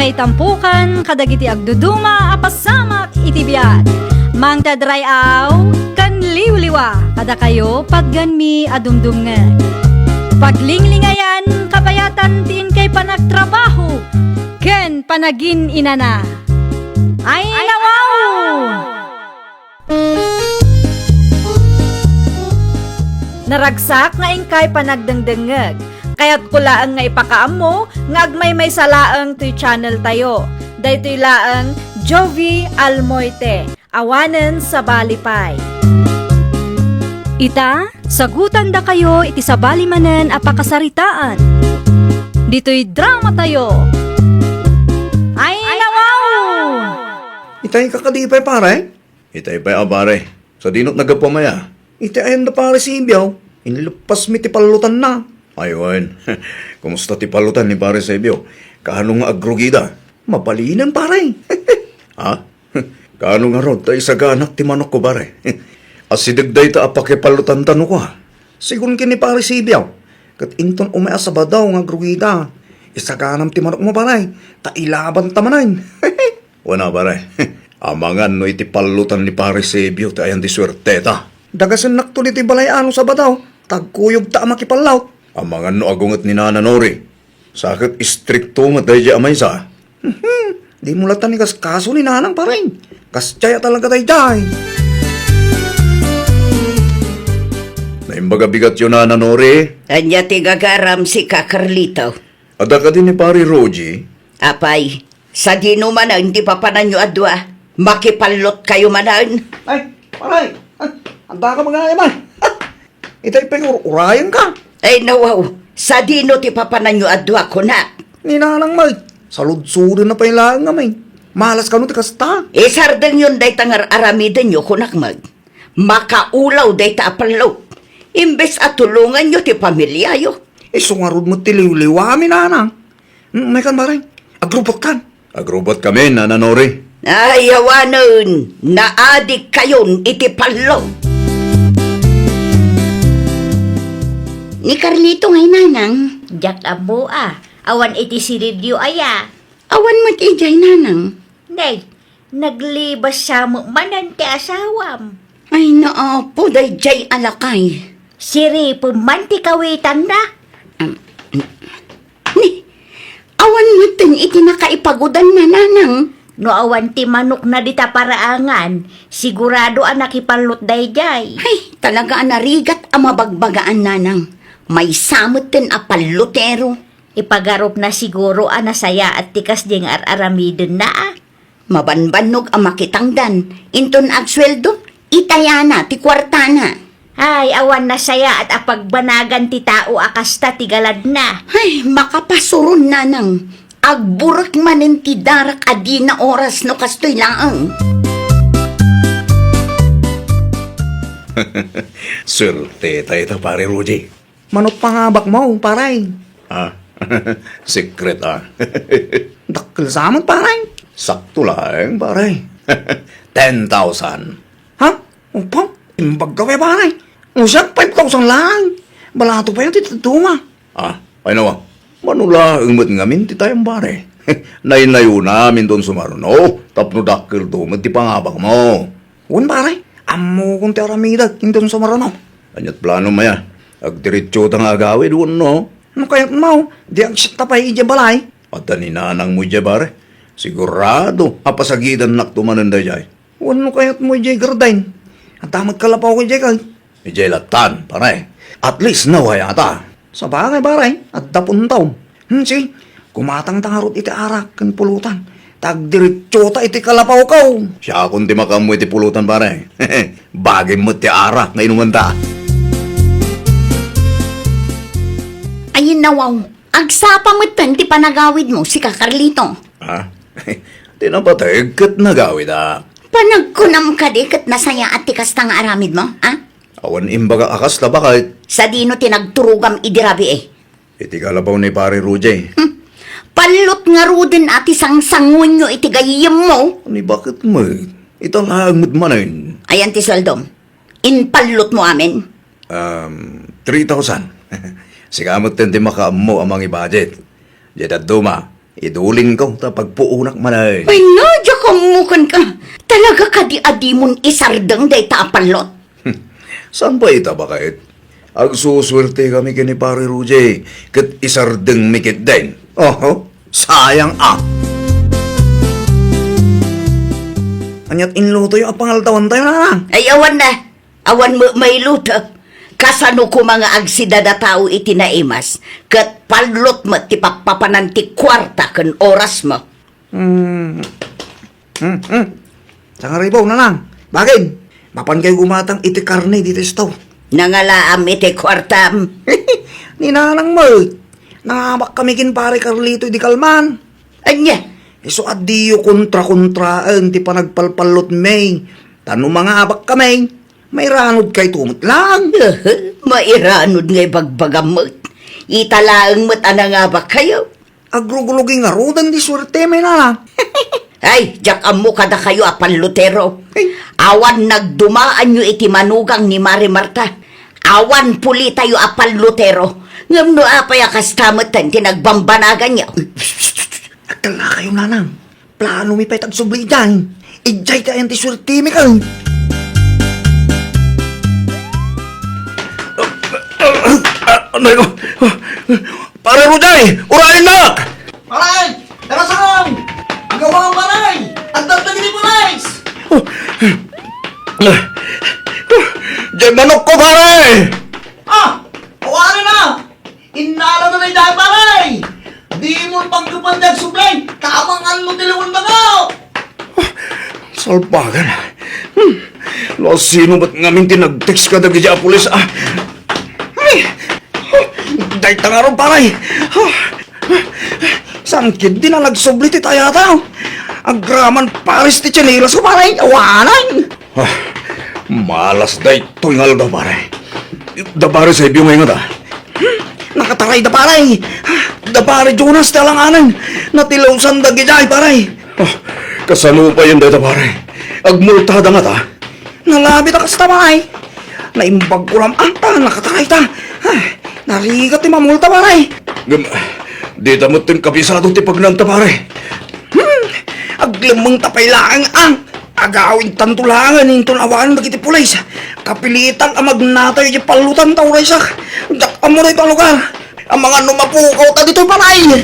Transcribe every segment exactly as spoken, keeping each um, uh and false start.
Ay tampukan kadagiti agduduma a pasamak iti biag. Mangted ray-aw ken liwliwa kadakayo patgenmi a dumdumngeg. Paglinglingayan, kabayatan ti inkay panagtrabaho ken panagin-inana. Ay, nawaw! Naragsak nga inkay panagdengdengngeg. Kayatko laeng nga ipakaammo nga agmaymaysa laeng toy channel tayo. Daytoy laeng Jovi Almoite, awanen sabali pay. Ita, sagutandakayo iti sabali manen a pakasaritaan. Ditoy drama tayo. Ay, nawaw! Itay kakadi pay, pare? Itay pay a, pare. Sadino ti naggapuam aya? Iti ayan da pare Sibio, inleppasmi ti pallotanna. Ay wen, kumusta ti pallotan ni pare Sibio? Kaano nga agrugida? Mabalinen, pare. Ha? Kaano ngarud ta isaganak ti manokko, pare? Asideg dayta a pakipallotanta no kua. Sigun ken ni pare Sibio, ket inton umay a Sabado nga agrugida, isaganam ti manokmo, pare, ta ilabanta manen. Wen a, pare. Amangan no iti pallotan ni pare Sibio ti ayan ti suerteta. Dagasennakto ditoy balay-a no Sabado, ta agkuyogta a makipallot. Amangan no agunget ni Nana Nori. Sa ket istrikto met daydiay a maysa. Dimo latta ni kaskaso ni Nanang, pare. Kasdiay a talaga daydiay. Naimbag a bigatyo, Nana Nori. Ania ti gagaram, sika, Carlito? Adda kadi ni Pari Rogie? Apay, sadino manen ti papananyo a dua? Makipallotkayo manen? Ay, pare! Ah, andaka magayam, ay! Itay pay ur-urayenka? Ay, nawaw, sadino ti papananyo a dua, kunak? Ni Nanang met, saludsodenna pay laeng ngamin. Malas kano ti kasta? Isardengyon dayta nga ar-aramidenyo, kunak met. Makaulaw dayta a pallot. Imbes a tulonganyo ti pamiliayo. Isu ngarud met ti liwliwami, Nanang. Mm, maykan, pare. Agrubotkan. Agrubotkami, Nana Nori. Ay, awanen, naadikkayon iti pallot. Ni Carlito ngay, Nanang? Diak ammo a. Awan iti siridyo aya? Awan met idiay, Nanang. Nay, naglibas sa met manen ti asawam. Ay, naapo, daydiay a lakay. Siripem man ti kawitanna. Am, ni, awan metten iti nakaipagudanna, Nanang. No awan ti manokna dita paraangan, sigurado a nakipallot daydiay. Ay, talaga a narigat a mabagbagaan, Nanang. Maysa metten a pallotero. Ipagarupna siguro a nasayaat ti kasdiay nga ar-aramidenna a. Mabanbannog a makitangdan, inton agsueldo, itayana ti kuartana. Ay, awan nasayaat a pagbanagan ti tao a kasta ti galadna. Ay, makapasuron, Nanang. Agburek manen ti darak a dina oras no kastoy laeng. Suerte tayo, Pare Rudy. Manok pangabakmo, pare? Ah, secret, ah. Dakkel sa met, pare. Sakto laeng, pare. Ten thousand. Ha? Upaw, imbag ka, pare. Usiak, five thousand lang. Balato pa yun, ti tuma. Ah, ay nawa. Manula, met ngamin ti tayong, pare. Naynayonam inton sumaruno, tapno dakkel to met ti pangabakmo. Wen, pare, ammokon ti aramidek inton sumaruno. Aniat planom aya? Agdiretso ta nga agawid wenno? No kayatmo, di agsitta pay idiay balay. Adda ni nanangmo idiay, pare. Sigurado a pasagidannakto manen daydiay. Wenno kayatmo idiay garden. Adda met kalapawko idiay kay. Idiay lattan, pare. At least nawayata. Sabagay, pare, adda puntaw. Hmm, si, kumatangta ngarud iti arak ken pulutan. Ta agdiretso ta iti kalapawko. Siakon ti makaammo iti pulutan, pare. Bagim met ti arak nga inumanta. Ay, nawaw. Agsapa metten ti panagawidmo, sika, Carlito. Ha? Ti napateg ket nagawid, a. Panagkunam kadi ket nasayaat ti kasta nga aramidmo, a? Awan imbagak a kasla, baket. Sadino ti nagturogam idi rabii? Iti kalapaw ni Pare Rudy. Hmm. Pallot ngaruden a ti sangsanguenyo iti gayyemmo. Ni baket met? Ita laeng met manen. Ayan ti sueldom. Impallotmo amin? Um, three thousand. Sika metten ti makaammo a mangi-budget. Diay dadduma, Idulinko ta pagpuonak manen. Ay, no, diak ammo kenka. Talaga kadi a dimon isardeng dayta a pallot? Saan pay ita, baket? Agsusuertekami ken ni Pare Rudy, ket isardengmi ketdin. Oho, sayang a. Ania't inlutoyo a pangaldawantayo, nanang? Ay, awan na. Awan met mailuto. Kasano koma nga agsida a tao iti naimas, ket pallot met ti pappapanan ti kuarta ken orasmo? Hmm. Hmm, hmm. Sangaribaw, nanang. Bakit? Mapankayo gumatang iti karne ditoy store. Nangalaam iti kuartam. Ni nanang met. Nangabakkami ken Pare Carlito idi kalman. Ania? Isu a diyo kontra-kontraen ti panagpalpallotmi. Ta no mangabakkami, mairanudkayto met laeng. Mairanod nga ibagbagam met. Ita laeng met a nangabakkayo. Agrugulogi ngaruden ti suertemi, nanang. Ay, diak ammo kadakayo a pallotero. Ay. Awan nagdumaanyo iti manugang ni Mare Marta. Awan pulitayo a pallotero. Ngem no apay a kasta metten ti nagbambanaganyo? Ay, psst, psst, psst. Agkallakayo, nanang. Planomi pay ti agsubli idiay. Idiay ti ayan ti suertemi ken. Anay ko. Pare Rudy, urayennak! Pare! Tara, sarong! Agawam, pare! Agdagdag ni Pare! Diay manok ko, pare! Ah! Awari na! Innala na dayta, pare! Dimon paggapan ti agsubli, ta amangan no ti liwen baga! Salbagan. Hmm. No sino met ngamin ti nag-text kadagiti a pulis, ah? Ay! Dayta ngarud, pare! Saan ketdi a nagsubli ti tayata? Agraman pares ti tsinelas ko, pare! Awanan! Ah, malas daytoy nga aldaw, pare. Da pare Eusebio ngay ngata? Hmm, nakatarayda, pare. Da pare Jonas ti alanganen. Natilosan dagiti ay, pare. Ah, kasano payen dayta, pare? Agmultada ngata? Nalabit a kasta, pare. Naimbag ko lam-, anta, nakatarayda. Ah, narigat ti mamulta, pare. Ngem, dita metten kabisado ti pagnaanta, pare. Hmm, aglemmengta pay laeng, ah. Agawidtanto laengen inton awanen dagiti pulis. Kapilitan a magnatayo iti pallotan ta uraysak. Diak ammo daytoy a lugar. Amangan no mapukawta ditoy balay.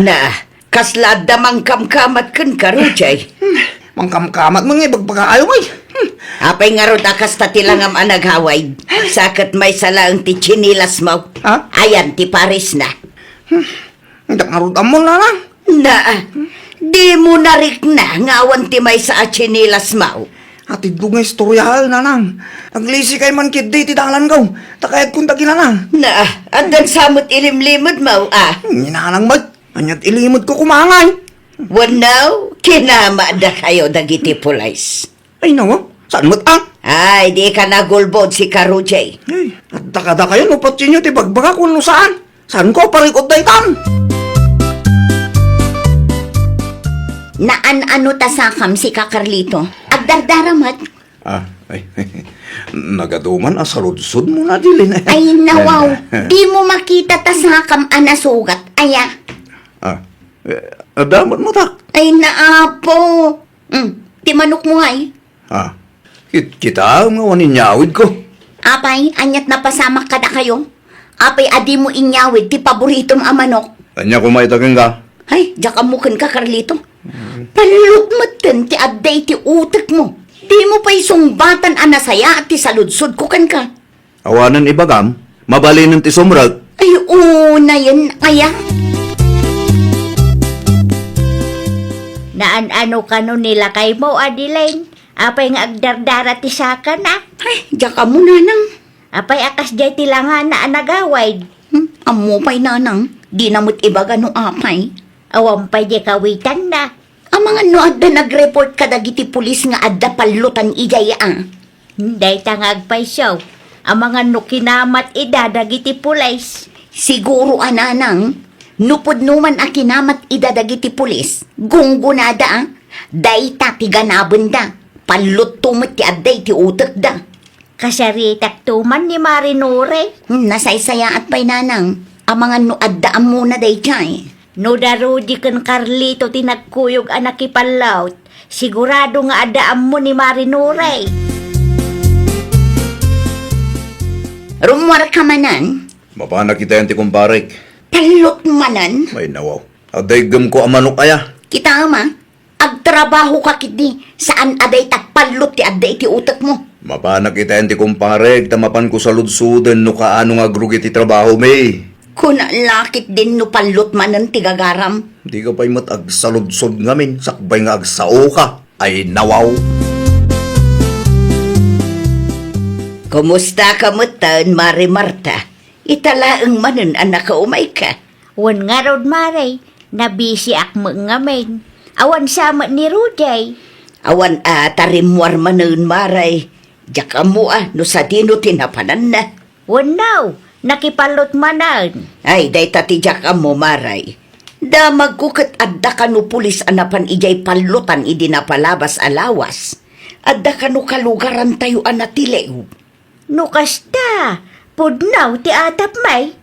Na, kasla adda mangkamkamat kenka, Rudy? Hmm, mangkamkamat met nga ibagbagaayo, ay. Hmm. Apay ngarud a kasta ti langam a nagawid? Sa ket maysa laeng ti tsinelasmo. Ha? Ayan ti paresna. Hmm. Diak ngarud ammo, nanang. Na, dimo narikna nga awan ti maysa a tsinelasmo? Atiddog nga istoryaen, nanang. Aglisikay man ketdi iti dalanko. Ta kayatko dagiti nanang. Na, addan sa met ilimlimedmo, a? Ni nanang met. Ania't ilimedko koma ngay? Wenno, kinamatdakayo dagiti pulis. Ay, nawa, saan met, a? Ay, dika nagulbod, sika Rudy. Ay, adda kadakayo no patienyo ti bagbagak wenno saan. Saanko a parikut daytan? Naan-ano ta sakam, sika Carlito? Agdardara met. Ah, ay, nagaduman a saludsodmo, Adeline. Ay, nawaw, dimo makita ta sakam a nasugat, aya? Ah, eh, adda met matak. Ay, naapo. Mm, ti manokmo, ay? Ah, kit-, kitaem nga awan inyawidko. Apay, ania't napasamak kadakayo? Apay a dimo inyawid ti paboritom a manok? Ania koma ita kenka? Ay, diak ammo kenka, Carlito. Mm. Pallot metten ti adda iti utekmo. Dimo pay sungbatan a nasayaat ti saludsodko kenka. Awanen ibagam, mabalinen ti sumrek. Ay, unayen aya? Naan-ano kano ni lakaymo, Adeline? Apay nga agdardara ti sakana? Ay, diak ammo, nanang. Apay a kasdiay ti langana a nagawid? Hmm, ammo pay, nanang. Dina met ibaga no apay. Awan pay di kawitanna. Amangan no adda nag-report kadagiti pulis nga adda pallotan idiay, a? Dayta nga agpayso, amangan no kinamat ida dagiti pulis. Siguro a, nanang, no pudno man a kinamat ida dagiti pulis, gunggonada, a? Dayta ti ganabenda. Pallotto met ti adda iti utekda. Kasaritakto man ni Mare Nore. Hmm, nasaysayaat pay, nanang. Amangan no adda ammona daydiay. No da Rudy ken Carlito ti nagkuyog a nakipallawt, sigurado nga adda ammo ni Mari Nuray. Rummuarka manen? Mapanak itayan ti kumparek. Pallot manen? Ay, nawaw. Adda iggemko a manok aya. Kitaem a, agtrabahoka ketdi, saan a dayta pallot ti adda iti utekmo. Mapanak itayan ti kumparek, ta mapanko saludsoden no kaano nga agrugi ti trabahomi. Kuna la ketdin no pallot manen ti gagaram. Dika pay met agsaludsod ngamin, sakbay nga agsaoka. Ay, nawaw. Kumustaka metten, Mari Marta? Ita laeng manen a nakaumayka. Wen ngarud, Mari, nabisiak met ngamin. Awan sa met ni Rudy. Awan a ta rimmuar manen, Mari. Diak ammo a no sadino ti napananna. Wenno, nakipallot manen. Ay, dayta ti diak ammo, Mari. Damagko ket adda kano pulis a napan idiay pallotan idi napalabas a lawas. Adda kano kalugarantayo a natiliw. No kasta, pudno ti atapmi.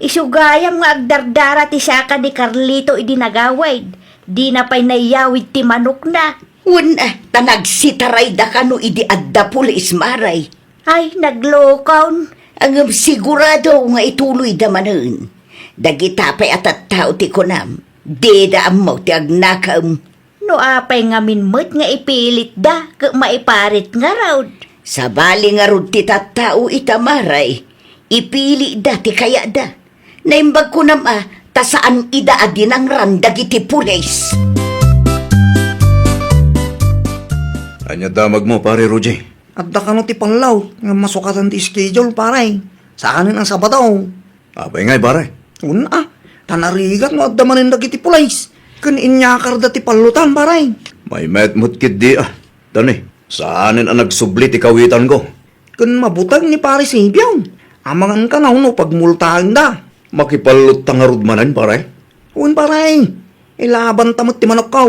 Isu gayam nga agdardara ti saka ni Carlito idi nagawid. Dina pay naiyawid ti manokna. Wen, ah, ta nagsitaray da kano idi adda pulis, Mari. Ay, naglokon. Ngem sigurado nga ituloyda manen. Dagita pay a tattao ti kunam, dida ammo ti agnakem. No apay ngamin met nga ipilitda ket maiparit ngarud? Sabali ngarud ti tattao ita, Mari, ipilitda ti kayatda. Naimbag kunam a, ta saan ida a dinangran dagiti pulis. Ania damagmo, Pare Rudy? Adda kano ti pallaw nga masukatan ti schedule, pare. Saanen a Sabado. Apay ngay, pare? Wen a, ta narigat no adda manen dagiti pulis. Ken inyakarda ti pallotan, pare. Maymayat met ketdi a. Dani, saanen a nagsubli ti kawitanko. Ken mabuteng ni Pare Sibio. Amangan kano no pagmultaenda. Makipallotta ngarud manen, pare? Wen, pare. Ilabanta met ti manokko.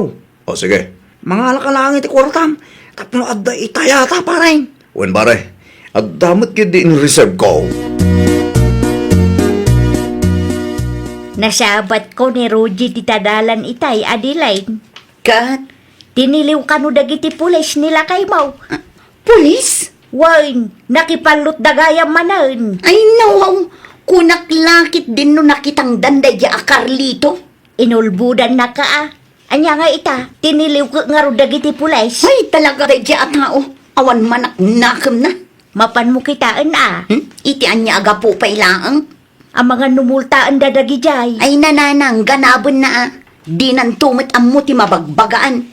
O, sige. Mangalaka laeng iti kuartam tapno adda itayata, pare. Wen, pare. Adda met ketdi in reserve ko. Nasabatko ni Rudy dita dalan itay, Adeline. Ket? Tiniliw kano dagiti pulis ni lakaymo. Ah, pulis? Wen, nakipallotda gayam manen. Ay, nawaw. Kunak la ketdin no nakitangdan daydiay a Carlito. Inulbodannaka a. Ania nga ita, tiniliw ket ngarud dagiti pulis? Ay, talaga daydiay a tao. Awan manaknakemna. Mapanmo kitaen a. Hmm? Iti ania a gapu pay laeng? Amangan no multaenda dagidiay. Ay, nanang, ganabenna a. Dinanto met ammo ti mabagbagaan.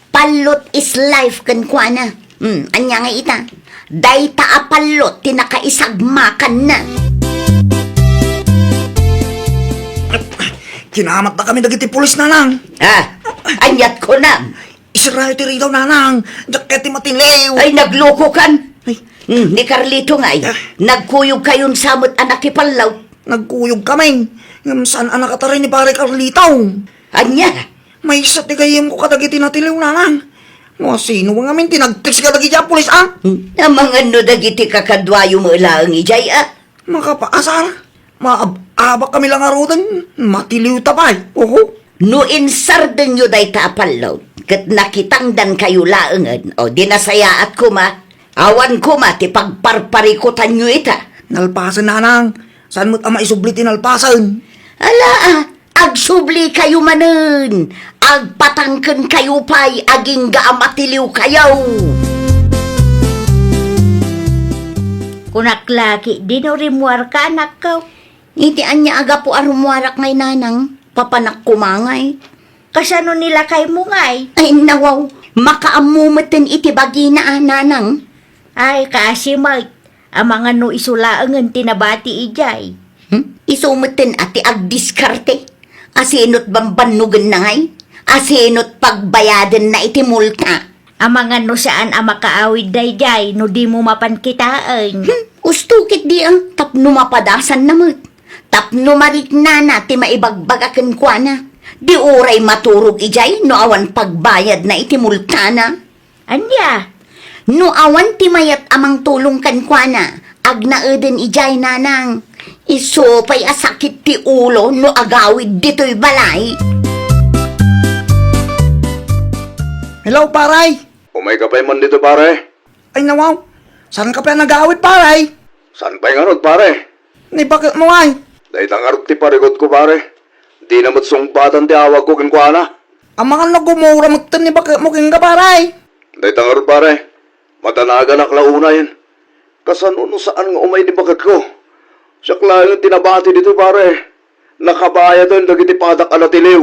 Pallot is life kenkuana. Hmm, ania nga ita? Dayta a pallot ti nakaisagmakanna. Kinamatda kami dagiti pulis, nanang. Ah, aniat kunam? Isarayo ti rigaw, nanang. Diak kayat ti matiliw. Ay, naglokokan. Ay. Hmm, ni Carlito ngay. Ah. Nagkuyog kayon sa met a nakipallaw. Nagkuyog kami. Ngem saan a nakataray ni Pare Carlito. Ania? Maysa ti gayyemko kadagiti natiliw, nanang. No asino ngamin ti nag-text kadagiti a pulis, a? Hmm. Amangan no dagiti kakaduayo met laeng idiay, a? Makapaasar. Maab-abak kami la ngaruden. Matiliwta pay. Oho. No insardenyo dayta a pallot, ket nakitangdankayo laengen, o di nasayaat koma, awan koma ti pagparparikutanyo ita. Nalpasen, nanang. Saan met a maisubli ti nalpasen? Ala, a, agsublikayo manen. Agpatangkenkayo pay agingga a matiliwkayo. Kunak la ketdi no rimmuarka, anakko. Iti ania a gapu a rummuarak ngay, nanang? Papanak koma ngay. Kasano ni lakaymo ngay? Ay, nawaw. Makaammo metten iti bagina a, nanang. Ay, kaasi met. Amangan no isu laengen ti nabati idiay. Hmm? Isu metten a ti agdiskarte. Asinot bambannogenna ngay? Asinot pagbayadenna iti multa? Amangan no saan a makaawid daydiay no dimo mapan kitaen. Hmm, usto ketdi a, tapno mapadasanna met. Tapno mariknana ti maibagbaga kenkuana. Di uray maturog idiay no awan pagbayadna iti multana. Ania? No awan ti mayat a mangtulong kenkuana, agnaeden idiay, nanang. Isu pay a sakit ti ulo no agawid ditoy balay. Hello, paray! Umayka pay man ditoy, pare? Ay, nawaw. Saanka pay a nagawid, paray? Saan pay ngarud, pare? Ni baketmo, ay. Dayta ngarud ti parikutko, pare. Dina met sungbatan ti awagko kenkuana. Amangan no gumura metten ni baketmo kenka, paray. Dayta ngarud, pare. Madanaganak la unayen. Kasano no saan nga umay ni baketko? Siak laeng ti nabati ditoy, pare. Nakabayaden dagiti padak a natiliw.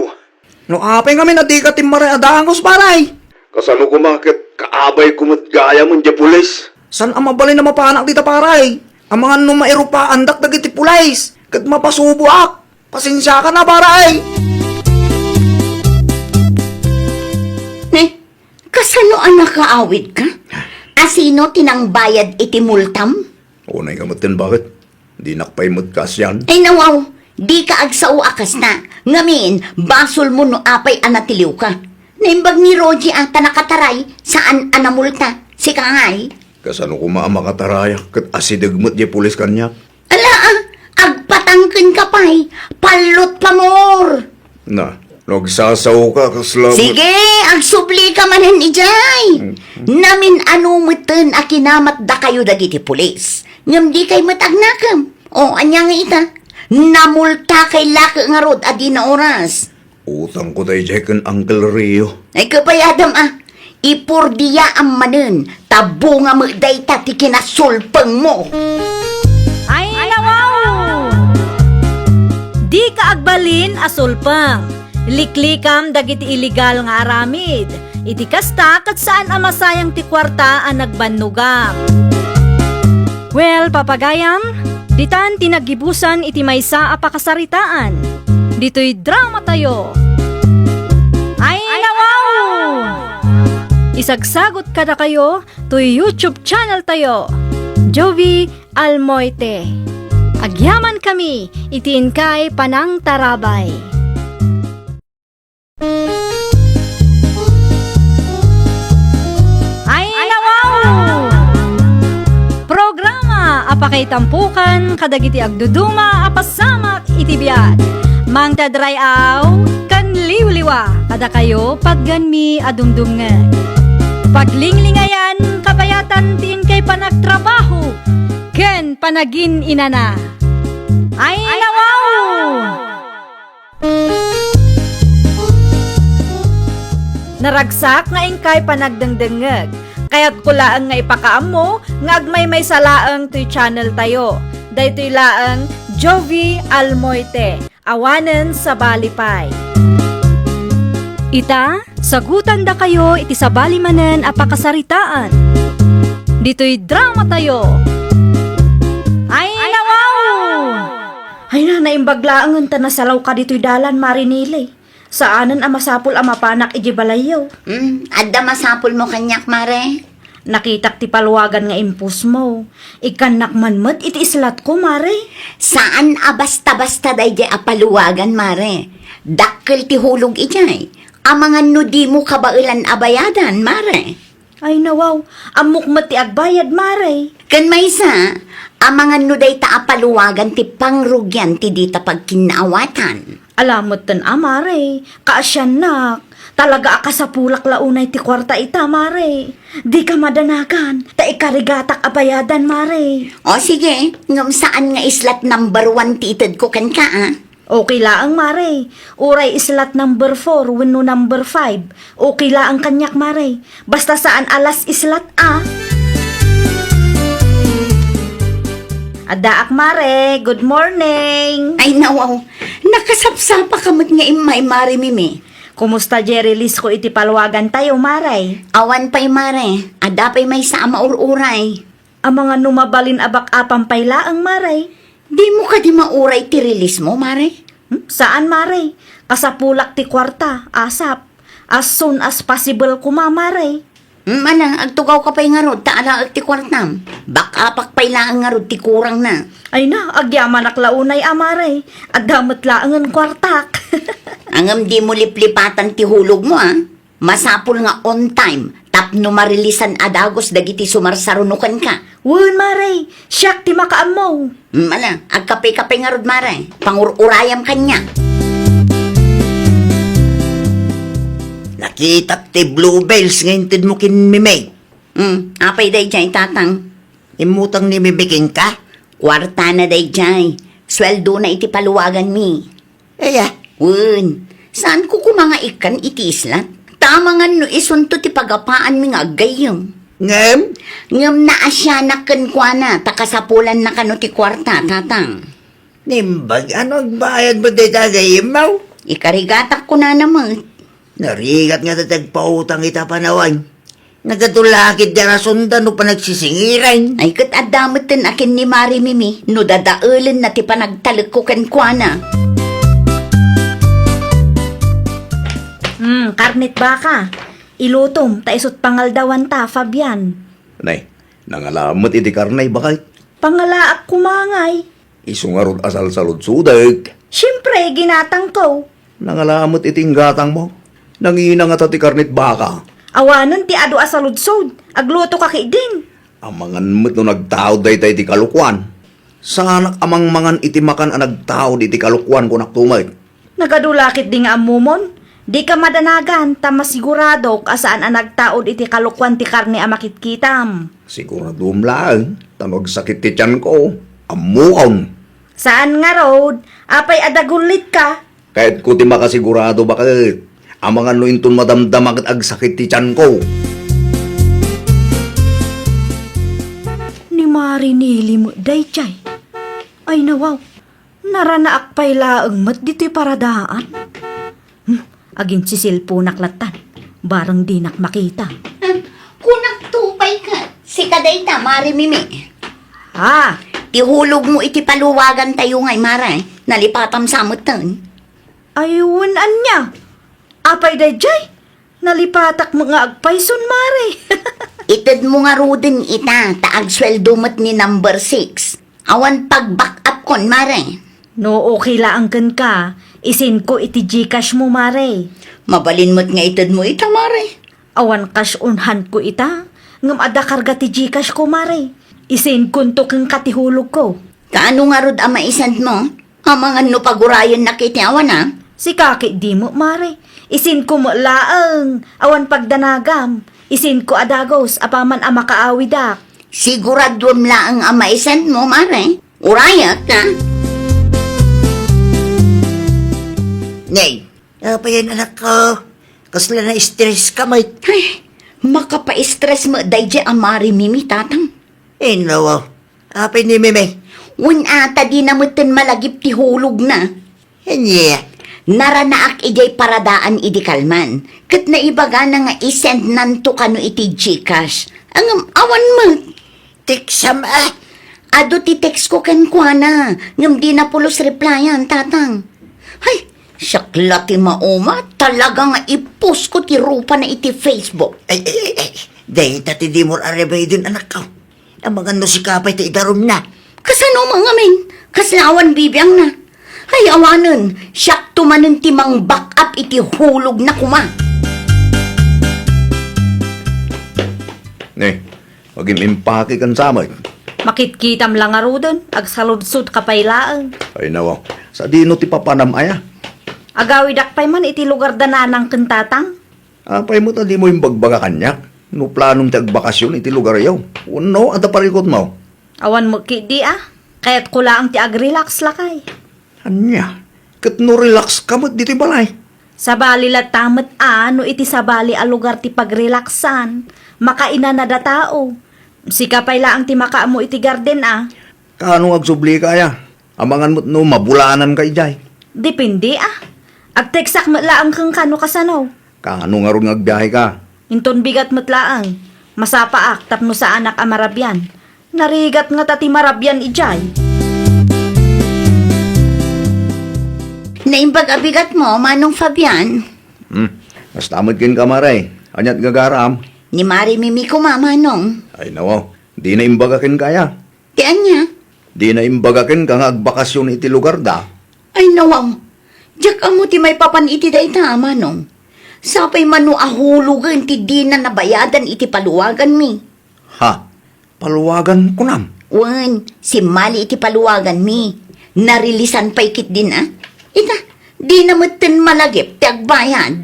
No apay ngamin a dika timmaray a dangus, paray? Kasano koma ket kaabayko met gayam diay pulis? Saan a mabalin a mapanak dita, paray? Amangan no mairupaandak dagiti pulis ket mapasuboak. Pasensiakan a, paray. Ne, kasano a nakaawidka? Asino ti nangbayad iti multam? Unayka metten, baket? Dinak pay met kaasian. Ay, nawaw, dika agsao a kasta. Ngamin, basolmo no apay a natiliwka. Naimbag ni Rogie a ta nakataray, saan a namulta. Sika ngay. Kasano koma a makatarayak ket asideg met diay pulis kaniak? Ala, ah, agpatangkenka pay. Pallot pamor. Na, no agsasaoka, kasla met. Sige, agsublika manen idiay. Mm. Namin-ano metten a kinamatdakayo dagiti pulis. Ngem dikay met agnakem. O, ania nga ita? Namultakay lake ngarud a di naoras. Utangko daydiay ken Uncle Rio. Ay, kabayadam a. Ipordiaam manen, ta bunga met dayta ti kinasulpengmo. Ay, nawaw! Dika agbalin a sulpeng. Liklikam dagiti illegal nga aramid. Iti kasta, ket saan a masayang ti kuarta a nagbannogam. Well, papagayam, ditan ti naggibusan iti maysa a pakasaritaan. Ditoy dramatayo. Ay, nawaw! Isagsagot kadakayo toy YouTube channel tayo, Jovi Almoite. Agyamankami iti inkay panangtarabay. Ay, nawaw! Programa a pakaitampokan kadagiti agduduma a pasamak iti biag. Mangted ray-aw ken liwliwa kadakayo, patganmi a dumdumngeg. Paglinglingayan, kabayatan ti inkay panagtrabaho ken panagin-inana. Ay, nawaw! Naragsak nga inkay panagdengdengngeg. Kayatko laeng nga ipakaammo nga agmaymaysa laeng toy channel tayo. Daytoy laeng Jovi Almoite. Awanen sabali pay. Ita, sagutandakayo iti sabali manen a pakasaritaan. Ditoy dramatayo. Ay, nawaw! Ay na, naimbag laengen ta nasalawka ditoy dalan, Mare Nile. Saanen a masapul a mapanak idiay balayyo. Hmm, adda masapulmo kaniak, Mare? Nakitak ti paluagan nga impostmo. Ikkannak man met iti islatko, Mare. Saan a basta-basta daydiay a paluagan, Mare. Dakkel ti hulog idiay. Amangan no dimo kabaelan a bayadan, Mare. Ay, nawaw, ammok met ti agbayad, Mare. Ken maysa, amangan no dayta a paluagan ti pangrugian ti dita pagkinnaawatan. Ala metten a, Mare, kaasiannak. Talaga a kasapulak la unay ti kuarta ita, Mare. Dika madanagan, ta ikarigatak a bayadan, Mare. O sige, ngem saan nga islat number one ti itedko kenka, a? Okay laeng, Mare. Uray islat number four wenno number five. Okay laeng kaniak, Mare. Basta saan a last islat, a. Addaak, Mare. Good morning. Ay, nawaw. Nakasapsapaka met nga immay, Mare Mimi. Kumusta diay release ko iti paluagan tayo, Mare? Awan pay, Mare. Adda pay maysa a maur-uray. Amangan no mabalin a back-upan pay laeng, Mare. Dimo kadi mauray ti release mo, Mare? Hmm? Saan, Mare. Kasapulak ti kuarta, asap. As soon as possible koma, Mare. Hmm, ala, agtugawka pay ngarud, ta alaek ti kuartam. Back-upak pay laeng ngarud ti kurangna. Ay na, agyamanak la unay a, Mare. Adda met laengen kuartak. Ngem dimo liplipatan ti hulogmo, a. Masapul nga on time, Tapno marilisan a dagus dagiti sumarsaruno kenka. Wen, Mare, siak ti makaammo. Mala, agkape-kape ngarud, Mare. Pangur-urayam kaniak. Nakitak ti bluebells nga intedmo ken Mimik. Hmm, apay daydiay, Tatang? Immutang ni Mimik kenka? Kuartana daydiay. Sueldona iti paluwaganmi. Aya? Wen, saanko koma nga ikkan iti isla? Ta amangan no isunto ti pagapaanmi nga aggayyem. Ngem? Ngem naasianak kenkuana, ta kasapulanna kano ti kuarta, Tatang. Naimbag, ano agbayadmo dayta gayyemmo? Ikarigatak kunana met. Narigat nga ti agpautang ita panawen. Nagadu la ketdi a rasonda no panagsisingiran. Ay, ket adda metten a ken ni Mari Mimi no dadaelenna ti panagtalekko kenkuana. Hmm, karnet baka. Ilutom, ta isut' pangaldawanta, Fabian. Nay, nangala met iti karne, baket. Pangalaak koma ngay. Isu ngarud a salsaludsodek. Siempre, ginatangko. Nangala met iti inggatangmo. Nangina ngata ti karnet baka. Awanen ti adu a saludsod. Aglutoka ketdin. Amangan met no nagtaud dayta iti kalokuan. Saanak a mangmangan iti makan a nagtaud iti kalokuan, kunak to met. Nagadu la ketdi nga ammomon? Dika madanagan, ta masiguradok a saan a nagtaud iti kalokuan ti karne a makitkitam. Siguraduem laeng, ta no agsakit ti tianko, ammokon. Saan ngarud, apay a dagullitka? Kayatko ti makasigurado, baket. Amangan no inton madamdama ket agsakit ti tianko. Ni Mari Nili met daydiay. Ay, nawaw. Naranaak pay laeng met ditoy paradaan. Hmm, aginsisilponak lattan. Bareng dinak makita. Hmm, kunak to pay ket. Sika dayta, Mari Mimi. Ah! Ti hulogmo iti paluwagantayo ngay, Mare. Nalipatam sa metten. Ay, wen ania? Apay daydiay? Nalipatak met nga agpayson, Mare. Itedmo ngaruden ita, ta agsueldo met ni number six. Awan pag-back up kon, Mare. No okay laeng kenka, isendko iti GCash mo, Mare. Mabalin met nga itedmo ita, Mare. Awan cash on hand ko ita, ngem adda karga ti GCash ko, Mare. Isendkonto kenka ti hulogko. Kaano ngarud a maisend mo? Amangan no pagurayennak iti awan, a? Sika ketdi met, Mare. Isendko met laeng, awan pagdanagam. Isendko a dagus, apaman a makaawidak. Siguraduem laeng a maisend mo, Mare. Urayek, a? Nay, apayen, anakko? Kasla na-stress ka met. Ay, makapa-stress met daydiay a Mari Mimi, Tatang. Ay, nawaw. Apay ni Mimi? Wen a, ta dina metten malagip ti hulogna. Ania? Naranaak idiay paradaan idi kalman, ket naibagana nga isendnanto kano iti GCash. Ngem awan met. Teksam a? Adu ti text ko kenkuana, ngem dina pulos replyan, Tatang. Hay, siak la ti mauma, talaga nga ipost ko ti rupana iti Facebook. Ay, ay, ay, ay. Dayta ti dimo a remedyo, anakko. Amangan no sika pay ti idarumna. Kasano man ngamin? Kasla awan bibiangna. Ay, awanen, siakto manen ti mang-back up iti hulogna koma. Ne, agim-impake ken samet. Makitkitam la ngaruden, agsaludsodka pay laeng. Ay, nawaw. Sadino ti papanam aya? Agawidak pay man iti lugar da nanang ken tatang. Apay met a dimo imbagbaga kaniak no planom ti agbakasyon iti lugaryo? Wenno, adda parikutmo? Awan met ketdi a. Kayatko laeng ti agrelax, lakay. Ania? Ket no relax ka met ditoy balay? Sabali latta met a no iti sabali a lugar ti pagrelaxan, makainanad a tao. Sika pay laeng ti makaammo iti garden a. Kaano nga agsublika aya? Amangan met no mabulananka idiay. Depende a. Agteksak met laeng kenka no kasano. Kaano ngarud nga agbiaheka? Inton bigat met laeng, masapaak tapno saanak a marabian. Narigat ngata ti marabian idiay. Naimbag a bigatmo, Manong Fabian. Hmm. Kasta met kenka, Mare. Ania't gagaram? Ni Mare Mimi koma, Manong. Ay, nawaw. Dina imbaga kenka aya? Ti ania? Dina imbaga kenka nga agbakasyon iti lugarda? Ay, nawaw. Diak ammo ti maipapan iti dayta, Manong. Sapay mano a hulogen ti dina nabayadan iti paluwaganmi. Ha? Paluwagan kunam? Wen, simmali iti paluwaganmi. Narilisan pay ketdin a. Ita, dina metten malagip ti agbayad.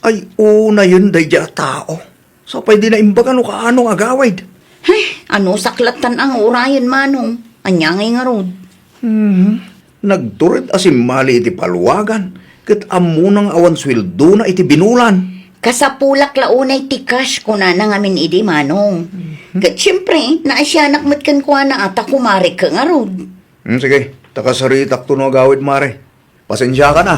Ay, unayen daydiay a tao. Sapay dina imbaga no kaano nga agawid. Ay, ano saklattan ang urayen, Manong? Ania ngay ngarud? Hmm. Nagtured a simmali iti paluwagan, ket ammona nga awan sueldona iti binulan. Kasapulak la unay ti cash, kunana ngamin idi, Manong. Mhm. Ket siempre, naasianak met kenkuana a ta kumarek ngarud. Hmm, sige, ta kasaritakto no agawid, Mare. Pasensiakan a.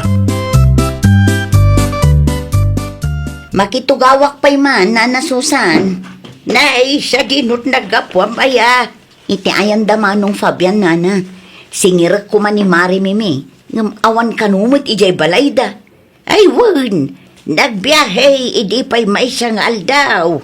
Makitugawak pay man, Nana Susan. Nay, sadinot naggapuam aya. Iti ayan da Manong Fabian, Nana. Singirek koma ni Mari Mimi, ngem awan kano met idiay balayda. Ay wen, nagbiahe idi pay maysa nga aldaw.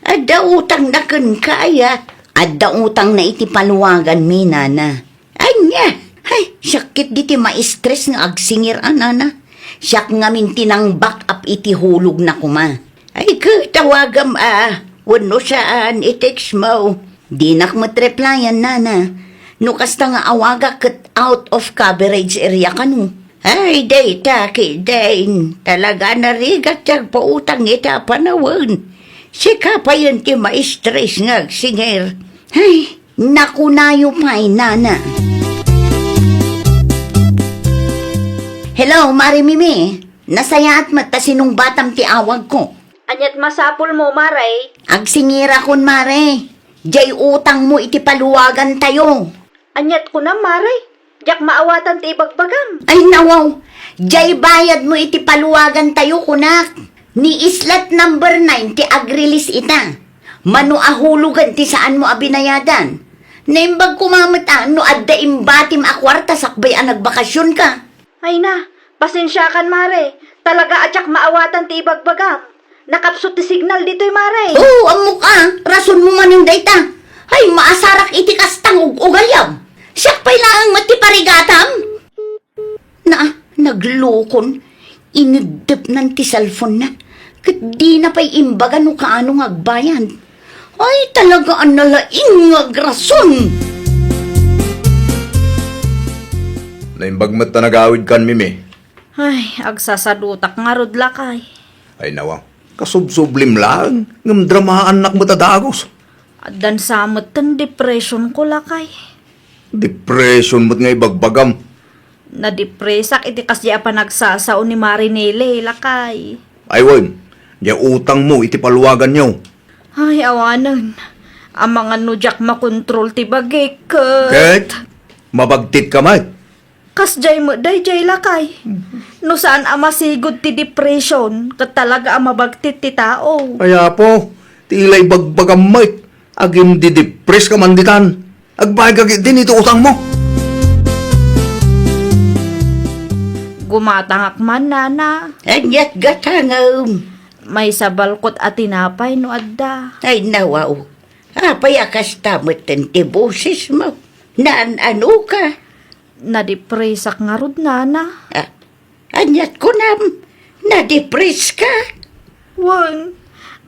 Adda utangna kenka aya. Adda utangna iti paluwaganmi, Nana. Ania? Ay, siak ketdi ti ma-stress nga agsingir a, Nana. Siak ngamin ti nang-back up iti hulogna koma. Ay, ket tawagam a, wenno saan, i-text mo. Dinak met replyan, Nana. No kasta nga awagak ket out of coverage area kano. Ay, dayta, ketdin. Talaga narigat ti agpautang ita a panawen. Sika payen ti ma-stress nga agsingir. Ay, nakunayo pay, Nana. Hello, Mari Mimi. Nasayaat met ta sinungbatam ti awagko. Aniat masapulmo, Mare? Agsingirakon, Mare. Diay utangmo iti paluwagantayo. Aniat kunam, Mare? Diak maawatan ti ibagbagam. Ay, nawaw. Diay bayadmo iti paluwagantayo, kunak. Ni slot number nine ti ag-release ita. Mano a hulogen ti saanmo a binayadan. Naimbag koma met a no adda imbatim a kuarta sakbay a nagbakasionka. Ay na, pasensiakan, Mare. Talaga a diak maawatan ti ibagbagam. Nakapsut ti signal ditoy, Mare. Oo, ammok a. Rasonmo manen dayta. Ay, maasarak iti kastang ug-ugaliam. Siak pay laeng met ti parigatam. Na, naglukon. Ineddepnan ti cellphone-na. Ket dina pay imbaga no kaano nga agbayad. Ay, talaga a nalaing nga agrason! Naimbag met ta nagawidkan, Mimi. Ay, agsasadutak ngarud, lakay. Ay, nawa. Kasubsublim laeng, ngem dramaannak met a dagus. Addan sa met ken depression ko, lakay. Depression met nga ibagbagam. Nadepresak iti kasdi a panagsasao ni Mari Nele, lakay. Ay wen, diay utangmo iti paluwaganyo. Ay, awanen. Amangan no diak makontrol ti bagik, ket. Ket? Mabagtitka met. Kasdiay met daydiay, lakay. No saan a masigud ti depression, ket talaga a mabagtit ti tao. Ay, Apo, ti ila ibagbagam met, agin-didepress ka man ditan. Agbayadka ketdin iti utangmo. Gumatangak man, Nana. Aniat gatangem? Maysa balkot a tinapay no adda. Ay, nawaw. Apay a kasta metten ti bosesmo? Naan-ano ka? Nadepresak ngarud, Nana. Ah, aniat kunam? Nadepress ka? Wen,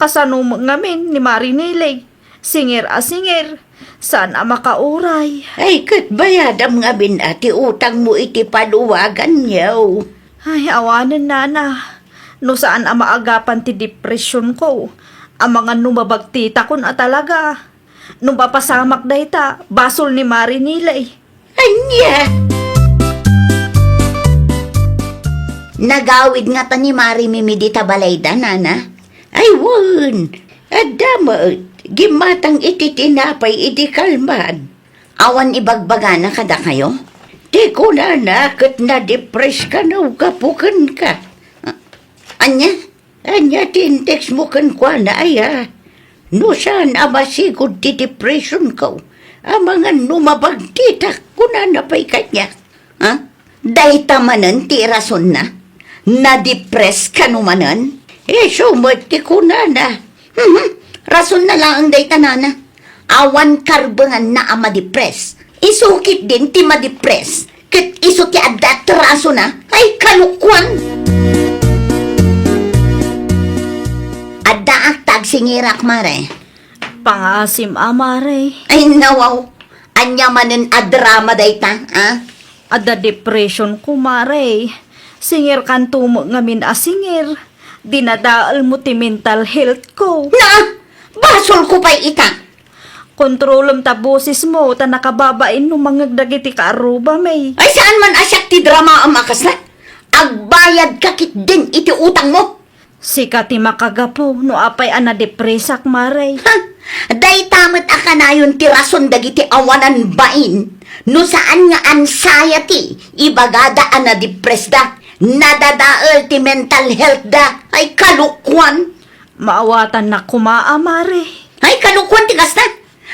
kasano met ngamin ni Mari Nele? Singir a singir. Saan a makauray. Ay, ket bayadam ngamin a ti utangmo iti paluwaganyo. Ay, awanen, Nana. No saan a maagapan ti depression ko, amangan no mabagtitakon a talaga. No mapasamak dayta, basol ni Mari Nele. Ania? Nagawid ngata ni Mari Mimi dita balayda, Nana? Ay, wen. Adda met. Gimmatang iti tinapay idi kalman. Awan ibagbagana kadakayo? Ti kunana ket nadepress kano gapu kenka. Ania? Ania ti in-text mo kenkuana, aya? No saan a masigud ti depression ko, amangan no mabagtitak, kunana pay kaniak. Ha? Dayta manen ti rasonna? Nadepress kano manen? Isu met ti kunana. Mhm. Rasonna laeng dayta, Nana. Awan karbenganna a madepress. Isu ketdin ti madepress. Ket isu ti adda a trasona. Ay, kalokuan! Taak ta agsingirak, Mare. Pangaasim a, Mare. Ay, nawaw. Ania manen a drama dayta, a? Adda depression ko, Mare. Singirkanto met ngamin a singir. Dinadaelmo ti mental health ko. Na! Basolko pay ita! Kontrolem ta bosesmo ta nakababain no mangngeg dagiti kaarrubami. Ay, saan man a siak ti dramaam a kasla? Agbayadka ketdin iti utangmo. Sika ti makagapu no apay a nadepresak, Mare. Ha? Dayta met a kanayon ti rason dagiti awanan bain. No saan nga anxiety, ibagada a nadepres da, nadadael ti mental health da. Ay, kalokuan. Maawatannak koma a, Mare. Ay, kalokuan ti kasta.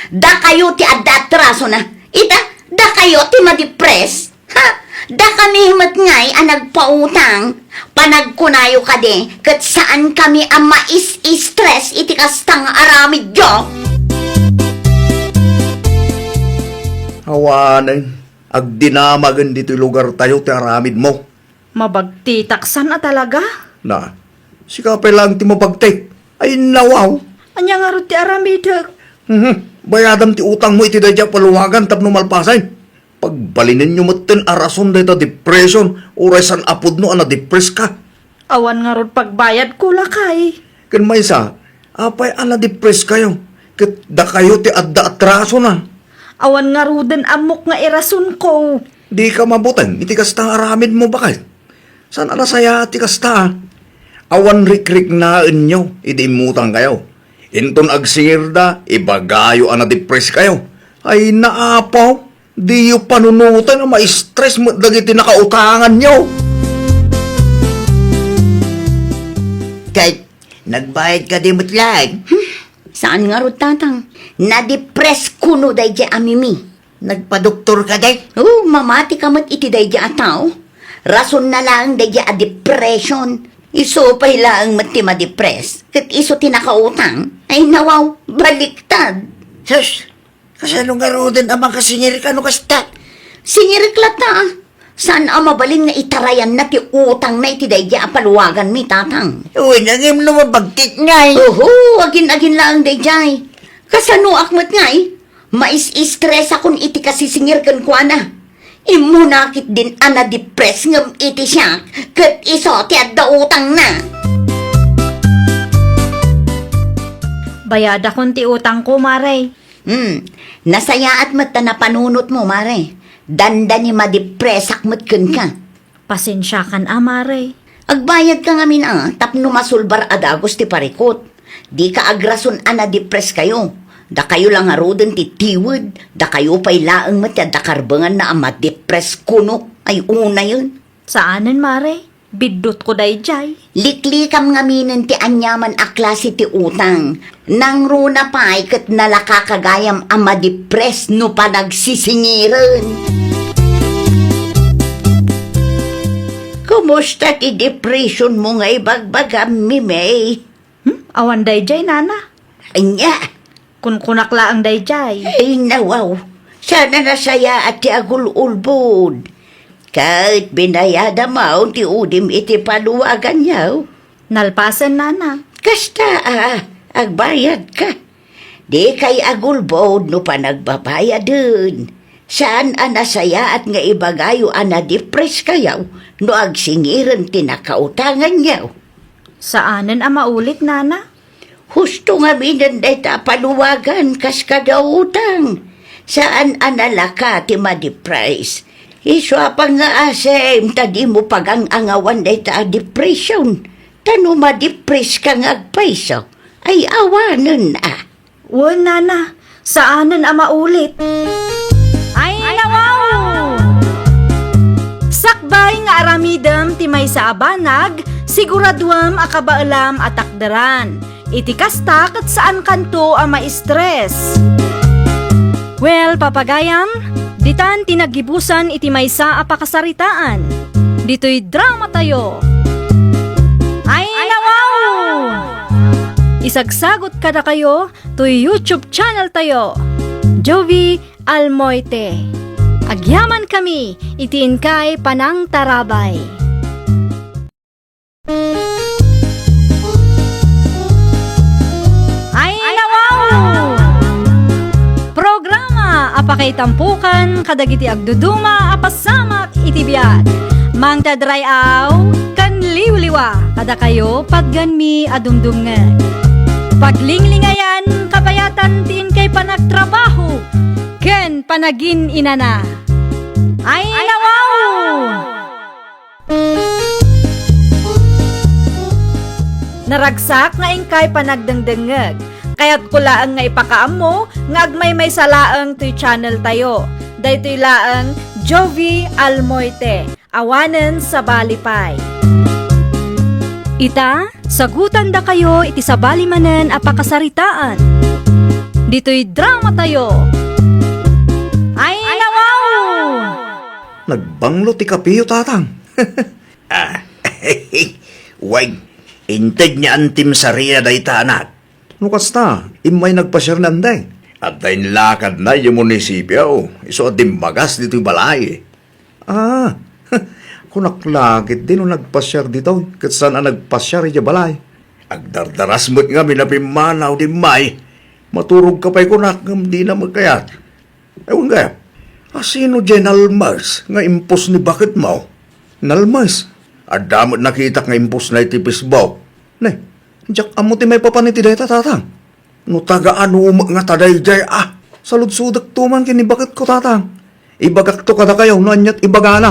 Dakayo ti adda atrasona. Ita, dakayo ti madepres. Ha? Dakami met ngay a nagpautang. Panagkunayo kadi, ket saankami a mais-stress iti kasta nga aramidyo. Awanen, agdinamagen ditoy lugartayo ti aramidmo. Mabagtitak san a talaga? Na, sika pay laeng ti mabagtik. Ay, nawaw. Ania ngarud ti aramidek? Mhm. Bayadam ti utangmo iti daydiay a paluwagan tapno malpasen. Pagbalinenyo metten a rason dayta depression, uray saan a pudno a nadepres ka. Awan ngarud pagbayadko, lakay. Ken maysa, apay a nadepres kayo? Ket dakayo ti adda atrasona. Awan ngaruden ammok nga irasonko. Dika mabuteng iti kasta nga aramidmo, baket. Saan a nasayaat ti kasta, a? Awan rikriknaenyo idi immutangkayo. Inton agsingirda, ibagayo a nadepres kayo. Ay, naapaw, diyo panunoten a ma-stress met dagiti nakautanganyo. Kay, nagbayad kadi met laeng? Hmm, saan ngarud, Tatang? Nadepres kuno daydiay a Mimi. Nagpadoktor ka, day? Oh, mamati ka met iti daydiay a tao. Rasonna laeng daydiay a depression. Isu pay laeng met ti madepres. Ket isu ti nakautang. Ay, nawaw, baliktad. Sus, kasano ngaruden a makasingirka no kasta? Singirek latta, a. Saan a mabalin nga itarayanna ti utangna iti daydiay a paluwaganmi, Tatang? Uy, ngem no mabagtik ngay. Oho, agin-agin laeng daydiay. Kasanoak met ngay? Mais-stressakon iti kasisingir kenkuana. Immuna ketdin a nadepres ngem iti siak, ket isu ti adda utangna. Bayadakon ti utangko, Mare. Hmm, nasayaat met ta napanunotmo, Mare. Dandani madepresak met kenka. Pasensiakan a, Mare. Agbayadka ngamin a, tapno masulbar a dagus ti parikut. Dika agrason a nadepres kayo. Dakayo la ngaruden ti tiwed, dakayo pay laeng met ti adda karbenganna a madepres kuno. Ay, unayen. Saanen, Mare. Biddutko daydiay. Liklikam ngaminen ti aniaman a klase ti utang. Nangruna pay ket nalaka ka gayam a madepres no panagsisingiren. Kumusta ti depression mo nga ibagbagam, Mimey? Hmm? Awan daydiay, Nana. Ania? Kunkunak laeng daydiay. Ay, nawaw. Saan a nasayaat ti agul-ulbod. Ket binayadam ti udim iti paluwaganyo. Nalpasen, Nana. Kasta a, agbayadka. Dikay agulbod no panagbabayaden. Saan a nasayaat nga ibagayo a nadepres kayo no agsingiren ti nakautanganyo. Saanen a maulit, Nana. Husto ngaminen dayta a paluwagan kas kada utang. Saan a nalaka ti madepres. Isu a pangngaasim ta dimo pagang-angawan dayta a depression. Ta no madepres ka nga agpayso, ay awanen a. Wen, Nana, saanen a maulit. Ay, nawaw! Sakbay nga aramidem ti maysa a banag, siguraduem a kabaelam a takderan iti kasta ket saankanto a ma-stress. Well, papagayam, ditan ti naggibusan iti maysa a pakasaritaan. Ditoy dramatayo. Ay, nawaw! Isagsagot kadakayo toy YouTube channel tayo, Jovie Almoite. Agyaman kami iti inkay panangtarabay. Pakaitampokan kadagiti agduduma a pasamak iti biag. Mangted ray-aw ken liwliwa kadakayo patgenmi a dumdumngeg. Paglinglingayan, kabayatan ti inkay panagtrabaho ken panagin-inana. Ay, nawaw! Naragsak nga inkay panagdengdengngeg. Kayatko laeng nga ipakaammo nga agmaymaysa laeng toy channel tayo. Daytoy laeng Jovie Almoite, awanen sabali pay. Ita, sagutandakayo iti sabali manen a pakasaritaan. Ditoy drama tayo. Ay, nawaw! Nagbanglo ti kapiyo, tatang. Ah, way, inted ni Antim Saria dayta, anak. No kasta, immay nagpasiar ni Anday. Adda inlakadna idiay munisipio, isu a dimmagas ditoy balay. Ah, kunak la ketdi no nagpasiar ditoy, ket saan a nagpasiar idiay balay. Agdardaras met ngamin a pimmanaw idiay immay. Maturogka pay kunak ngem dina met kayat. Awan gayam, asino diay nalmes nga impos ni baketmo? Nalmes? Adda met nakitak nga impos na iti Facebook. Ne, diak ammo ti maipapan iti dayta, tatang. No taga-ano met ngata daydiay a? Saludsodekto man ken ni baketko, tatang. Ibagakto kadakayo no aniat ibagana.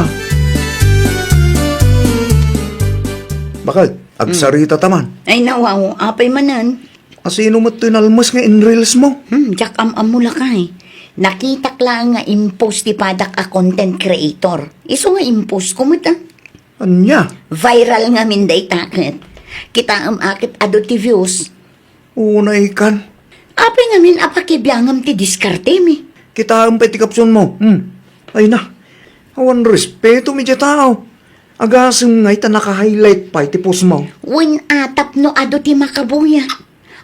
Baket, agsarita ta man. Ay, nawaw, apay manen? Asino met toy nalmes nga in-reels mo? Hmm, diak am-ammo lakay. Nakitak laeng nga impost ti padak a content creator. Isu nga impost ko met, ah. Ania? Viral ngamin dayta ket. Kitaem a ket adu ti views. Unay kan. Apay ngamin a pakibiangem ti diskartemi? Kitaem pay ti caption mo. Hmm. Ay na. Awan respeto mi diay tao. Agasem ngay ta naka-highlight pay ti post mo. Wen a tapno adu ti makabuya.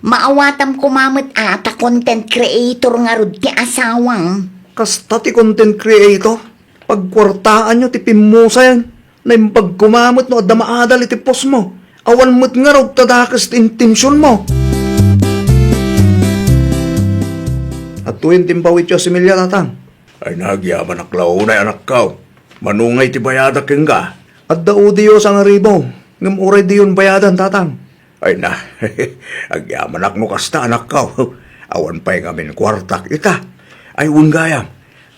Maawatam koma met a ta content creator ngarud ti asawam. Kasta ti content creator? Pagkuartaanyo ti pimmusay. Naimbag koma met no adda maadal iti post mo. Awan met ngarud ta dakes ti intention mo. Adtoyen ti impawityo a similya, tatang. Ay, nagyamanak la unay, anakko. Mano ngay ti bayadak kenka? Adda udi yo sangaribu, ngem uray diyon bayadan, tatang. Ay na, agyamanak no kasta, anakko. Awan pay ngamin kuartak ita. Ay, wen gayam,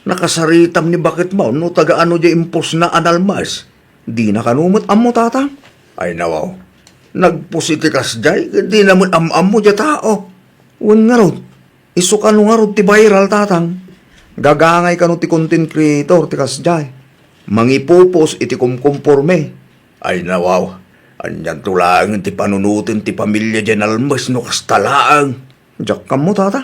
nakasaritam ni baketmo no taga-ano diay impostna a nalmes. Dina kano met ammo, tatang? Ay, nawaw. Nagpost iti kasdiay, ket dina met am-ammo diay tao. Wen ngarud, isu kano ngarud ti viral, tatang? Gagangay kano ti content creator ti kasdiay? Mangipopost iti kumkumporme. Ay, nawaw. Anianto laeng ti panunoten ti pamilia diay nalmes no kasta laeng? Diak ammo, tata.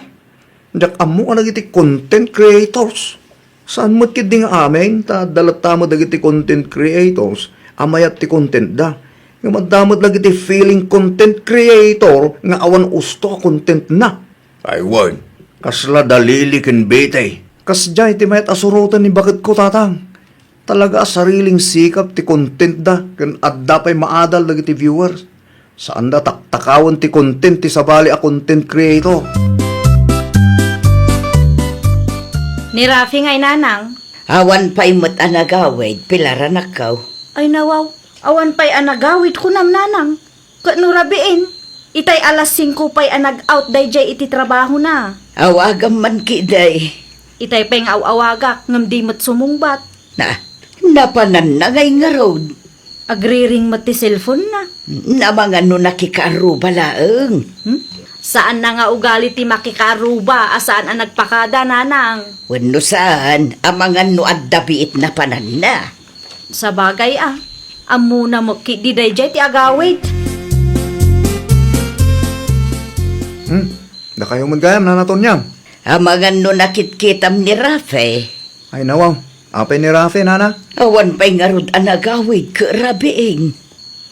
Diak ammo kadagiti content creators. Saan met ketdi nga amin, ta adda latta met dagiti content creators a mayat ti contentda. Ngem adda met dagiti feeling content creator nga awan usto a contentna. Ay wen, kasla Dalili ken Betty. Kasdiay ti mayat a suroten ni baketko, tatang. Talaga a sariling sikap ti contentda ken adda pay maadal dagiti viewers. Saanda taktakawen ti content ti sabali a content creator. Ni Rafi ngay, nanang? Awan pay met a nagawid, pilaranakkaw. Ay, nawaw, awan pay a nagawid kunam, nanang. Ket no rabiin, itay alas singko pay a nag-out daydiay iti trabahona. Awagam man ketdi. Itay pay nga aw-awagak ngem di met sumungbat. Na, napananna ngay ngarud. Agriring met ti cellphone-na. Amangan no nakikaarruba laeng. Hmm? Saanna nga ugali ti makikaarruba a saan a nagpakada, nanang. Wenno saan, amangan no adda biit napananna. Sabagay a, ammona met ketdi daydiay ti agawid. Hmm, dakayo met gayam, Nana Tonyang. Amangan no nakitkitam ni Rafe. Ay, nawaw. Apay ni Rafe, Nana? Awan pay ngarud a nagawid ket rabiing.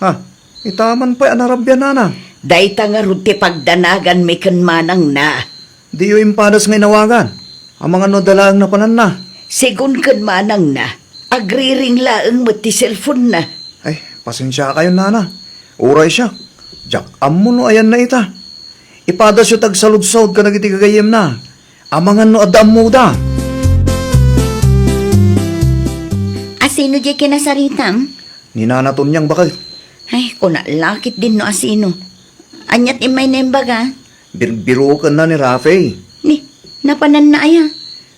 Ha? Ita man pay a narabia, Nana? Dayta ngarud ti pagdanaganmi ken manangna. Diyo impadas nga inawagan? Amangan no adda laeng napananna. Segun ken manangna, agriring laeng met ti cellphone-na. Ay, pasensiakayon, Nana. Uray siak, diak ammo no ayanna ita. Ipadasyo ti agsaludsod kadagiti gagayyemna. Amangan no adda ammoda. Sino diay kinasaritam? Ni Nana Tonyang baket. Ay, kuna la ketdin no asino. Ania ti immay na imbaga? Birbirokenna ni Rafi. Ni, napananna aya?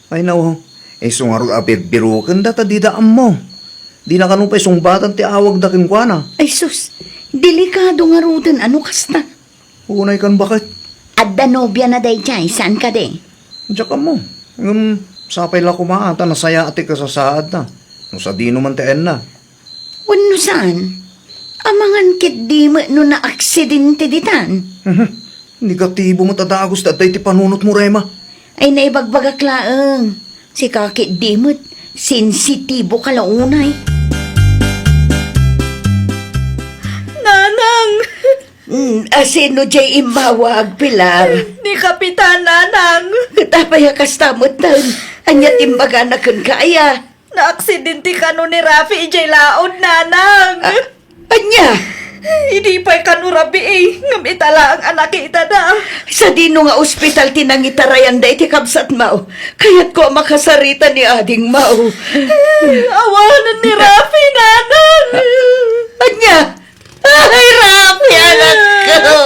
Ay, nao. Isu ngarud a birbirokenda ta dida ammo. Dina kano pay sungbatan ti awagda kenkuana. Ay, sus. Delikado ngaruden a no kasta. Unay kan baket. Adda nobiana daydiay, saan kadi? Diak ammo. Ngem sapay la koma ta nasayaat ti kasasaadna. No sadino man ti ayanna. Wenno saan? Amangan ketdi met no naaksidente ditan. Mhm. Negatibo met a dagus ti adda iti panunotmo, Rema. Ay, naibagbagak laeng. Sika ketdi met, sensitibo ka la unay. Nanang! Mm, asino diay immawag, Pilar? Ni Kapitan, Nanang. Ket apay a kasta metten? Ania ti imbagana kenka aya? Naaksidente kano ni Rafi idiay laod, Nanang. A-, ania? Idi pay kano rabii, ngem ita laeng a nakitada. Sadino nga ospital ti nangitarayanda iti kabsatmo? Kayatko a makasarita ni adingmo. Awanen ni Rafi, Nanang. Ania? Ay, Rafi, anakko!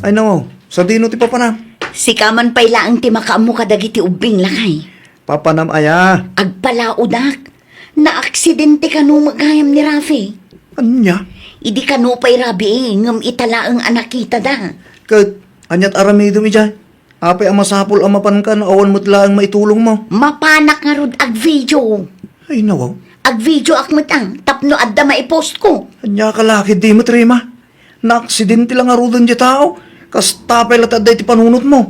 Ay, nao, sadino ti papanam? Sika man pay laeng ti makaammo kadagiti ubbing, lakay. Papanam aya? Agpalaodak. Naaksidente kano met gayam ni Rafi. Ania? Idi kano pay rabii, ngem ita laeng a nakitada. Ket, aniat aramidem idiay? Apay a masapul a mapanka no awan met laeng maitulongmo? Mapanak ngarud agvideo. Ay, nawaw. Agvideoak met, a, tapno adda maipostko. Ania ka la ketdi met, Rema? Naaksidente la ngaruden diay tao. Kasta pay la ti adda iti panunotmo.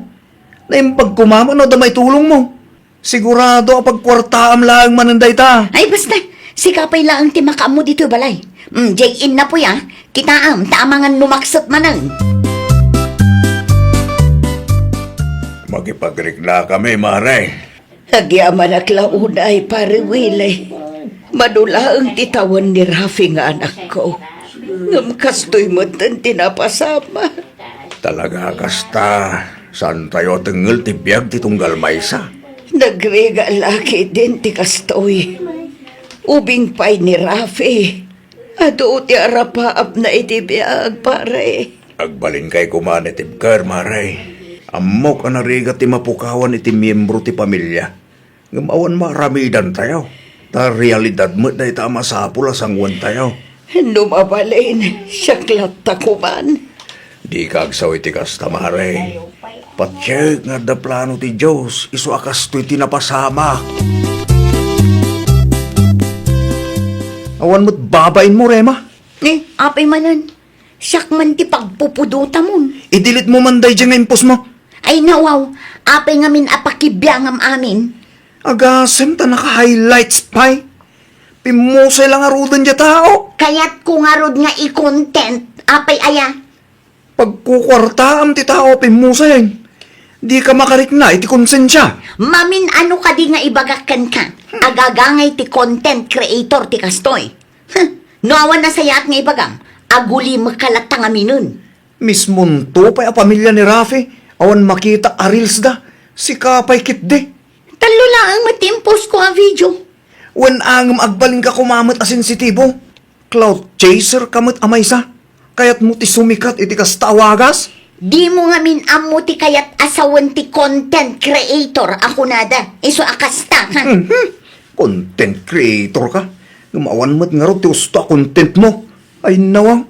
Naimbag koma no adda maitulongmo. Sigurado a pagkuartaam laeng manen dayta. Ay, basta. Sika pay laeng ti makaammo ditoy balay. Mm, diay innapoy, a. Kitaem, ta amangan no makset manen. Makipagriknakami, Mare. Agyamanak la unay, Pare Willie. Mano laeng ti tawen ni Rafi nga anakko. Ngem kastoy metten ti napasama. Talaga a kasta, saantayo a tengngel ti biag ti tunggal maysa. Nagrigat la ketdin ti kastoy. Ubing pay ni Rafi. Adu ti arapaapna iti biag, pare. Agbalinkayo koma iti ibkar, Mare. Ammok a narigat ti mapukawan iti miembro ti pamilia. Ngem awan maaramidantayo. Ta realidad met dayta a masapul a sanguentayo. No mabalin, siak latta koman. Dika agsao iti kasta, Mare. Patiek nga adda plano ti Dios, isu a kastoy ti napasamak. Awan met babainmo, Rema? Eh, apay manen? Siak man ti pagpupudotamon. I-delete mo man daydiay nga impostmo. Ay, nawaw, apay ngamin a pakibiangam amin? Agasem ta naka-highlights pay. Pimmusay la ngaruden diay tao. Kayatko ngarud nga i-content, apay aya? Pagkukuartaam ti tao a pimmusayen. Dika makarikna iti konsensia. Mamin-ano kadi nga ibagak kenka? Agagangay ti content creator ti kastoy. Huh, no awan nasayaat nga ibagam, agulimekka latta ngaminen. Mismonto pay a pamilia ni Rafi, awan makita a reels da. Sika pay ketdi. Tallo laeng met ti impostko a video. Wen a ngem agbalinka koma met a sensitibo. Clout chaser ka met a maysa. Kayatmo ti sumikat iti kasta a wagas? Dimo ngamin ammo ti kayat a sawen ti content creator a kunada. Isu a kasta, ha? Mhm. Content creator ka? Ngem awan met ngarud ti usto a contentmo. Ay, nawang.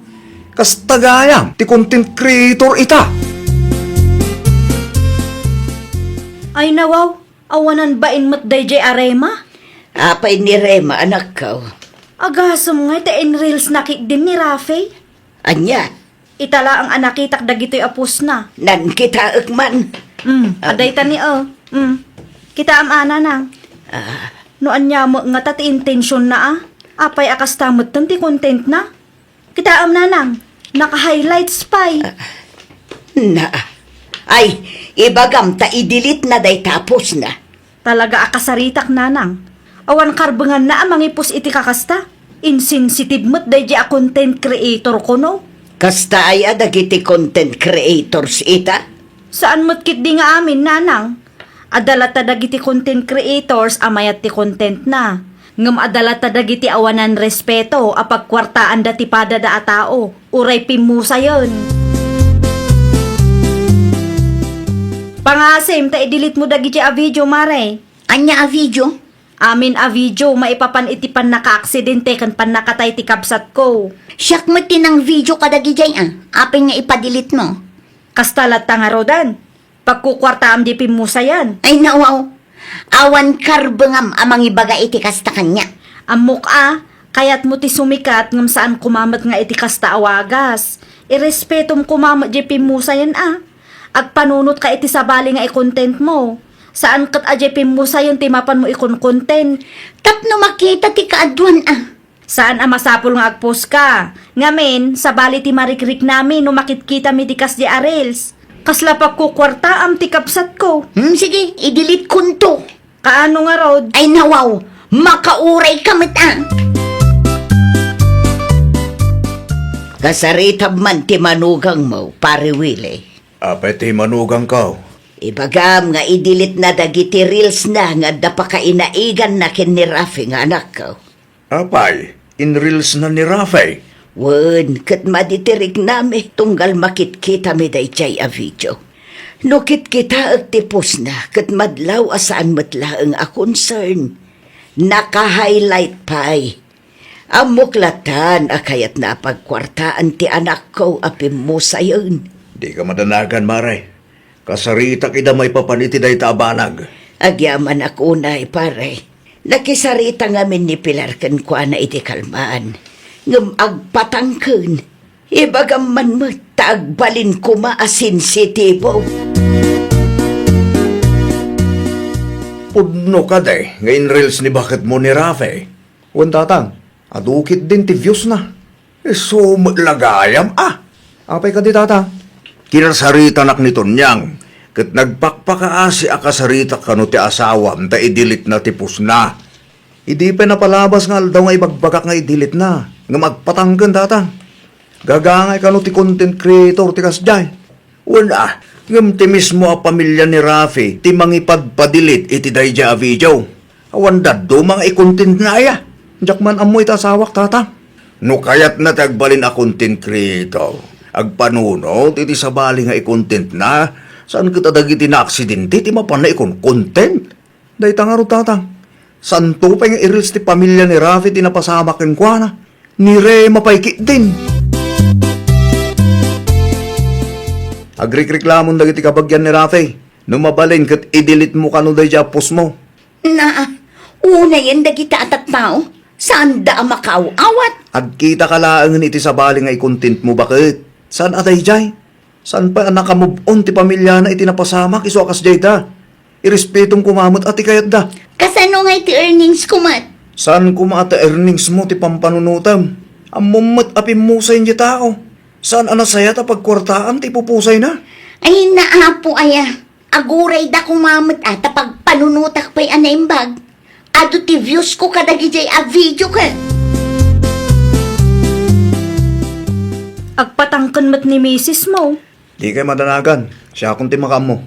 Kasta gayam ti content creator ita. Ay, nawaw. Awanan bain met daydiay a Rema? Apay ni Rema, anakko? Agasem ngay ta in-reels na ketdin ni Rafi. Ania? Ita laeng a nakitak dagitoy a postna. Nankitaek man. Mm, ah, adayta ni, oh. Mm. Kitaem a, nanang. Ah. No ania met ngata ti intensionna, a? Apay a kasta metten ti contentna? Kitaem, nanang, naka-highlights pay. Ah, na. Ay, ibagam ta i-delete na dayta a postna. Talaga a kasaritak, nanang. Awan karbenganna a mangi-post iti kakasta. Insensitive met daydiay a content creator, kuno. Kasta aya dagiti content creators ita? Saan met ketdi nga amin, nanang. Adda latta dagiti content creators a mayat ti contentna. Ngem adda latta dagiti awanan respeto a pagkuartaanda ti padada a tao, uray pimmusayen. Pangasim ta i-delete mo dagiti a video, Mare. Ania a video? Amin a video maipapan iti pannakaaksidente ken pannakatay ti kabsatko. Siak met ti nang-video kadagijay a. Apay nga ipa-delete mo? Kasta latta ngarudan. Pagkukuartaam di pimmusayan. Ay, nawaw. Awan karbengam a mangibaga iti kasta kaniak. Ammok a, kayatmo ti sumikat ngem saan koma met nga iti kasta a wagas. Irespetom koma met di pimmusayan a. Agpanunotka iti sabali nga i-content mo. Saan ket a di pimmusayan ti mapanmo ikon-content. Tapno makita ti kaaduan a. Saan a masapul nga agpost ka. Ngamin, sabali ti marikriknami no makitkitami ti kasdi a reels. Kasla pagkukuartaam ti kabsatko. Hmm, sige, i-delete konto. Kaano ngarud? Ay, nawaw, makauray ka met a. Kasaritam man ti manugangmo, Pare Willie. Apay ti manugangko? Ibagam nga i-delete na dagiti reels na nga adda pakainaiganna ken ni Rafi nga anakko. Apay, in-reels na ni Rafi? Wen, ket madi ti riknami tunggal makitkitami daydiay a video. No kitkitaek ti post na, ket madlaw a saan met laeng a concern. Naka-highlight pay. Ammok latan a kayatna a pagkuartaan ti anakko a pimmusayen. Dika madanagan, Mare. Kasaritak ida maipapan iti dayta a banag. Agyamanak unay, pare. Nakisarita ngamin ni Pilar kenkuana iti kalman. Ngem agpatangken. Ibagam man met ta agbalin koma a sensitibo. Pudno kadi nga in-reels ni baketmo ni Rafe? Wen, tatang, adu ketdin ti views na. Isu met la gayam a. Apay kadi, tatang? Kinasaritanak ni Tonyang, ket nagpakpakaasi a kasaritak kano ti asawam ta i-delete na ti post na. Idi pay napalabas nga aldaw nga ibagbagak nga i-delete na, ngem agpatangken, tatang. Gagangay kano ti content creator ti kasdiay. Wen a, ngem ti mismo a pamilia ni Rafi ti mangipadpa-delete iti daydiay a video. Awan dadduma nga i-content na aya. Diak man ammo iti asawak, tatang. No kayatna ti agbalin a content creator, agpanunot iti sabali nga i-content na, saan ket a dagiti naaksidente ti mapanna ikon-content. Dayta ngarud, tatang. Santo pay nga i-reels ti pamilia ni Rafi ti napasamak kenkuana. Ni Rema pay ketdin. Agrikreklamon dagiti kabagian ni Rafi. No mabalin ket i-delete mo kano daydiay a post mo. Naa, unayen dagita a tattao. Saanda a makaaw-awat. Agkita ka laengen iti sabali nga i-content mo, baket. Saan a daydiay? Saan pay a naka-move on ti pamiliana iti napasamak isu a kasdiay da? Irespetom koma met a ti kayatda. Kasano ngay ti earnings ko met? Saan koma a ti earnings mo ti pampanunotem? Ammom met a pimmusayen ti tao. Saan a nasayaat a pagkuartaam ti ipupusayna? Ay, naapo aya. Agurayda koma met a ta pagpanunotak pay a naimbag. Adu ti views ko kadagijay a video ket. Agpatangken met ni misis mo. Dikay madanagan. Siakon ti makaammo.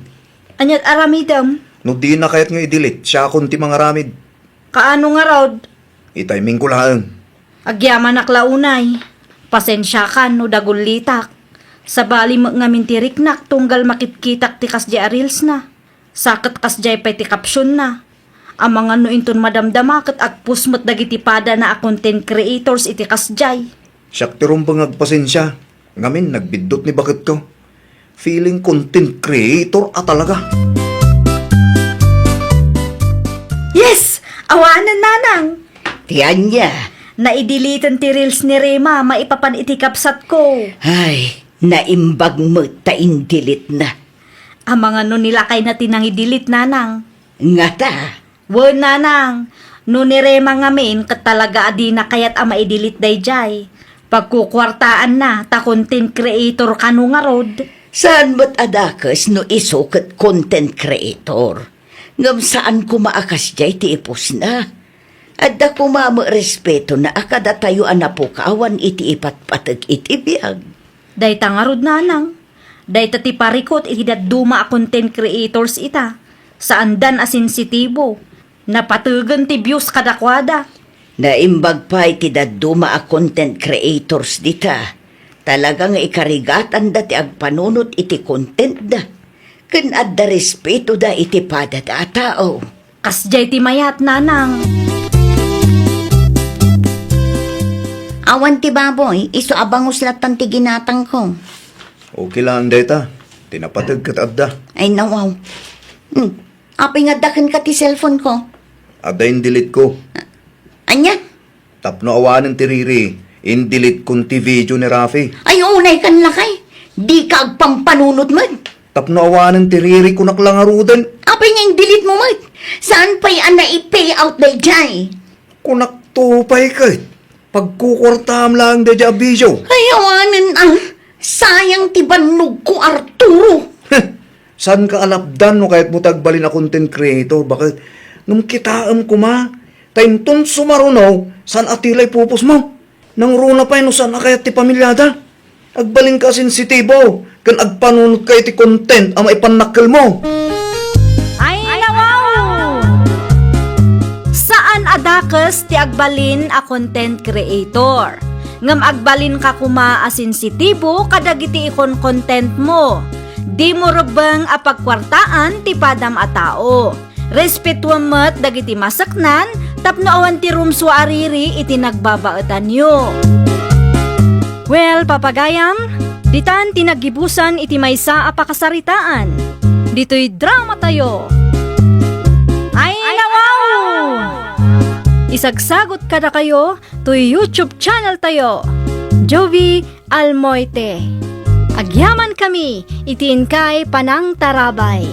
Aniat aramidem? No dina kayat nga i-delete, siakon ti mangaramid. Kaano ngarud? I-timing ko laeng. Agyamanak la unay. Pasensiakan no dagullitak. Sabali met ngamin ti riknak tunggal makitkitak ti kasdiay a reels na. Sa ket kasdiay pay ti caption na. Amangan no inton madamdama ket agpost met dagiti padana a content creators iti kasdiay. Siak ti rumbeng nga agpasensia. Ngamin, nagbiddut ni baketko. Feeling content creator a talaga. Yes! Awanen, nanang! Ti ania? Naideleten ti reels ni Rema maipapan iti kabsatko. Ay, naimbag met ta indelete na. Amangan no nilakayna ti nangidelete, nanang. Ngata? Wen, nanang, no ni Rema ngamin ket talaga a dina kayat a maidelete daydiay. Pagkukuartaanna ta content creator kano ngarud. Saan met a dakes no isu ket content creator. Ngem saan koma a kasdiay ti ipusna. Adda koma met respetona a kadatayo a napukawan iti ipatpateg iti biag. Dayta ngarud, nanang. Dayta ti parikut iti dadduma a content creators ita. Saandan a sensitibo. Napategen ti views kadakuada. Naimbag pay ti dadduma a content creators dita. Talaga nga ikarigatanda ti agpanunot iti contentda. Ken adda respetoda iti padada a tao. Kasdiay ti mayat, nanang. Awan ti baboy, isu a bangus lattan ti ginatangko. Okay lang dayta. Ti napateg ket adda. Ay, nawaw. Hmm. Apay nga adda kenka ti cellphone ko? Adda in-delete ko. Ania? Tapno awanen ti riri, in-delete kon ti video ni Rafi. Ay, unay kan lakay. Dika agpampanunot met. Tapno awanen ti riri, kunak la ngaruden. Apay nga in-delete mo met? Saan pay a nai-pay out daydiay? Kunakto pay ket, pagkukuartaam laeng daydiay a video. Ay, awanen a. Sayang ti bannogko, Arturo. Heh, saanka a lapdan no kayatmo ti agbalin a content creator, baket? Ngem kitaem koma, ta inton sumaruno, saan a tila ipupusmo. Nangruna pay no saan a kayat ti pamiliada. Agbalinka a sensitibo ken agpanunotka iti content a maipannakkelmo. Ay, nawaw! Saan a dakes ti agbalin a content creator. Ngem agbalinka koma a sensitibo kadagiti ikon-contentmo. Dimo rebbeng a pagkuartaan ti padam a tao. Respetuem met dagiti maseknan tapno awan ti rumsua a riri iti nagbabaetanyo. Well, papagayam, ditan ti naggibusan iti maysa a pakasaritaan. Ditoy dramatayo. Ay, nawaw! Isagsagot kadakayo toy YouTube channel tayo, Jovi Almoite. Agyamankami iti inkay panangtarabay.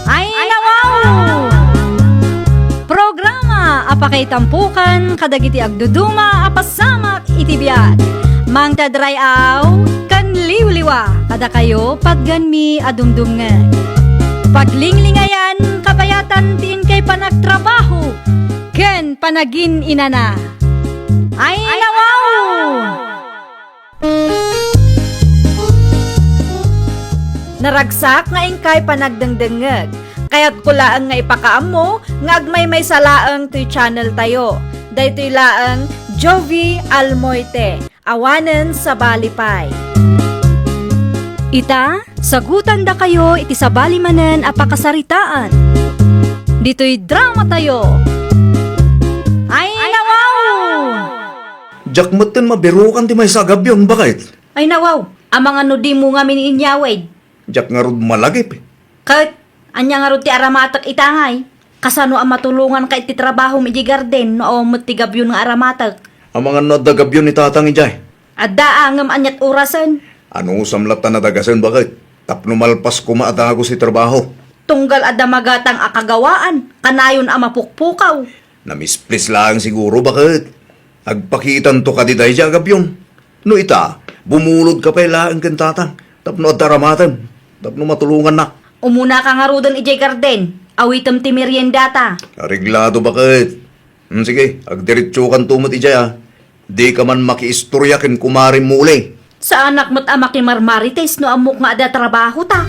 Ay, nawaw! Programa a pakaitampukan kadagiti agduduma a pasamak iti biag. Mangted ray-aw ken liwliwa kadakayo patgenmi a dumdumngeg. Paglinglingayam kabayatan ti inkay panagtrabaho ken panagin-inana. Ay, nawaw! Naragsak nga inkay panagdengdengngeg. Kayatko laeng nga ipakaammo nga agmaymaysa laeng toy channel tayo. Daytoy laeng Jovi Almoite. Awanen sabali pay. Ita, sagutandakayo iti sabali manen a pakasaritaan. Ditoy dramatayo. Ay, nawaw! Diak metten mabirukan ti maysa a gabion, baket? Ay, nawaw, amangan no dimo ngamin inyawid. Diak ngarud malagip. Ket, ania ngarud ti aramatek ita ngay? Kasano a matulonganka iti trabahom idiay garden no awan met ti gabion nga aramatek? Amangan no adda gabion ni Tatang idiay? Adda a, ngem aniat orasen? Anusam latta nadagasen, baket? Tapno malpas koma a dagus ti trabaho. Tunggal adda magatang a kagawaan, kanayon a mapukpukaw. Namisplis laeng siguro, baket? Agpakitanto kadi daydiay a gabion. No ita, bumulodka pay laeng ken Tatang tapno adda aramatem, tapno matulongannak. Umunaka ngaruden idiay garden, awitem ti meriendata. Areglado, baket. Hmm, sige, agdiretsokanto met idiay, a. Dika man makiistoria ken kumarem Muli. Saanak met a makimarmarites no ammok nga adda trabahota.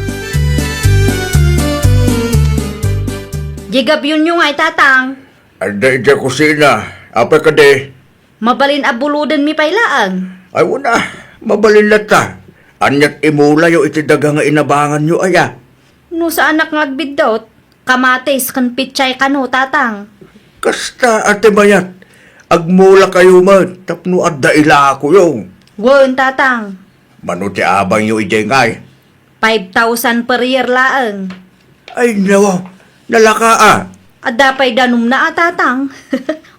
Diay gabionyo ngay, Tatang. Adda idiay kusina. Apay kadi? Mabalin a bulodenmi pay laeng. Ay, wen a, mabalin latta. Aniat imulayo iti daga nga inabanganyo aya? No saanak nga agbiddut, kamatis ken pechay kano, Tatang. Kasta a ti mayat, agmulakayo met tapno adda ilakoyo. Wen, Tatang. Mano ti abangyo idiay ngay? Five thousand per year laeng. Ay, nawa, nalaka a. Adda pay danumna a, Tatang.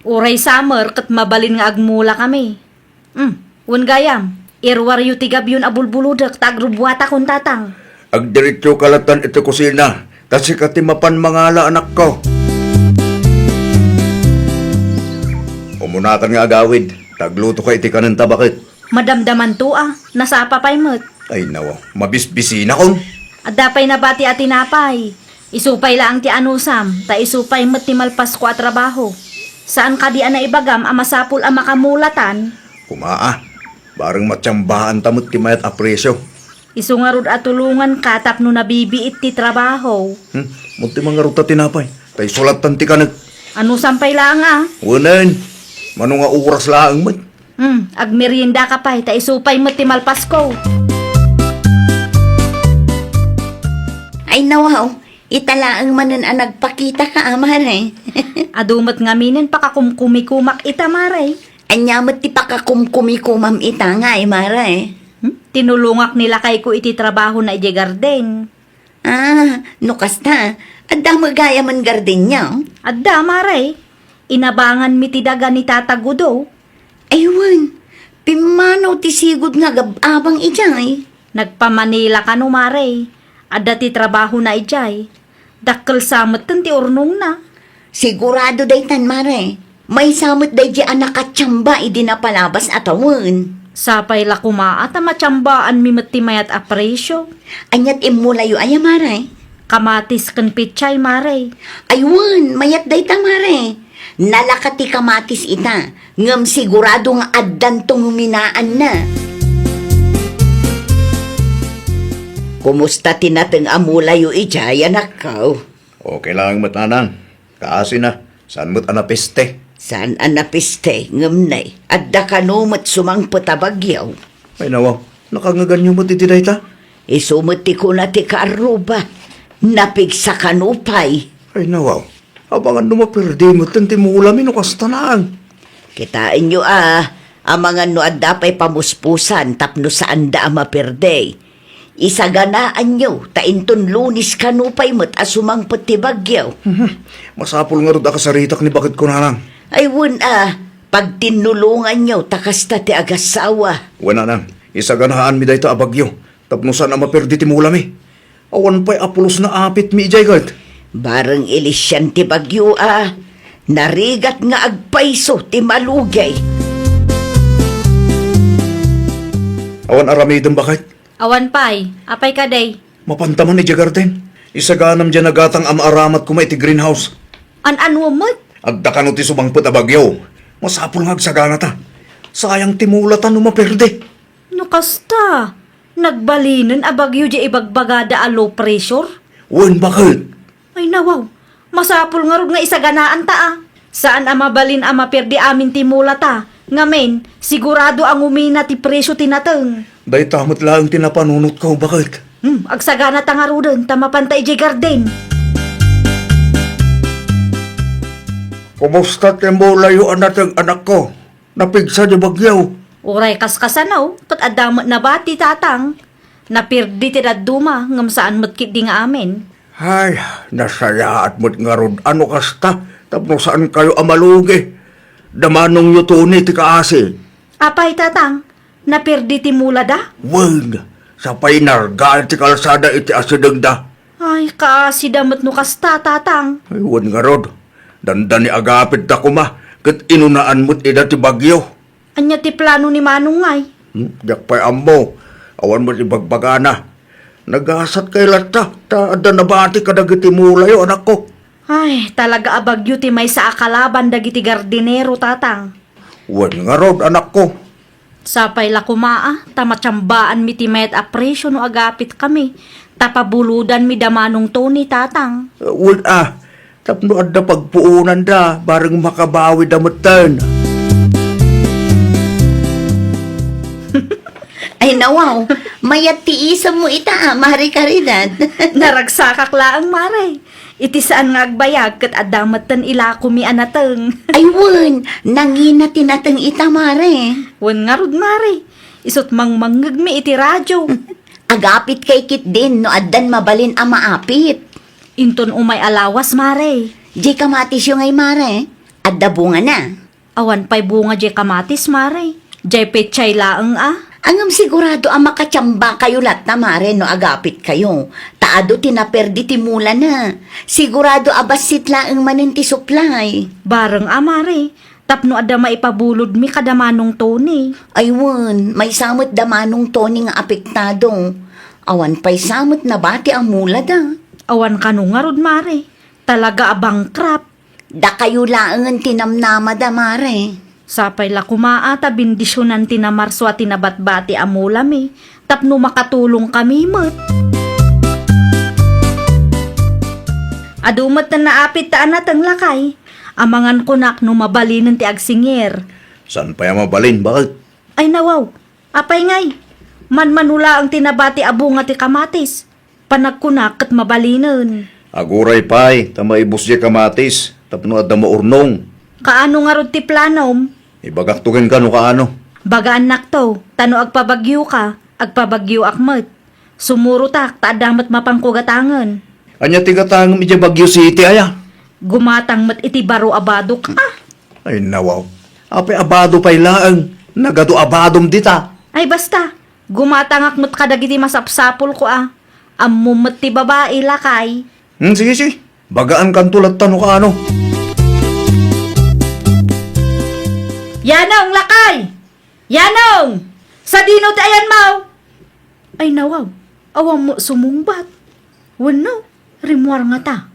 Uray summer ket mabalin nga agmulakami. Hmm, wen gayam, iruaryo ti gabion a bulbulodek ta agrubbuatakon, Tatang. Agdiretsoka latta iti kusina, ta sika ti mapan mangala, anakko. Umunakan nga agawid, ta aglutoka iti kanenta, baket. Madamdamanto a, nasapa pay met. Ay, nawa, mabisbisinakon. Adda pay nabati a tinapay. Isu pay laeng ti anusam, ta isu pay met ti malpasko a trabaho. Saan kadi a naibagam a masapul a makamulatan? Koma a, Bareng matsambaan ta met ti mayat a presyo. Isu ngarud a tulonganka tapno nabibiit ti trabaho. Hmm? Munti man ngarud ta tinapay. Ta isu lattan ti kanek. Anusan pay laeng a? Wenen. Mano nga oras laeng met? Hmm, agmeriendaka pay, ta isu pay met ti malpasko. Ay, nawaw, ita laeng manen a nagpakitaka, a, mare. Adu met ngaminen pakakumkumikumak ita, mare. Ania met ti pakakumkumikomam ita ngay, mare? Hmm? Tinulongak ni lakayko iti trabahona idiay garden. Ah, no kasta, adda met gayamen gardenyo? Adda, mare. Inabanganmi ti daga ni Tata Gudo. Ay wen, pimmanaw ti sigud nga agab-abang idiay. Nagpamanila kano, mare. Adda ti trabahona idiay. Dakkel sa metten ti urnongna. Sigurado daytan, mare. Maysa met daydi a nakatsamba idi napalabas a tawen. Sapay la koma a ta matsambaanmi met ti mayat a presyo. Ania ti immulayo aya, mare? Kamatis ken pechay, mare. Ay wen, mayat dayta, mare. Nalaka ti kamatis ita, ngem sigurado nga addanto nguminaanna. Kumusta ti nateng a mulayo idiay, anakko? Okay laeng met, nanang. Kaasina, saan met a napiste? Saan a napiste, ngem nay, adda kano met sumangpet a bagyo. Ay, nawaw, nakangeganyo met iti dayta? Isu met ti kuna ti kaarruba, napigsa kano pay. Ay, nawaw, amangan no maperde met ti mulami no kasta laeng. Kitaenyo a, amangan no adda pay pamuspusan tapno saanda a maperde. Isaganaanyo, ta inton Lunes kano pay met a sumangpet ti bagyo. Mhm. Masapul ngarud a kasaritak ni baketko, nanang. Ay, wen a, pagtinnulonganyo ta kasta ti agassawa. Wen, nanang, isaganaanmi dayta a bagyo, tapno saan a maperde ti mulami. Awan pay a pulos nga apitmi idiay ket. Bareng ilisian ti bagyo a, narigat nga agpayso ti malugi. Awan aramidem, baket? Awan pay. Apay kadi? Mapanta man idiay garden. Isaganam diay nagatang a maaramat koma iti greenhouse. An-ano met? Adda kano ti sumangpet a bagyo. Masapul nga agsaganata. Sayang ti mulata no maperde. No kasta, nagbalinen a bagyo diay ibagbagada a low pressure? Wen, baket? Ay, nawaw. Masapul ngarud nga isaganaanta a. Saan a mabalin a maperde amin ti mulata. Ngamin, sigurado a ngumina ti presyo ti nateng. Dayta met laeng ti napanunotko, baket? Hmm, agsaganata ngaruden ta mapanta idiay garden. Kumusta ti mulayo a nateng, anakko? Napigsa ti bagyo. Uray kaskasano, ket adda met nabati, tatang. Naperde ti dadduma, ngem saan met ketdi nga amin. Ay, nasayaat met ngarud a no kasta, tapno saankayo a malugi. Da manongyo Tony ti kaasi. Apay, tatang, naperde ti mulada? Wen, sapay nargaan ti kalsada iti asidegda. Ay, kaasida met no kasta, tatang. Ay, wen ngarud, dandani agapitda koma, ket inunaan met ida ti bagyo. Ania ti plano ni Manong ngay? Hmm, diak pay ammo. Awan met ibagbagana. Nagasat kay latta, ta adda nabati kadagiti mulayo, anakko. Ay, talaga a bagyo ti maysa a kalaban dagiti gardinero, tatang. Wen ngarud, anakko. Sapay la koma a, ta matsambaanmi ti mayat a presyo no agapitkami, ta pabulodanmi da Manong Tony, tatang. Wen a, tapno adda pagpuonanda, bareng makabawida metten. Ay, nawaw, mayat ti isemmo ita, a, Mare Caridad. Naragsakak laeng, Mare. Iti saan nga agbayag ket adda metten ilakomi a nateng. Ay wen, nangina ti nateng ita, Mare. Wen ngarud, Mare. Isut' mangmangngegmi iti radio. Agapit kay ketdin no addan mabalin a maapit. Inton umay a lawas, Mare. Diay kamatisyo ngay, Mare. Adda bungana. Awan pay bunga diay kamatis, Mare. Diay pechay laeng a. Ngem sigurado a makatsambakayo latta, Mare, no agapitkayo. Ta adu ti naperdi ti mulana. Sigurado a bassit laeng manen ti supply. Bareng a, Mare. Tapno adda maipabulodmi kada Manong Tony. Ay wen, maysa met da Manong Tony nga apektado. Awan pay sa met nabati a mulada. Awan kano ngarud, Mare. Talaga a bankrupt. Dakayo laengen ti namnamada, Mare. Sapay la koma a ta bendisionan ti namarso a ti nabatbati a mulami tapno makatulongkami met. Adu met ti naapit ta anateng, lakay. Amangan kunak no mabalinen ti agsingir. Saan pay a mabalin, baket? Ay nawaw, apay ngay? Manmano laeng ti nabati a bunga ti kamatis. Panagkunak ket mabalinen. Aguray pay, ta maibus diay kamatis, tapno adda maurnong. Kaano ngarud ti planom? Ibagakto kenka no kaano. Bagaannakto, ta no agpabagyoka, agpabagyoak met. Sumurotak, ta adda met mapanko gatangen. Ania ti gatangem idiay Baguio City, aya? Gumatang met iti baro a badok, ah. Ay, nawaw. Apay a bado pay laeng, nagadu a badom dita. Ay, basta, gumatangak met kadagiti masapsapulko, ah. Ammom met ti babai, lakay. Hmm, sige, sige. Bagaankanto latta no kaano. Yanong, lakay! Yanong! Sadino ti ayanmaw? Ay, nawaw. Awan mo sumungbat. Wenno, rimmuar ngata.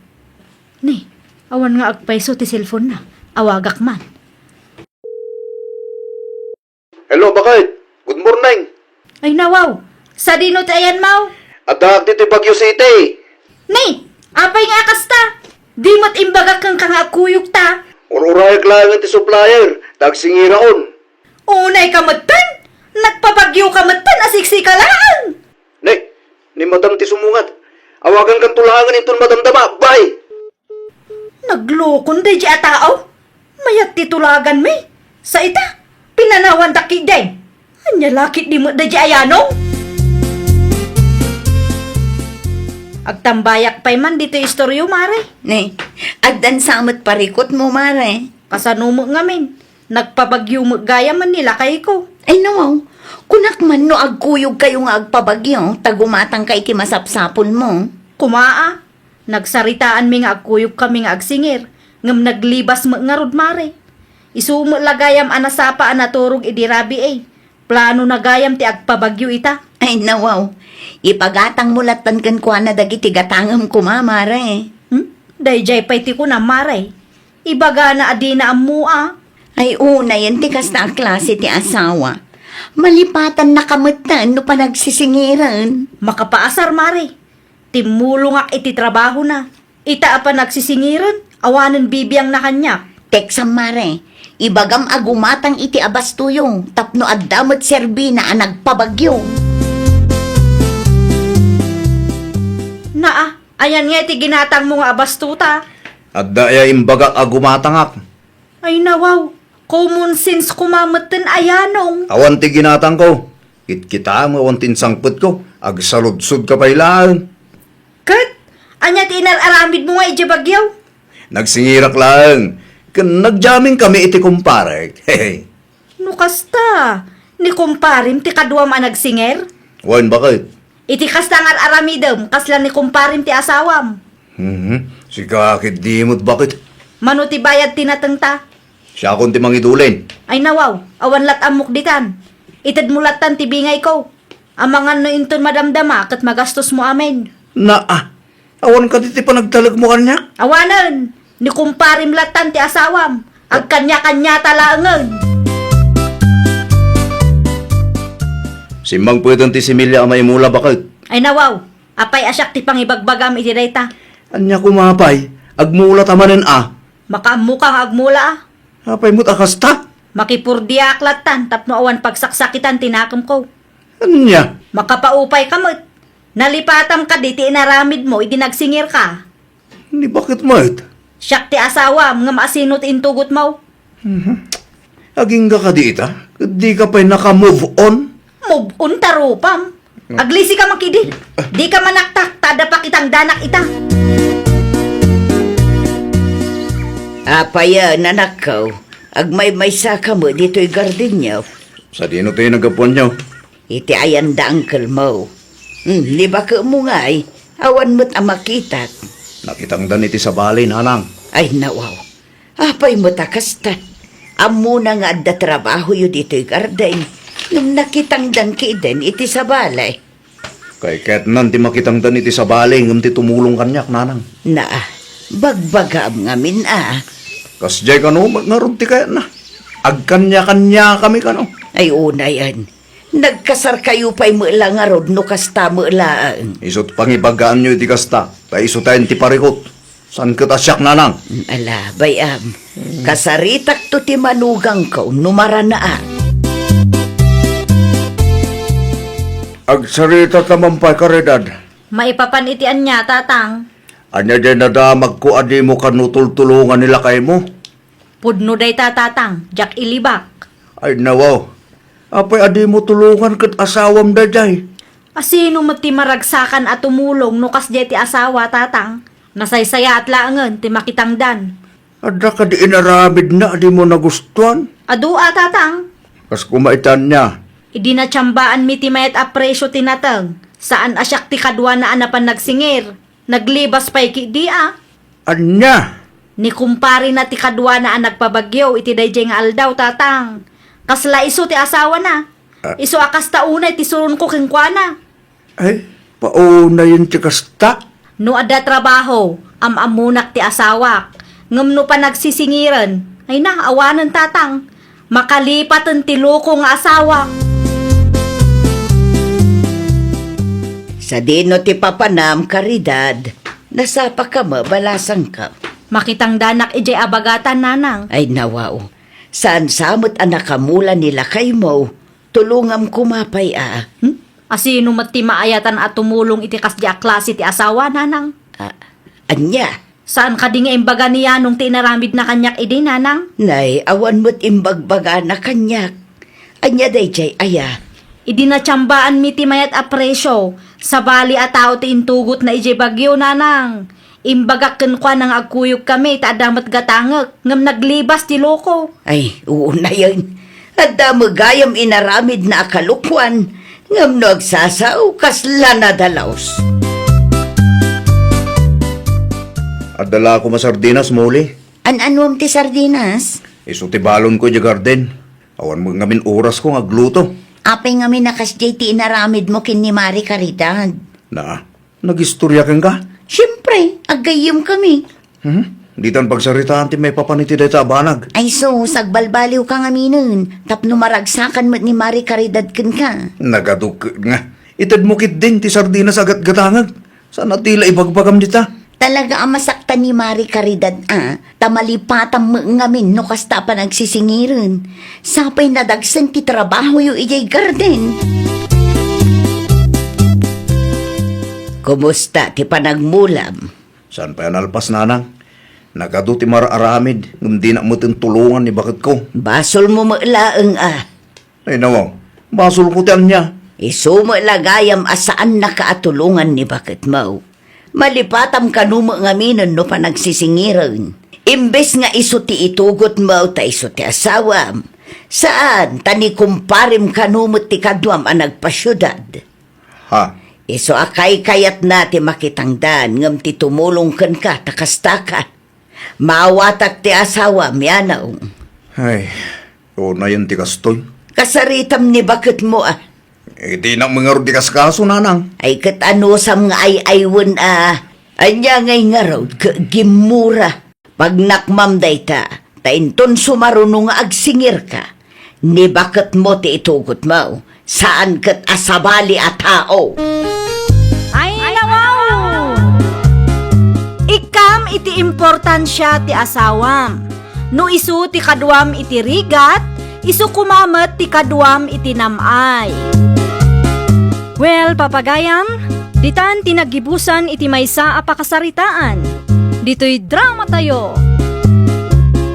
Ni, awan nga agpayso ti cellphone na. Awagak man. Hello, baket. Good morning. Ay, nawaw. Sadino ti ayanmaw? Addaak ditoy Baguio City. Ni, apay nga a kasta? Di met imbagak kenka nga agkuyogta. Ur-urayak laengen ti supplier, ta agsingirakon. Unayka metten? Nagpabagyoka metten a siksika laeng. Ni, ni madam ti sumungat. Awagankanto laengen inton madamdama. Bye! Naglokon daydi a tao. Mayat ti tulaganmi. Sa ita, pinanawandak ketdi. Ania la ketdi met daydi a Yanong? Agtambayak pay man ditoy istoryo, mare. Ne, addan sa met parikutmo, mare. Kasano met ngamin? Nagpabagyo met gayam ni lakayko. Ay, nawaw. Kunak man no agkuyogkayo nga agpabagyo, ta gumatangka iti masapsapulmo. Kumaa, nagsaritaanmi nga agkuyogkami nga agsingir, ngem naglibas met ngarud, mare. Isu met la gayam a nasapa a naturog idi rabii. Planona gayam ti agpabagyo ita. Ay, nawaw. Ipagatangmo lattan kenkuana dagiti gatangem koma, mare. Hmm? Daydiay pay ti kunam, mare. Ibagana a dina ammo a. Ay, unayen ti kasta a klase ti asawa. Malipatannaka metten no panagsisingiren. Makapaasar, mare. Timmulongak iti trabahona. Ita a panagsisingiren, awanen bibiangna kaniak. Teksam, mare. Ibagam a gumatang iti abastoyo tapno adda met serbina a nagpabagyo. Naa, ayan nga iti ginatangmo nga abastota. Adda aya imbagak a gumatangak? Ay, nawaw, common sense koma metten a Yanong. Awan ti ginatangko. Kitkitaem nga awan ti insangpetko. Agsaludsodka pay laeng. Ket, ania ti inar-aramidmo nga idiay Baguio? Nagsingirak laeng. Ken nagyaming kami iti kumparek. Hehe. No kasta, ni kumparem ti kaduam a nagsinger? Wen, baket? Iti kasta nga ar-aramidem, kasla ni kumparem ti asawam. Mhm. Sika ketdi met, baket? Mano ti bayad ti natengta? Siakon ti mangidulin. Ay, nawaw, awan lat ammok ditan. Itedmo lattan ti bingayko. Amangan no inton madamdama ket magastosmo amin. Naa, awan kadi ti panagtalekmo kaniak? Awanen, ni kumparem lattan ti asawam. Agkaniakaniata laengen. Simmangpeten ti similya a maimula, baket. Ay, nawaw, apay a siak ti pangibagbagam iti dayta? Ania koma pay, agmulata manen a. Makaammoka nga agmula a. Apay met a kasta? Makipurdiaak lattan tapno awan pagsaksakitan ti nakemko. Ania? Makapaupayka met. Nalipatam kadi ti inaramidmo idi nagsingirka? Ni baket met? Siak ti asawam, ngem asino ti intugotmo? Mhm. Agingga kadi ita? Ket dika pay naka-move on? Move on ta rupam. Aglisika man ketdi. Dika manaktak, ta adda pakitangdanak ita. Apay a, anakko, agmaymaysaka met ditoy gardenyo? Sadino ti naggapuanyo? Iti ayan da uncle mo. Hmm, ni baketmo ngay, awan met a makitak. Nakitangdan iti sabali, nanang. Ay, nawaw. Apay met a kasta? Ammona nga adda trabahoyo ditoy garden, ngem nakitangdan ketdin iti sabali. Kay kayatnan ti makitangdan iti sabali ngem ti tumulong kaniak, nanang. Naa, bagbagaam ngamin a. Kasdiay kano met ngarud ti kayatna. Agkaniakaniakami kano? Ay, unayen. Nagkasarkayo pay met la ngarud no kasta met laeng. Isu't pangibagaanyo iti kasta, ta isu tayen ti parikut. Saan ket a siak, nanang? Ala, bay-am. Kasaritakto ti manugangko no maranaak. Agsaritata man pay, Caridad. Maipapan iti ania, tatang? Ania diay nadamagko a dimo kano tultulongan ni lakaymo? Pudno dayta, tatang, diak ilibak. Ay, nawaw. Apay a dimo tulongan ket asawam daydiay? A sino met ti maragsakan a tumulong no kasdiay ti asawa, tatang? Nasaysayaat laengen ti makitangdan. Adda kadi inaramidna a dimo nagustuan? Adu a, tatang. Kas koma iti ania? Idi natsiambaanmi ti mayat a presio ti nateng, saan a siak ti kaduana a napan nagsingir. Naglibas pay ketdi a. Ania? Ni kumparena ti kaduana a nagpabagyo iti daydiay nga aldaw, tatang. Kasla isu ti asawana. Ah. Isu a kasta unay ti suronko kenkuana. Ay, paunayen ti kasta. No adda trabaho, am-ammonak ti asawak. Ngem no panagsisingiren, ay na, awanen, tatang. Makalipaten ti loko nga asawa. Sadino ti papanam, Caridad? Nasapaka met, balasangko. Makitangdanak idiay abagatan, nanang. Ay, nawaw. Saan sa met a nakamula ni lakaymo? Tulongam koma pay a. Hmm? A sino met ti maayatan a tumulong iti kasdi a klase ti asawa, nanang? Ah, ania? Saan kadi nga imbaga ni Yanong ti inaramidna kaniak idi, nanang? Nay, awan met imbagbagana kaniak. Ania daydiay aya? Idi natsiambaanmi ti mayat a presio, sabali a tao ti intugotna idiay bagyo, nanang. Imbagak kenkuana nga agkuyogkami ta adda met gatangek, ngem naglibas ti loko. Ay, unayen. Adda met gayam inaramidna a kalokuan, ngem no agsasao, kasla nadalus. Adda la koma sardinas, Molly. An-anuem ti sardinas? Isu ti balonko idiay garden. Awan met ngamin orasko nga agluto. Apay ngamin a kasdiay ti inaramidmo ken ni Mari Caridad? Na, nagistoria kenka? Siempre, aggayyemkami. Hmm? Ditan pagsaritaan ti maipapan iti dayta a banag. Ay sus, agbalbaliwka ngaminen, tapno maragsakan met ni Mari Caridad kenka. Nagadu ket nga. Itedmo ketdin ti sardinas a gatgatangek. Saan a ti la ibagbagam dita? Talaga a masaktan ni Mari Caridad a, ta malipatam met ngamin no kasta a panagsisingiren. Sapay nadagsen ti trabahoyo idiay garden. Kumusta ti panagmulam? Saan pay a nalpas, nanang? Nagadu ti mar-aramid, ngem dinak metten tulongan ni baketko. Basolmo met laeng a. Ay, nawaw, basolko ti ania? Isu met la gayam a saannaka a tulongan ni baketmo. Malipatam kano met ngaminen no panagsisingiren. Imbes nga isu ti itugotmo ta isu ti asawam. Saan, ta ni kumparem kano met ti kaduam a nagpasiudad. Ha? Isu a kaykayatna ti makitangdan ngem ti tumulong kenka ta kastaka. Maawatak ti asawam, Yanong. Ay, unayen ti kastoy. Kasaritam ni baketmo a. Eh, dinak met ngarud ikaskaso, nanang. Ay, ket anusam nga ay-aywen a. Ania ngay ngarud ket gimmura. Pagnakmam dayta, ta inton sumaruno nga agsingirka, ni baketmo ti itugotmo, saan ket a sabali a tao. Ay, nawaw! Ikkam iti importansia ti asawam. No isu ti kaduam iti rigat, isu koma met ti kaduam iti nam-ay. Well, papagayam, ditan ti naggibusan iti maysa a pakasaritaan. Ditoy dramatayo.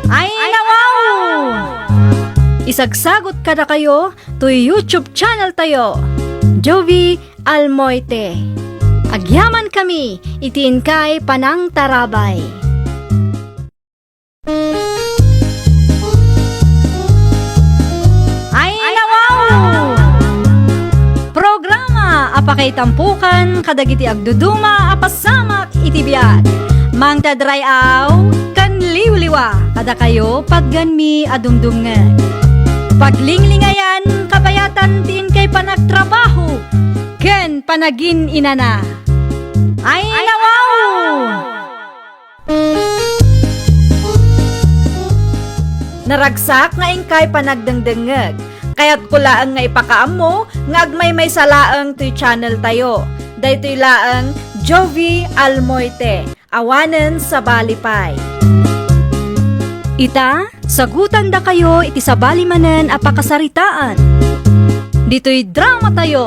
Ay, nawaw! Isagsagot kadakayo toy YouTube channel tayo, Jovi Almoite. Agyaman kami iti inkay panangtarabay. Ay, nawaw! Programa a pakaitampokan kadagiti agduduma a pasamak iti biag. Mangted ray-aw ken liwliwa kadakayo patgenmi a dumdumngeg. Paglinglingayan, kabayatan ti inkay panagtrabaho ken panagin-inana. Ay, nawaw! Naragsak nga inkay panagdengdengngeg. Kayatko laeng nga ipakaammo nga agmaymaysa laeng toy channel tayo. Daytoy laeng Jovie Almoite. Awanen sabali pay. Ita, sagutandakayo iti sabali manen a pakasaritaan. Ditoy drama tayo.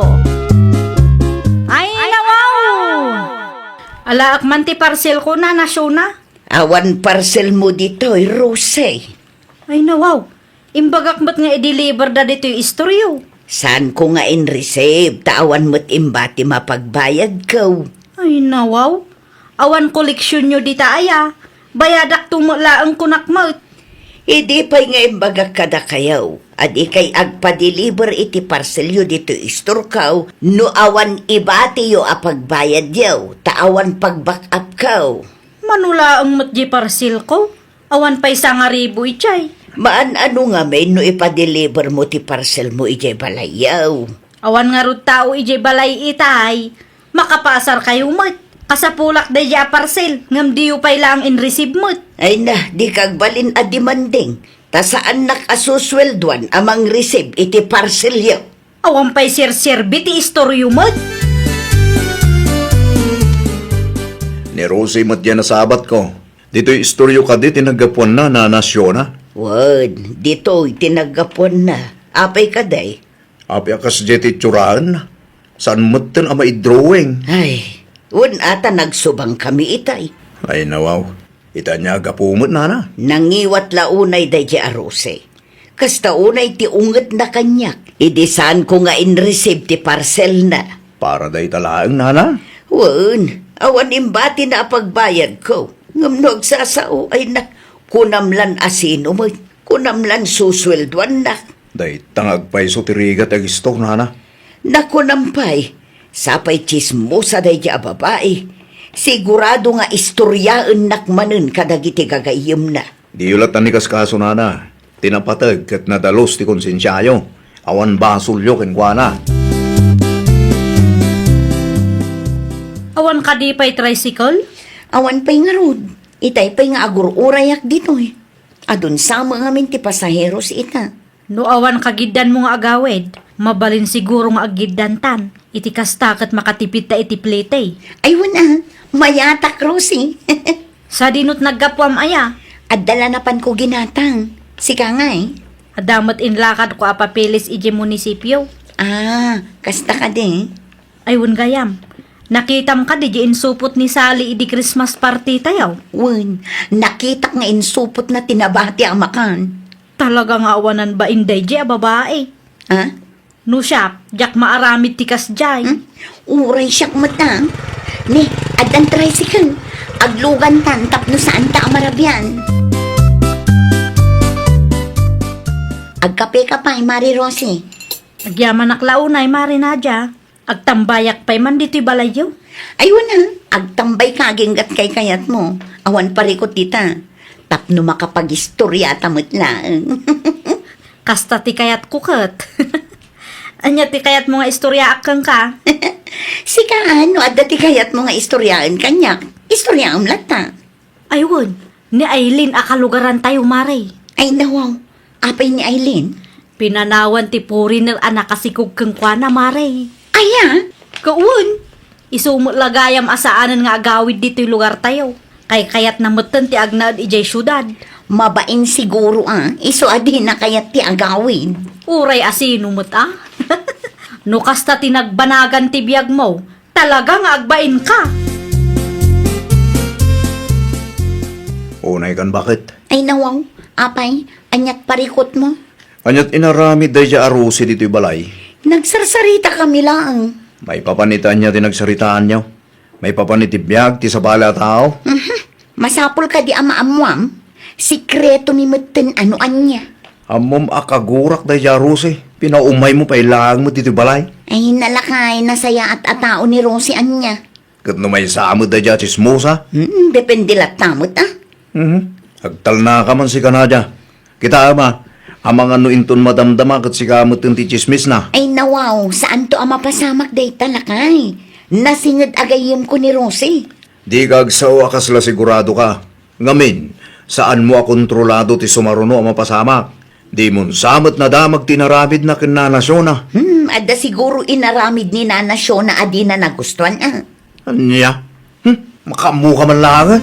Ay, nawaw! Alaak man ti parcel ko na, Nasiona. Awan parcel mo ditoy, Rose. Ay, nawaw. Imbagak met nga i-deliver da ditoy istoryo. Saan ko nga in-receive, ta awan met imbati mapagbayad ko. Ay, nawaw. Awan koleksyon yo dita aya. Bayadak to met laeng kunak met. Idi pay nga imbagak kadakayo, a dikay agpa-deliver iti parcel yo ditoy istorko, no awan ibati yo a pagbayad yo, ta awan pag-back up ko. Mano laeng met di parcel ko? Awan pay sangaribu idiay. Maan-ano ngamin no ipa-deliver mo ti parcel mo idiay balayyo? Awan ngarud tao idiay balay itay. Makapaasar kayo met. Kasapulak daydiay a parcel, ngem diyo pay laeng in-receive met. Ay na, dika agbalin a demanding. Ta saannak a susueldoan a mang-receive iti parcel yo. Awan pay serserbi ti istoryo met. Ni Rosie met diay nasabatko. Ditoy istoryo kadi ti naggapuanna, Nana Siona? Wen, ditoy ti naggapuanna. Apay kadi? Apay a kasdiay ti itsuraenna? Saan metten a maidrawing? Ay, wen a ta nagsubangkami itay. Ay, nawaw. Ita ania a gapu met, Nana? Nangiwat la unay daydiay a Rosie. Kasta unay ti ungetna kaniak, idi saanko nga in-receive ti parcelna. Para dayta laeng, Nana? Wen, awan imbatina a pagbayadko. Ngem no agsasao, ay na, kunam lan a sino met, kunam lan susueldoannak. Dayta nga agpayso ti rigat ti agistor, Nana. Nakunam pay, sapay tsismosa daydiay a babai. Sigurado nga istoriaennak manen kadagiti gagayyemna. Diyo latta ni kaskaso, Nana. Ti napateg ket nadalus ti konsensiayo. Awan basolyo kenkuana. Awan kadi pay tricycle? Awan pay ngarud. Itay pay nga agur-urayak ditoy. Adun sa met ngamin ti pasaheros ita. No awan kagiddanmo nga agawid, mabalin siguro nga aggiddantan. Iti kasta ket makatipidta iti plete. Ay, wen a, mayatak, Rosie. Sadino ti naggapuam aya? Adda la napanko ginatang. Sika ngay? Adda met inlakadko a papeles idiay munisipio. Ah, kasta kadi? Ay, wen gayam. Nakitam kadi di insupot ni Sally idi Christmas party tayo? Wen, nakitak nga insupotna ti nabati a makan. Talaga nga awanan bain daydiay a babai. Ah? No siak, diak maaramid ti kasdiay. Hmm? Uray siak met a. Ni, addan tricycle. Aglugantan tapno saanta a marabian. Agkapeka pay, Mari Rosie. Agyamanak la unay, Mari Nadia. Agtambayak pay man ditoy balayyo. Ay, wen a, agtambayka aginggat kaykayatmo. Awan parikut dita. Tapno makapagistoriata met laeng. Kasta ti kayatko ket. Ania ti kayatmo nga istoriaak kenka? Sika, no adda ti kayatmo nga istoriaen kaniak, istoriaem latta. Ay, wen, ni Aileen a kalugarantayo, Mare. Ay, nawaw. Apay ni Aileen? Pinanawan ti foreigner a nakasikog kenkuana, Mare. Aya? Kawen, isu met la gayam a saanen nga agawid ditoy lugartayo. Kaykayatna metten ti agnaed idiay siudad. Mabain siguro a, isu a dina kayat ti agawid. Uray a sino met a? No kasta ti nagbanagan ti biagmo, talaga nga agbainka. Unay kan, baket? Ay, nawaw. Apay, aniat parikutmo? Aniat inaramid daydiay a Rosie ditoy balay? Nagsarsaritakami laeng. Maipapan iti ania ti nagsaritaanyo? Maipapan iti biag ti sabali a tao? Mhm. Masapul kadi a maammuam? Sikreto mi metten a no ania. Ammom a kagurak daydiay a Rosie. Pinaumaymo pay laeng met ditoy balay. Ay, nalakay, nasayaat a tao ni Rosie ania. Ket no maysa met daydiay a tsismosa? Hmm, depende latta met a. Mhm. Agtalnaka man sika, Nadia. Kitaem a, amangan no inton madamdama ket sika metten ti tsismisna. Ay, nawaw, saanto a mapasamak dayta, lakay. Nasinged a gayyemko ni Rosie. Dika agsao a kasla siguradoka. Ngamin, Saanmo a kontrolado ti sumaruno a mapasamak. Dimon sa met nadamag ti inaramidna ken Nana Shona. Hmm, adda siguro inaramid ni Nana Shona a dina nagustuan, a. Ania? Hmm, makaammoka man laeng.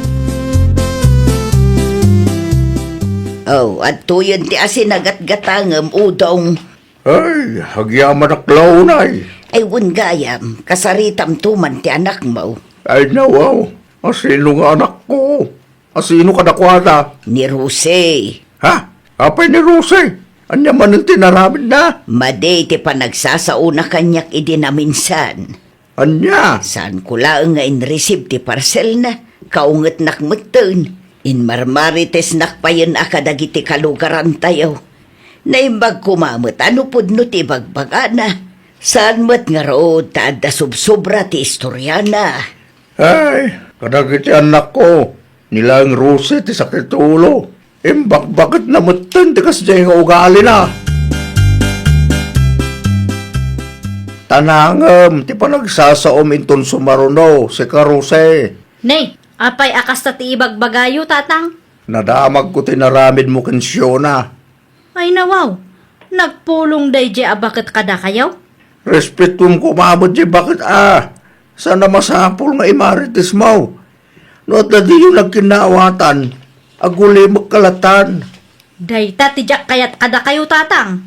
Oh, adtoyen ti asinagatgatangem, Udong. Ay, agyamanak la unay. Ay, wen gayam, kasaritamto man ti anakmo. Ay, nawaw, asino nga anakko? Asino kadakuada? Ni Rose. Ha? Apay ni Rose? Ania manen ti inaramidna? Madi ti panagsasaona kaniak idi naminsan. Ania? Saanko laeng nga inreceive ti parcelna, kaungetnak metten. Inmarmaritesnak payen a kadagiti kalugarantayo. Naimbag koma met a no pudno ti ibagbagana. Saan met ngarud ta adda subsobra ti istoriana. Ay, kadagiti annakko, ni laeng Rose ti sakit ulo. Imbakbaketna metten ti kasdiay nga ugalina. Ta nangem ti panagsasaom inton sumaruno, sika Rose. Ne, apay a kasta ti ibagbagayo, Tatang? Nadamagko ti inaramidmo ken Shona. Ay, nawaw, nagpulong daydiay a baket kadakayo? Respetoem koma met diay baket a. Saan a masapul nga imarites mo. No adda diyo nagkinnaawatan, agulimekka latan. Dayta ti diak kayat kadakayo, Tatang.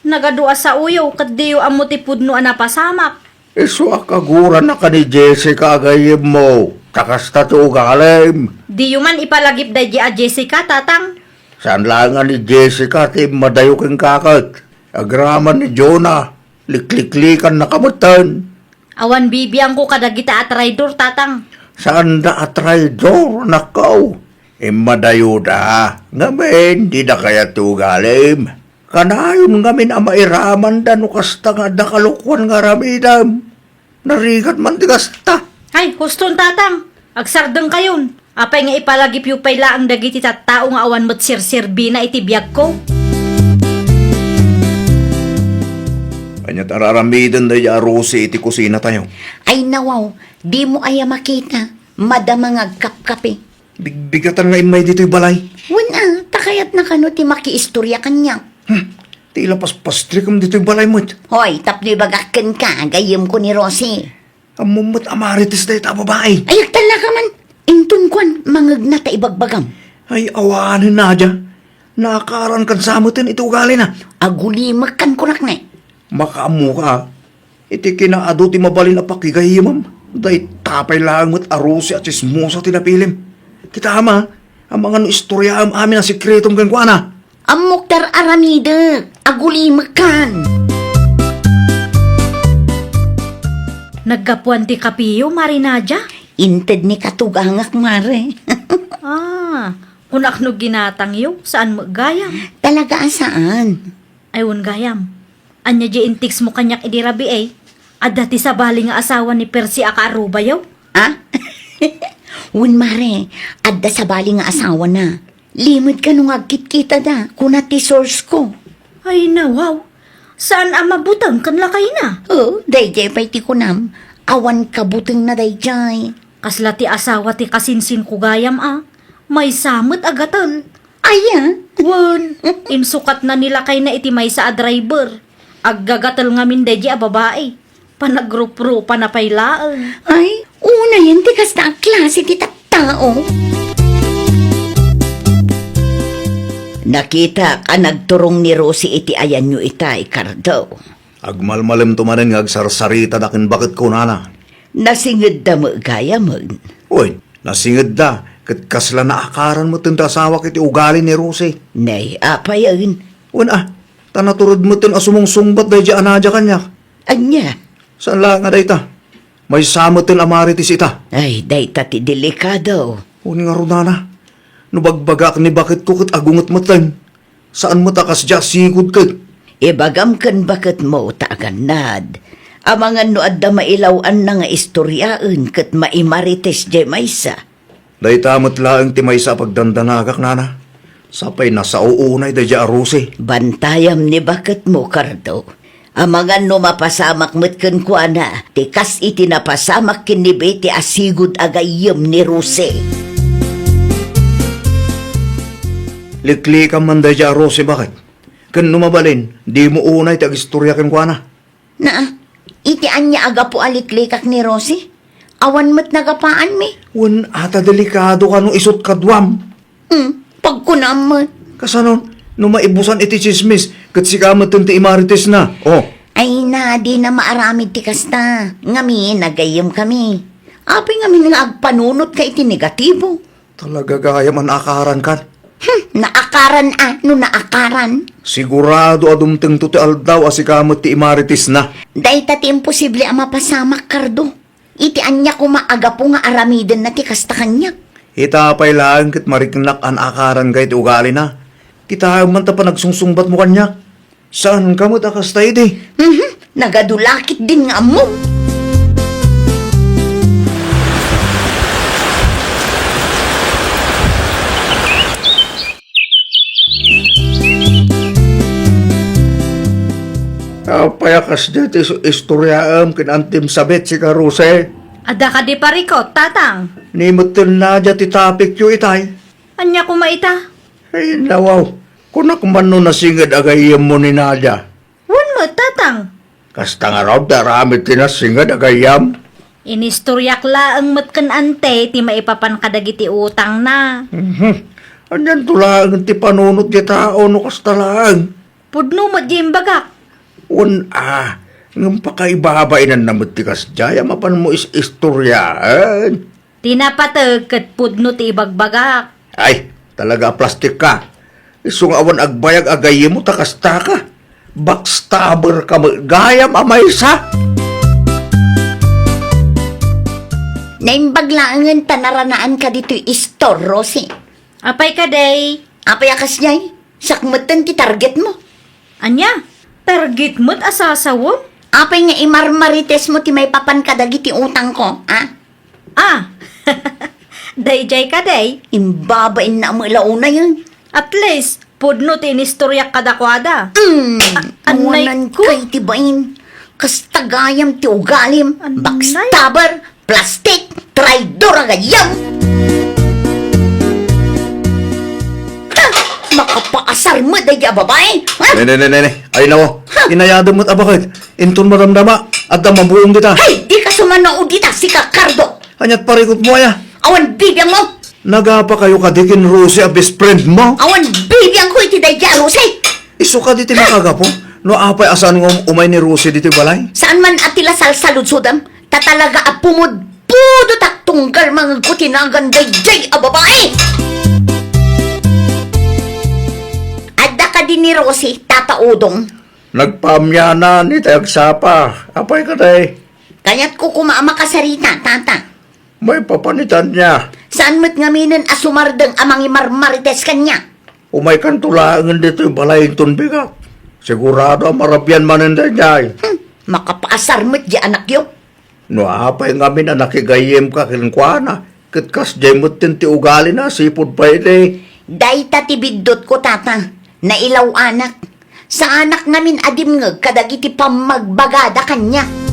Nagadu a saoyo ket diyo ammo ti pudno a napasamak. Isu a kagurana ken ni Jessica a gayyemmo, ta kasta ti ugalim. Diyo man ipalagip daydiay a Jessica, Tatang. Saan laeng a ni Jessica ti immadayo kenka ket. Agraman ni Jonah, likliklikanak metten. Awan bibiangko kadagita a traidor, Tatang. Saanda a traidor, anakko. Immadayoda, ngamin, dida kayat ti ugalim. Kanayon ngamin a mairamanda no kasta nga adda kalokuan nga aramidem. Narigat man ti kasta. Ay, huston, Tatang. Agsardengkayon. Apay nga ipalagipyo pay laeng dagiti tattao nga awan met serserbina iti biagko? Ania ti ar-aramiden daydiay a Rosie iti kusinatayo? Ay, nawaw, dimo aya makita? Madama nga agkapkapi. Bigbigatan nga immay ditoy balay. Wen a, ta kayatna kano ti makiistoria kaniak. Hmm, ti ila paspastrikam ditoy balay met. Hoy, tapno ibagak kenka, gayyemko ni Rosie. Ammom met a marites dayta a babai. Ay, agtallaka man. Inton kuan, mangegna ta ibagbagam. Ay, awanen, Nadia. Naakaran kan sa meten iti ugalina. Agulimek kan kunak ne. Makaammoka, a. Iti kinaadu ti mabalin a pakigayyemam, dayta pay laeng met a Rosie a tsismosa ti napilim. Kitam a, amangan no istoriaam amin a sekretom kenkuana. Ammok ti ar-aramidek, agulimek kan. Naggapuan ti kapiyo, Mare Nadia? Inted ni katugangak, Mare. Ah, kunak no ginatangyo, saan met gayam? Talaga a saan. Ay, wen gayam. Ania diay in-textmo kaniak idi rabii? Adda ti sabali nga asawa ni Percy a kaarubayo? Ah? Wen, Mare, adda sabali nga asawana. Limed kano nga agkitkitada, kuna ti source ko. Ay, nawaw. Saan a mabuteng ken lakayna? O, daydiay pay ti kunam. Awan kabutengna daydiay. Kasla ti asawa ti kasinsinko gayam a. Maysa met a gatel. Aya? Wen, insukatna ni lakayna iti maysa a driver. Aggagatel ngamin daydiay a babai. Panagrupropana pay laeng. Ay, unayen ti kasta a klase ti tattao. Nakitak a nagturong ni Rosie iti ayanyo itay, Cardo. Agmalmalemto manen nga agsarsaritana ken baketko, nana. Nasingedda met gayamen. Uy, nasingedda, ket kasla naakaran metten ti asawak iti ugali ni Rosie. Nay, apayen? Wen a, ta naturod metten a sumungsungbat daydiay a Nadia kaniak. Ania? Saan la nga dayta. Maysa metten a marites ita. Ay, dayta ti delikado. Wen ngarud, nana, no bagbagak ni baketko ket agunget metten. Saan met a kasdiay a sigud ket. Ibagam ken baketmo ta agannad. Amangan no adda mailaw-anna nga istoriaen ket maimarites diay maysa. Dayta met laeng ti maysa a pagdandanagak, nana. Sapay nasao unay daydiay a Rosie. Bantayam ni baketmo, Cardo. Amangan no mapasamak met kenkuana ti kas iti napasamak ken ni Betty a sigud a gayyem ni Rosie. Liklikam man daydiay a Rosie, baket. Ken no mabalin, dimo unay ti agistorya kenkuana. Na, iti ania a gapu a liklikak ni Rosie? Awan met nagapaanmi. Wen, ata delikado kano isut' kaduam. Hmm, pagkunam met. Kasano, no maibusan iti tsismis, ket sika met ti imaritesna? Oh. Ay na, dina maaramid ti kasta. Ngamin, agayyemkami. Apay ngamin nga agpanunotka iti negatibo? Talaga gayam a naakarankan. Hmm, naakaran a, no naakaran. Sigurado a dumtengto ti aldaw a sika met ti imaritesna. Dayta ti imposible a mapasamak, Cardo. Iti ania koma a gapu nga aramidenna ti kasta kaniak? Ita pay laeng ket mariknak a naakaranka iti ugalina. Kitaem man ta panagsungsungbatmo kaniak. Saanka met a kasta idi? Mhm. Nagadu la ketdin nga ammom. Apay a kasdiay ti is-, istoriaem ken antim sabit, sika, Rosie? Adda kadi parikut, Tatang? Ni metten Nadia ti topicyo itay. Ania koma ita? Ay, nawaw. Kunak man no nasinged a gayyemmo ni Nadia. Wen met, Tatang. Kasta ngarud ti aramid ti nasinged a gayyem? Inistoriak laeng met ken Ante ti maipapan kadagiti utangna. Mhm. Anianto laeng ti panunot ti tao no kasta laeng? Pudno met diay imbagak. Wen a, ngem pakaibabainanna met ti kasdiay a mapanmo is-istoriaen. Ti napateg ket pudno ti ibagbagak. Ay, talaga a plastikka. Isu nga awan agbayag a gayyemmo ta kastaka. Backstabberka met gayam a maysa. Naimbag laengen ta naranaanka ditoy istor, Rosie. Apay kadi? Apay a kasdiay? Siak metten ti targetmo. Ania? Target met a sasawem? Apay nga imarmaritesmo ti maipapan kadagiti utangko, a? Ah! Daydiay kadi? Imbabainna met la unayen. At least, pudno ti inistoriak kadakuada. Mm, a-, annay awanan ko. Kay ti bain. Kasta gayam ti ugalim. Annay. Backstabber, plastik, traidor a gayyem. Ha! Makapaasar met daydiay a babai. Ha? Ne, ne, ne, ne, ne. Ay, nako. Ha? Inayadem met a baket. Inton madamdama, adda mabuong dita. Hay, dika sumannao dita, sika, Cardo. Aniat parikutmo aya? Awan bibiangmo. Nagapakayo kadi ken Rosie a best friendmo? Awan bibiangko iti daydiay a Rosie. Isu kadi ti makagapu no apay a saan nga um-, umay ni Rosie ditoy balay? Saan man a ti la salsaludsodem, ta talaga a pumudpudotak tunggal mangegko ti nagan daydiay a babai. Adda kadi ni Rosie, Tata Udong? Nagpaamyanan itay agsapa. Apay kadi? Kayatko koma a makasarita, Tata. Maipapan ita ania? Saan met ngaminen a sumardeng a mangimarmarites kaniak? Umaykanto laengen ditoy balay inton bigat. Sigurado a marabian manen daydiay. Hmm, makapaasar met diay anakyo. No apay ngamin a nakigayyemka kenkuana, ket kasdiay metten ti ugalina, sipud pay idi. Dayta ti biddutko, Tata. Nailaw-anak. Saanak ngamin a dimngeg kadagiti pammagbagada kaniak.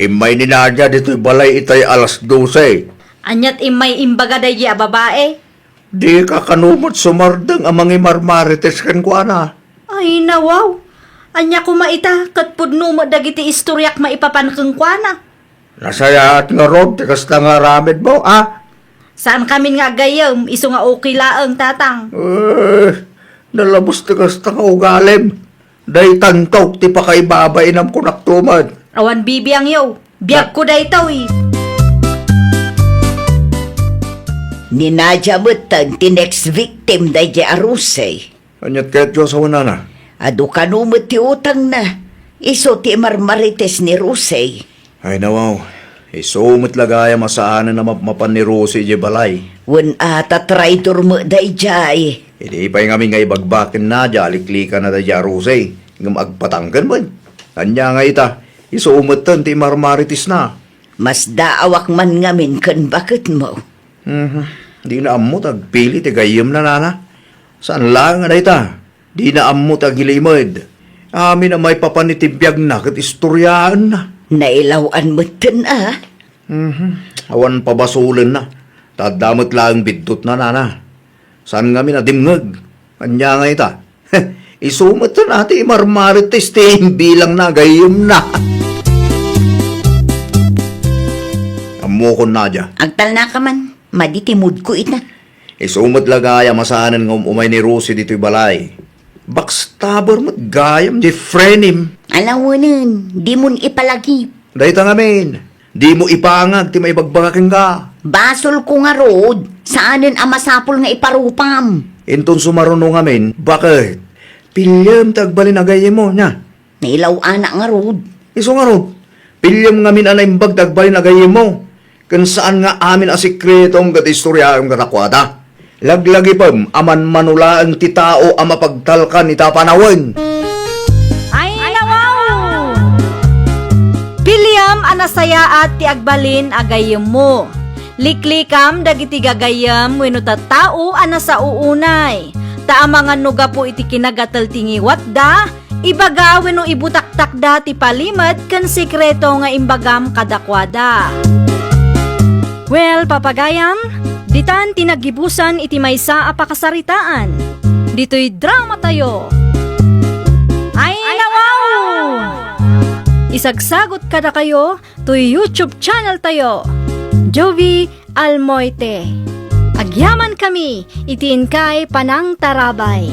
Immay ni Nadia ditoy balay itay alas dose. Aniat immay imbaga daydiay a babai? Dika kano met sumardeng a mangimarmarites kenkuana? Ay, nawaw. Ania koma ita, ket pudno met dagiti istoriak maipapan kenkuana. Nasayaat ngarud ti kasta nga aramidmo, a? Saankamin nga agayyem, isu nga okay laeng, Tatang. Eh, nalabos ti kasta nga ugalim. Daytanto ti pakaibabainam, kunakto met. Awan bibiangyo. Biagko daytoy. Ni Nadia metten ti next victim daydiay a Rosie. Aniat kayatyo a sawenana? Adu kano met ti utangna. Isu ti imarmarites ni Rosie. Ay, nawaw. Isu met la gayam a saanen a mapmapan ni Rosie idiay balay. Wen a, ta traidor met daydiay. Idi pay ngamin nga ibagbaken Nadia a liklikanna daydiay a Rosie, ngem agpatangken met. Ania nga ita, isu metten ti imarmaritesna. Masdaawak man ngamin ken baketmo. Mhm. Dina ammo ta agpili ti gayyemna, nana. Saan laeng a dayta. Dina ammo ta agilimed. Amin a maipapan iti biagna ket istoriaenna. Nailaw-an metten a. Mhm. Awan pabasolenna. Adda met laeng biddutna, nana. Saan ngamin a dimngeg? Ania nga ita? Isu met a ti marmarit ti steam bilang nagayyemna. Ammokon, Nadia. Agtalnaka man, madi ti moodko ita. Isu met la gayam a saanen nga um-umay ni Rosie ditoy balay. Backstabber met gayam, di frenem. Alawenen, dimon ipalagip. Dayta ngamin, dimo ipangag ti maibagbaga kenka. Basolko ngarud, saanen a masapul nga iparupam. Inton sumaruno ngamin, baket? Piliem ti agbalin a gayyemmo, nia? Nailaw-anak ngarud. Isu ngarud, piliem ngamin a naimbag ti agbalin a gayyemmo. Ken saan nga amin a sekretom ket istoryaem kadakuada. Laglagipem a manmano laeng ti tao a mapagtalkan ita a panawen. Ay, nawaw! Piliem a nasayaat ti agbalin a gayyemmo. Liklikam dagiti gagayyem wenno tattao a nasao unay. Ta amangan no gapu iti kinagatel ti ngiwatda, ibaga wenno ibutaktakda ti palimed ken sekreto nga imbagam kadakuada. Well, papagayam, ditan ti naggibusan iti maysa a pakasaritaan. Ditoy dramatayo. Ay, nawaw! Isagsagut kadakayo toy YouTube channeltayo, Jovie Almoite. Agyamankami iti inkay panangtarabay.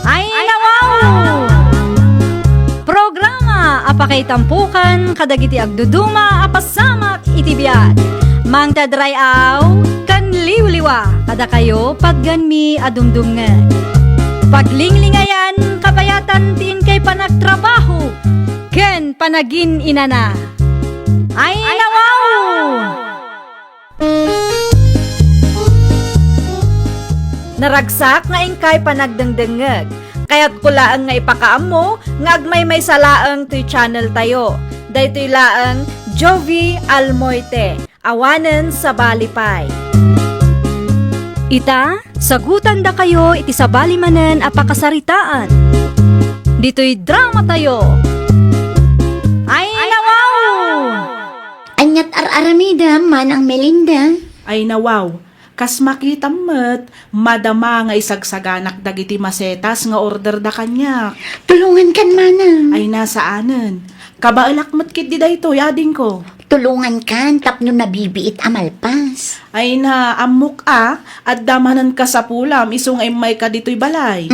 Ay, nawaw! Programa a pakaitampokan kadagiti agduduma a pasamak iti biag. Mangted ray-aw ken liwliwa kadakayo patgenmi a dumdumngeg. Paglinglingayan, kabayatan ti inkay panagtrabaho ken panagin-inana. Ay, nawaw! Naragsak nga inkay panagdengdengngeg. Kayatko laeng nga ipakaammo nga agmaymaysa laeng toy channeltayo. Daytoy laeng Jovie Almoite, awanen sabali pay. Ita, sagutandakayo iti sabali manen a pakasaritaan. Ditoy dramatayo. Ay, nawaw! Aniat ar-aramidem, Manang Melinda? Ay, nawaw. Kas makitam met, madama nga isagsaganak dagiti masetas nga orderda kaniak. Tulongankan, Manang. Ay, na, saanen. Kabaelak met ketdi daytoy, adingko. Tulongankan tapno nabibiit a malpas. Ay, na, ammok a, adda manen kasapulam isu nga immayka ditoy balay.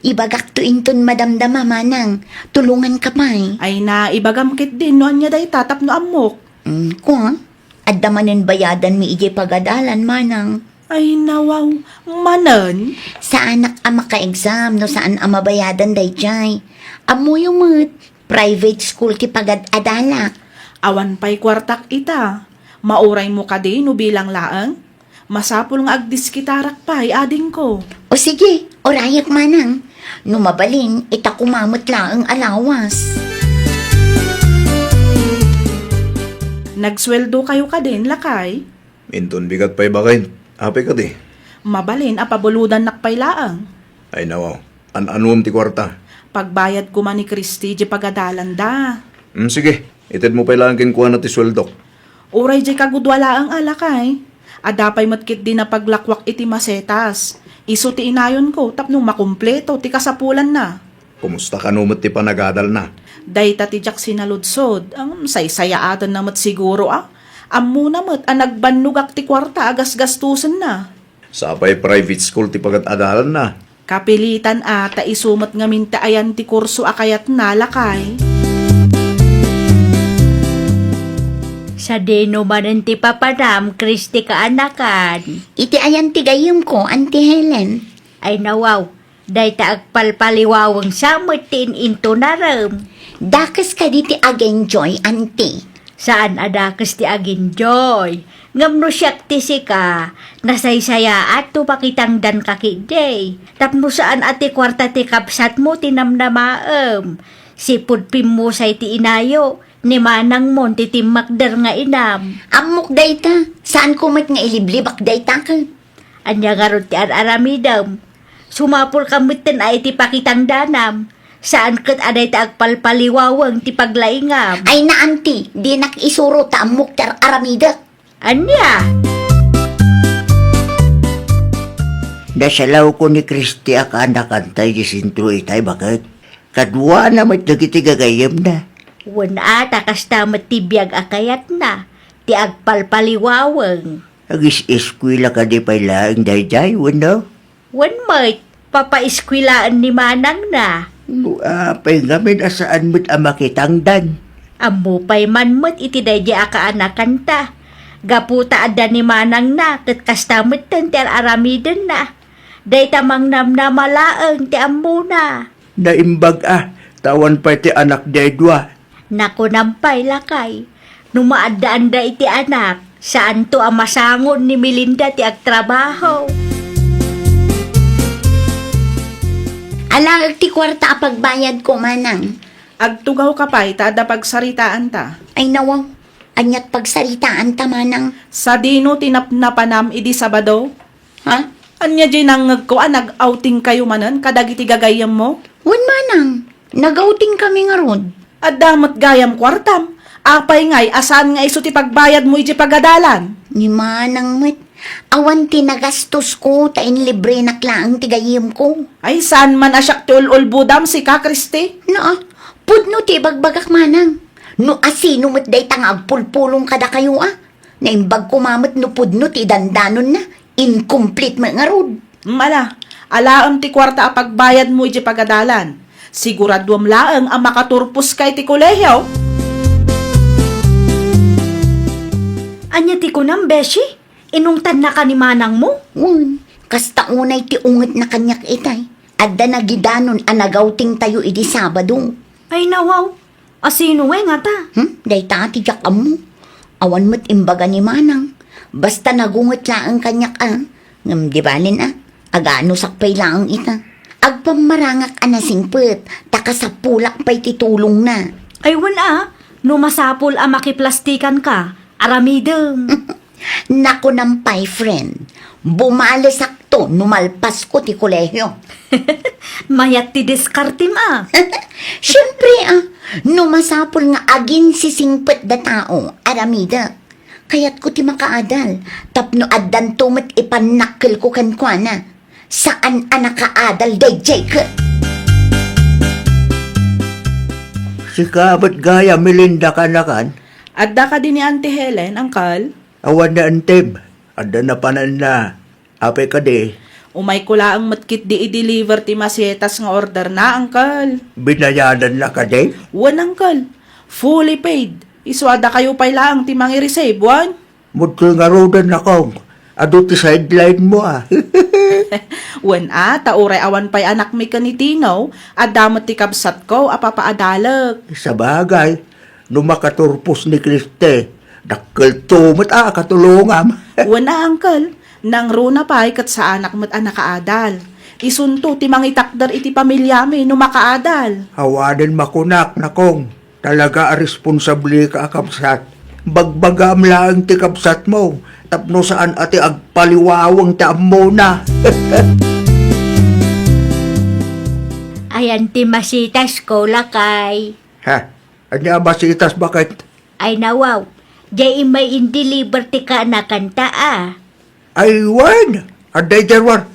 Ibagakto inton madamdama, Manang. Tulonganka pay. Ay, na, ibagam ketdin no ania dayta tapno ammok. Mm, kua? Adda manen bayadanmi idiay pagadalan, Manang. Ay, nawaw, manen? Saanak a maka-exam no saan a mabayadan daydiay. Ammoyo met, private school ti pagad-adalak. Awan pay kuartak ita. Mauraymo kadi no bilang laeng? Masapul nga agdiskitarak pay, adingko. O sige, urayek, Manang. No mabalin, ita koma met laeng a lawas. Nagsueldokayo kadin, lakay? Inton bigat pay baket, apay kadi? Mabalin a pabulodannak pay laeng. Ay, nawaw. An-anuem ti kuarta? Pagbayad koma ni Christy di pagadalanda. Mm, sige, itedmo pay laeng kenkuana ti sueldok. Uray diay kagudua laeng a, lakay. Adda pay met ketdi napaglakuak iti masetas. Isu ti inayonko tapno makumpleto ti kasapulanna. Kumusta kano met ti panagadalna? Dayta ti diak sinaludsod, ngem saysayaatenna met siguro a. Ammona met a nagbannogak ti kuarta a gasgastosenna. Sapay private school ti pagad-adalanna. Kapilitan a ta isu met ngamin ti ayan ti kurso a kayatna, lakay. Sadino manen ti papanam, Christy, kaanakan? Iti ayan ti gayyemko, Auntie Helen. Ay, nawaw, dayta agpalpaliwaweng sa met ti in-intonarem. Dakes kadi ti agenjoy, Auntie? Saan a dakes ti agenjoy. Ngem no siak ti sika, nasaysayaat no pakitangdanka ketdi. Tapno saan a ti kuarta ti kabsatmo ti namnamaem. Sipud pimmusay ti inayo, ni manangmon ti timmakder nga inam. Ammok dayta, saanko met nga iliblibak dayta ket. Ania ngarud ti ar-aramidem? Sumapulka metten a iti pakitangdanam. Saan ket a dayta agpalpaliwaweng ti paglaingam. Ay na, anti, dinak isuro ta ammok ti ar-aramidek. Ania? Nasalawko ni Christy a kaanakanta idiay sentro itay, baket. Kaduana met dagiti gagayyemna. Wen a, ta kasta met ti biag a kayatna, ti agpalpaliwaweng. Agis-eskuela kadi pay laeng daydiay, wenno? Wen met, papaeskuelaen ni manangna. No apay ngamin a saan met a makitangdan? Ammo pay man met iti daydiay a kaanakanta. Gapu ta adda ni manangna ket kasta metten ti ar-aramidenna. Dayta mangnamnama laeng ti ammona. Naimbag a, ta awan pay ti anakdiay dua. Nakunam pay, lakay, no maaddaanda iti anak, saanto a masangon ni Melinda ti agtrabaho. Alaek ti kuarta a pagbayadko, manang. Agtugawka pay ta adda pagsaritaanta. Ay, nawaw. Aniat pagsaritaanta, manang? Sadino ti napnapanam idi Sabado? Ha? Ania diay nangngegko a nag-outingkayo manen kadagiti gagayyemmo? Wen, manang, nag-outingkami ngarud. Adda met gayam kuartam. Apay ngay a saan nga isu ti pagbayadmo idiay pagadalan? Ni manang met, awan ti nagastosko ta inlibrenak laeng ti gayyemko. Ay, saan man a siak ti ul-ulbodam, sika, Christy? Naa, pudno ti ibagbagak, manang. No asino met dayta nga agpulpulong kadakayo a? Naimbag koma met no pudno ti dandanonna, incomplete met ngarud. Mm, ala, alaem ti kuarta a pagbayadmo idiay pagadalan. Siguraduem laeng a makaturposka iti kolehio. Ania ti kunam, Beshi? Inungtannaka ni manangmo? Wen, kasta unay ti ungetna kaniak itay. Adda nagidanon a nag-outingtayo idi Sabado. Ay, nawaw. Asino ngay ngata? Hmm? Dayta ti diak ammo. Awan met imbaga ni manang. Basta nagunget laeng kaniak a. Ngem di balen a. Aganusak pay laeng ita. Agpammarangak a nasingpet, ta kasapulak pay ti tulongna. Ay, wen a, no masapul a makiplastikanka, aramidem. Nakunam pay, friend, bumalesakto no malpasko ti kolehio. Mayat ti diskartem a. Siempre a, no masapul nga aginsisingpet da tao, aramidek. Kayatko ti makaadal, tapno addanto met ipannakkelko kenkuana. Saan a nakaadal daydiay ket. Sika met gayam, Melinda, kaanakan? Adda kadi ni Auntie Helen, Uncle? Awan ni Antem. Adda napananna. Apay kadi? Umayko laeng met ketdi i-deliver ti masetas nga orderna, Uncle. Binayadanna kadi? Wen, Uncle. Fully paid. Isu a dakayo pay laeng ti mangi-receive, wen? Mudtoy ngaruden, Nakong. Adu ti sideline-mo, a. Wen a, ta uray awan pay anakmi ken ni Tino, adda met ti kabsatko a papaadalek. Sabagay, no makaturpos ni Christy, dakkelto met a katulongam. Wen a, Uncle, nangruna pay ket saanak met a nakaadal. Isunto ti mangitakder iti pamiliami no makaadal. Awanen makunak, Nakong. Talaga a responsableka a kabsat. Bagbagaam laeng ti kabsatmo tapno saan a ti agpaliwaweng ti ammona. Ayan ti masitasko, lakay. Ha? Ania a masitas, baket? Ay, nawaw. Diay immay in-deliver ti kaanakanta, a. Ay, wen, adda idiay ruar.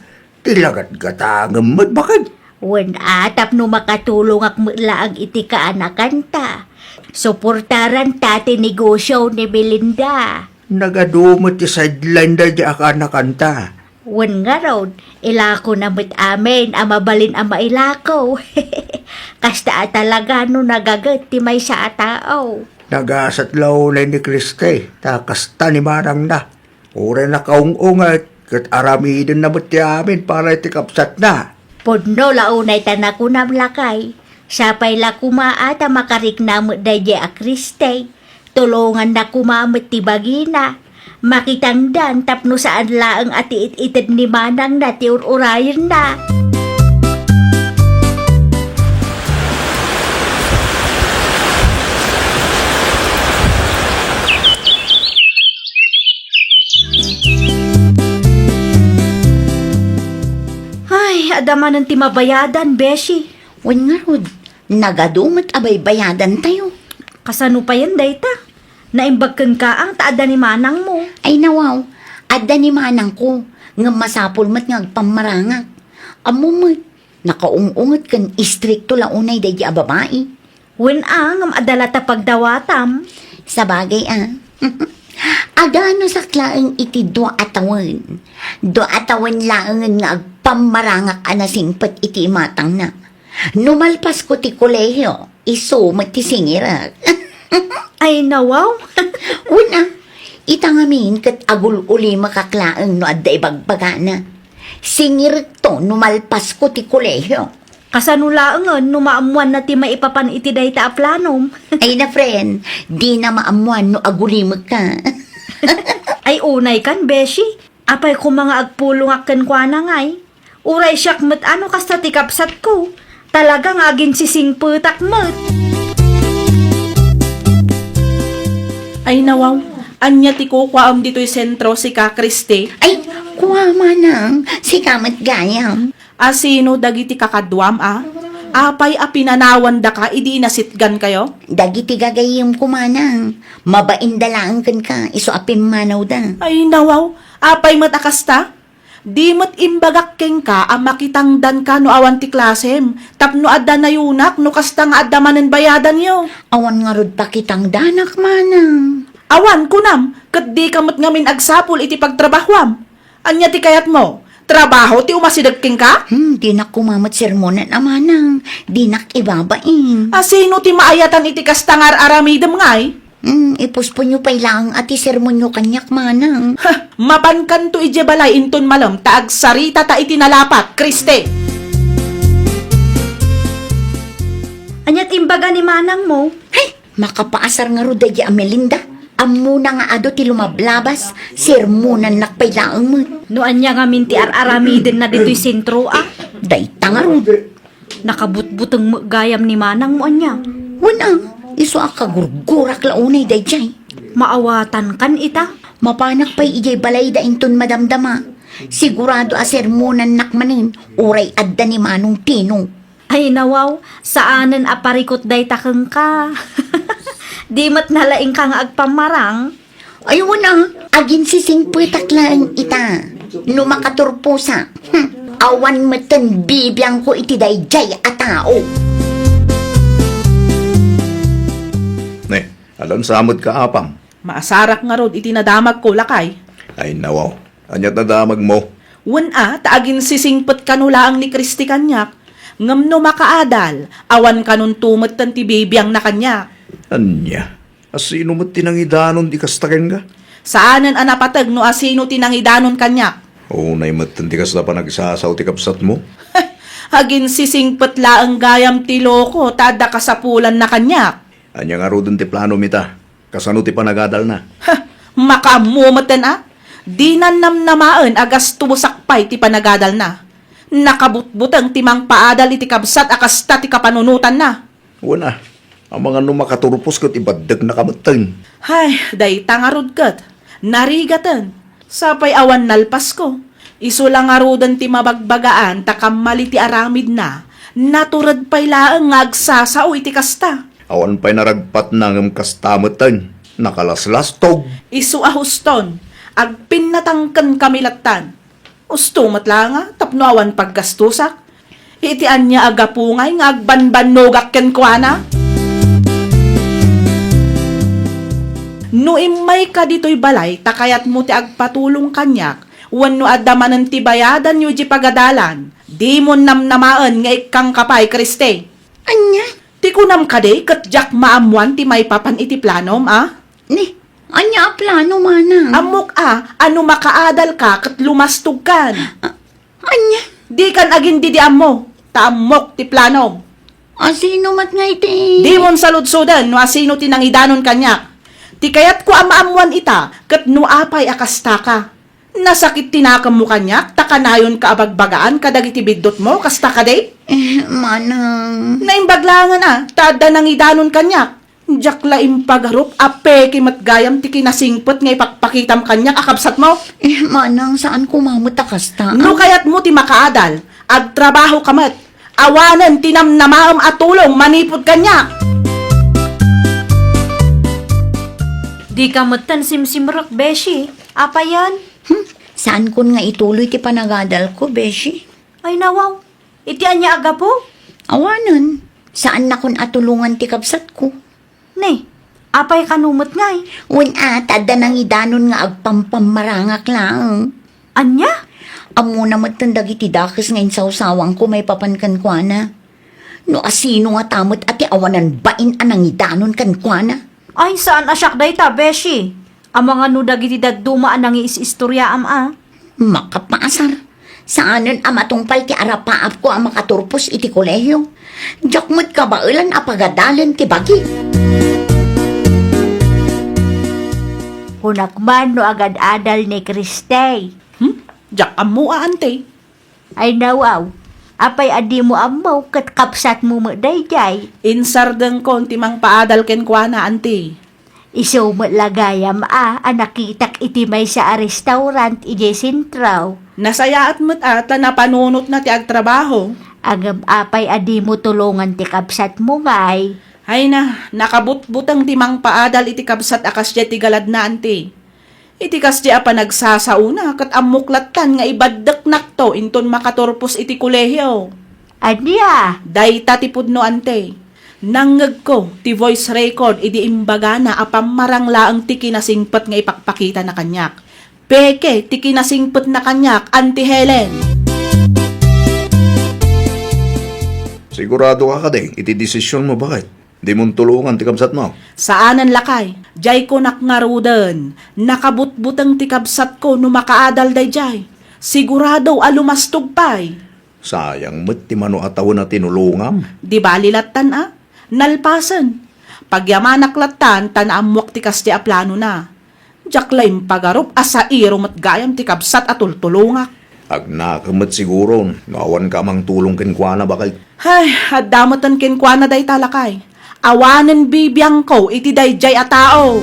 Ti lagatgatangem met, baket. Wen a, tapno makatulongak met laeng iti kaanakanta. Suportaranta ti negosio ni Melinda. Nagadu met ti sideline daydiay a kaanakanta. Wen ngarud, ilakona met amin a mabalin a mailako. Kasta a talaga no nagaget ti maysa a tao. Nagasat la unay ni Christy, ta kasta ni manangna. Uray nakaung-unget, ket aramidenna met ti amin para iti kabsatna. Pudno la unay ta nakunam, lakay. Sapay la koma a ta makarikna met daydiay a Christy. Tulonganna koma met ti bagina. Makitangdan tapno saan laeng a ti it-ited ni manangna ti ur-urayenna. Ay, adda manen ti mabayadan, beshi. Wen ngarud, Nagadu met a baybayadantayo. Kasano payen dayta? Naimbag kenka ta adda ni manangmo. Ay, nawaw, adda ni manangko, ngem masapul met nga agpammarangak. Ammom met, nakaung-unget ken istrikto la unay daydi a babai. Wen a, ngem adda la ta pagdawatam. Sabagay a. Aganusak laeng iti dua a tawen. Dua a tawen laengen nga agpammarangak a nasingpet iti imatangna. No malpasko ti kolehio, isu met ti singirek. Ay, nawaw. Wen a, ita ngamin ket agul-ulimakak laeng no adda ibagbagana. Singirekto no malpasko ti kolehio. Kasano laengen no maammoanna ti maipapan iti dayta a planom? Ay na, friend, dina maammoan no agulimekka. Ay, unay kan, beshi. Apay koma nga agpulongak kenkuana ngay? Uray siak met a no kasta ti kabsatko. Talaga nga aginsisingpetak met. Ay, nawaw, ania ti kukuaem ditoy sentro, sika, Kristi? Ay, kua, manang, sika met gayam. A sino dagiti kakaduam a? Apay a pinanawandaka idi inasitgankayo? Dagiti gagayyemko, manang. Mabainda laeng kenka, isu a pimmanawda. Ay, nawaw, apay met a kasta? Di met imbagak kenka a makitangdanka no awan ti klasem, tapno adda nayunak no kasta nga adda manen bayadanyo. Awan ngarud pakitangdanak, manang. Awan, kunam, ket dika met ngamin agsapul iti pagtrabahuam. Ania ti kayatmo? Trabaho ti umasideg kenka? Hmm, dinak koma met sermonan a, manang. Dinak ibabain. A sino ti maayatan iti kasta nga ar-aramidem ngay? Hmm, ipusponyo pay laeng a ti sermonyo kaniak, manang. Ha! Mapankanto idiay balay inton malem ta agsaritata iti nalapat, Kristi! Ania ti imbaga ni manangmo? Hay! Makapaasar ngarud daydi a Melinda. Ammona nga adu ti lumablabas, sermonannak pay laeng met. No ania ngamin ti ar-aramidenna ditoy sentro a? Dayta ngarud. Nakabutbuteng met gayam ni manangmo ania? Wen a, isu a kagurgurak la unay daydiay. Maawatankan ita? Mapanak pay idiay balayda inton madamdama. Sigurado a sermonannak manen, uray adda ni Manong Tino. Ay, nawaw, saanen a parikut dayta kenka. Di met nalaingka nga agpammarang. Ay, wen a, aginsisingpetak laeng ita. No makaturposak, hmm, awan metten bibiangko iti daydiay a tao. Ne, alansa metka, apam? Maasarak ngarud iti nadamagko, lakay. Ay, nawaw. Ania ti nadamagmo? Wen a, ta aginsisingpet kano laeng ni Kristi kaniak. Ngem no makaadal, awan kanonto metten ti bibiangna kaniak. Ania? A sino met ti nangidanon ti kasta kenka? Saanen a napateg no a sino ti nangidanon kaniak. Unay metten ti kasta panagsasao ti kabsatmo? Aginsisingpet laeng gayam ti loko ta adda kasapulanna kaniak. Ania ngaruden ti planom ita? Kasano ti panagadalna? Ha! Makaammo metten a? Dinan namnamaen a gastosak pay ti panagadalna. Nakabutbuteng ti mangpaadal iti kabsat a kasta ti kapanunotanna. Wen a, amangan no makaturpos ket ibaddeknaka metten. Hay, dayta ngarud ket narigaten. Sapay awan nalpasko. Isu la ngaruden ti mabagbagaan ta kammali ti aramidna. Natured pay laeng nga agsasao iti kasta. Awan pay naragpatna ngem kasta metten. Nakalaslastog. Isu a huston, agpinnatangken kami lattan. Usto met la nga tapno awan paggastosak. Iti ania a gapu ngay nga agbanbannogak kenkuana? No immayka ditoy balay ta kayatmo ti agpatulong kaniak, wenno adda manen ti bayadanyo idiay pagadalan, dimon namnamaen nga ikkangka pay, Kristi. Ania? Ti kunam kadi ket diak maammoan ti maipapan iti planom, a? Ni, ania a plano, manang? Ammok a, a no makaadalka ket lumastogkan. A-, ania? Dikan agin-didiammo, ta ammok ti planom. A, sino met ngay ti? Dimon saludsoden no asino ti nangidanon kaniak. Ti kayatko a maammoan ita ket no apay a kastaka. Nasakit ti nakemmo kaniak ta kanayonka a bagbagaan kadagiti biddutmo, kasta kadi? Eh, manang. Naimbag laengen a, ta adda nangidanon kaniak. Diak la impagarup a peke met gayam ti kinasingpet nga ipakpakitam kaniak a kabsatmo. Eh, manang, saan koma met a kasta. No kayatmo ti makaadal, agtrabahoka met. Awanen ti namnamaem a tulong manipud kaniak. Dika metten simsimrek, beshi. Apayen? Hmm, saankon nga ituloy ti panagadalko, beshi. Ay, nawaw. Iti ania a gapu? Awanen, saannakon a tulongan ti kabsatko. Ne, apay kano met ngay? Wen a, ta adda nangidanon nga agpampammarangak laeng. Ania? Ammona metten dagiti dakes nga insawsawangko maipapan kenkuana. No asino ngata met a ti awanan bain a nangidanon kenkuana? Ay, saan a siak dayta, beshi. Amangan no dagiti dadduma a nangiis-istoriaam a. Makapaasar. Saanen a matungpal ti arapaapko a makaturpos iti kolehio. Diak met kabaelan a pagadalen ti bagi. Kunak man no agad-adal ni Kristay. Hmm? Diak ammo a, ante. Ay, nawaw. Apay a dimo ammo ket kabsatmo met daydiay? Insardengkon ti mangpaadal kenkuana, ante. Isu met la gayam a, a nakitak iti maysa a restaurant idiay sentro. Nasayaat met a ta napanunotna ti agtrabaho. Ngem apay a dimo tulongan ti kabsatmo ngay? Ay na, nakabutbuteng ti mangpaadal iti kabsat a kasdiay ti galadna, ante. Iti kasdiay a panagsasaona, ket ammok lattan nga ibaddeknakto inton makaturpos iti kolehio. Ania? Dayta ti pudno, ante. Nangngegko ti voice record idi imbagana a pammarang laeng ti kinasingpet nga ipakpakitana kaniak. Peke ti kinasingpetna kaniak, Auntie Helen. Sigurado ka kadi iti desisionmo, baket? Dimon tulongan ti kabsatmo? Saanen, lakay. Diay kunak ngaruden, nakabutbuteng ti kabsatko no makaadal daydiay. Sigurado a lumastog pay. Sayang met ti mano a tawen a tinulongam. Di bali lattan a, nalpasen. Pagyamanak lattan ta naammoak ti kasdiay a planona. Diak la impagarup a sairo met gayam ti kabsat a tultulongak. Agnakem met siguro no awan ka a mangtulong kenkuana, baket. Hay, adda metten kenkuana dayta, lakay. Awanen bibiangko iti daydiay a tao.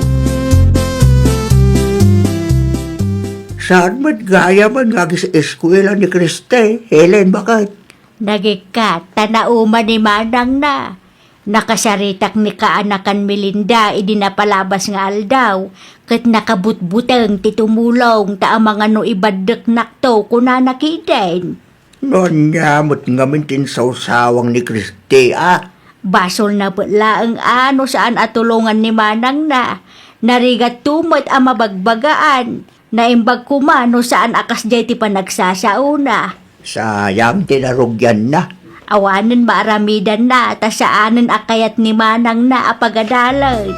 Saan met gayam nga agis-eskuela ni Kriste, Helen, baket? Nagikkat, ta nauma ni manangna. Nakasaritak ni kaanakan Melinda idi napalabas nga aldaw, ket nakabutbuteng ti tumulong ta amangan no ibaddeknakto, kunana ketdin. No ania met ngamin ti insawsawang ni Kriste a? Basolna met laeng a no saan a tulongan ni manangna. Narigatto met a mabagbagaan. Naimbag koma no saan a kasdiay ti panagsasaona. Sayang ti narugianna. Awanen maaramidanna ta saanen a kayat ni manangna a pagadalen.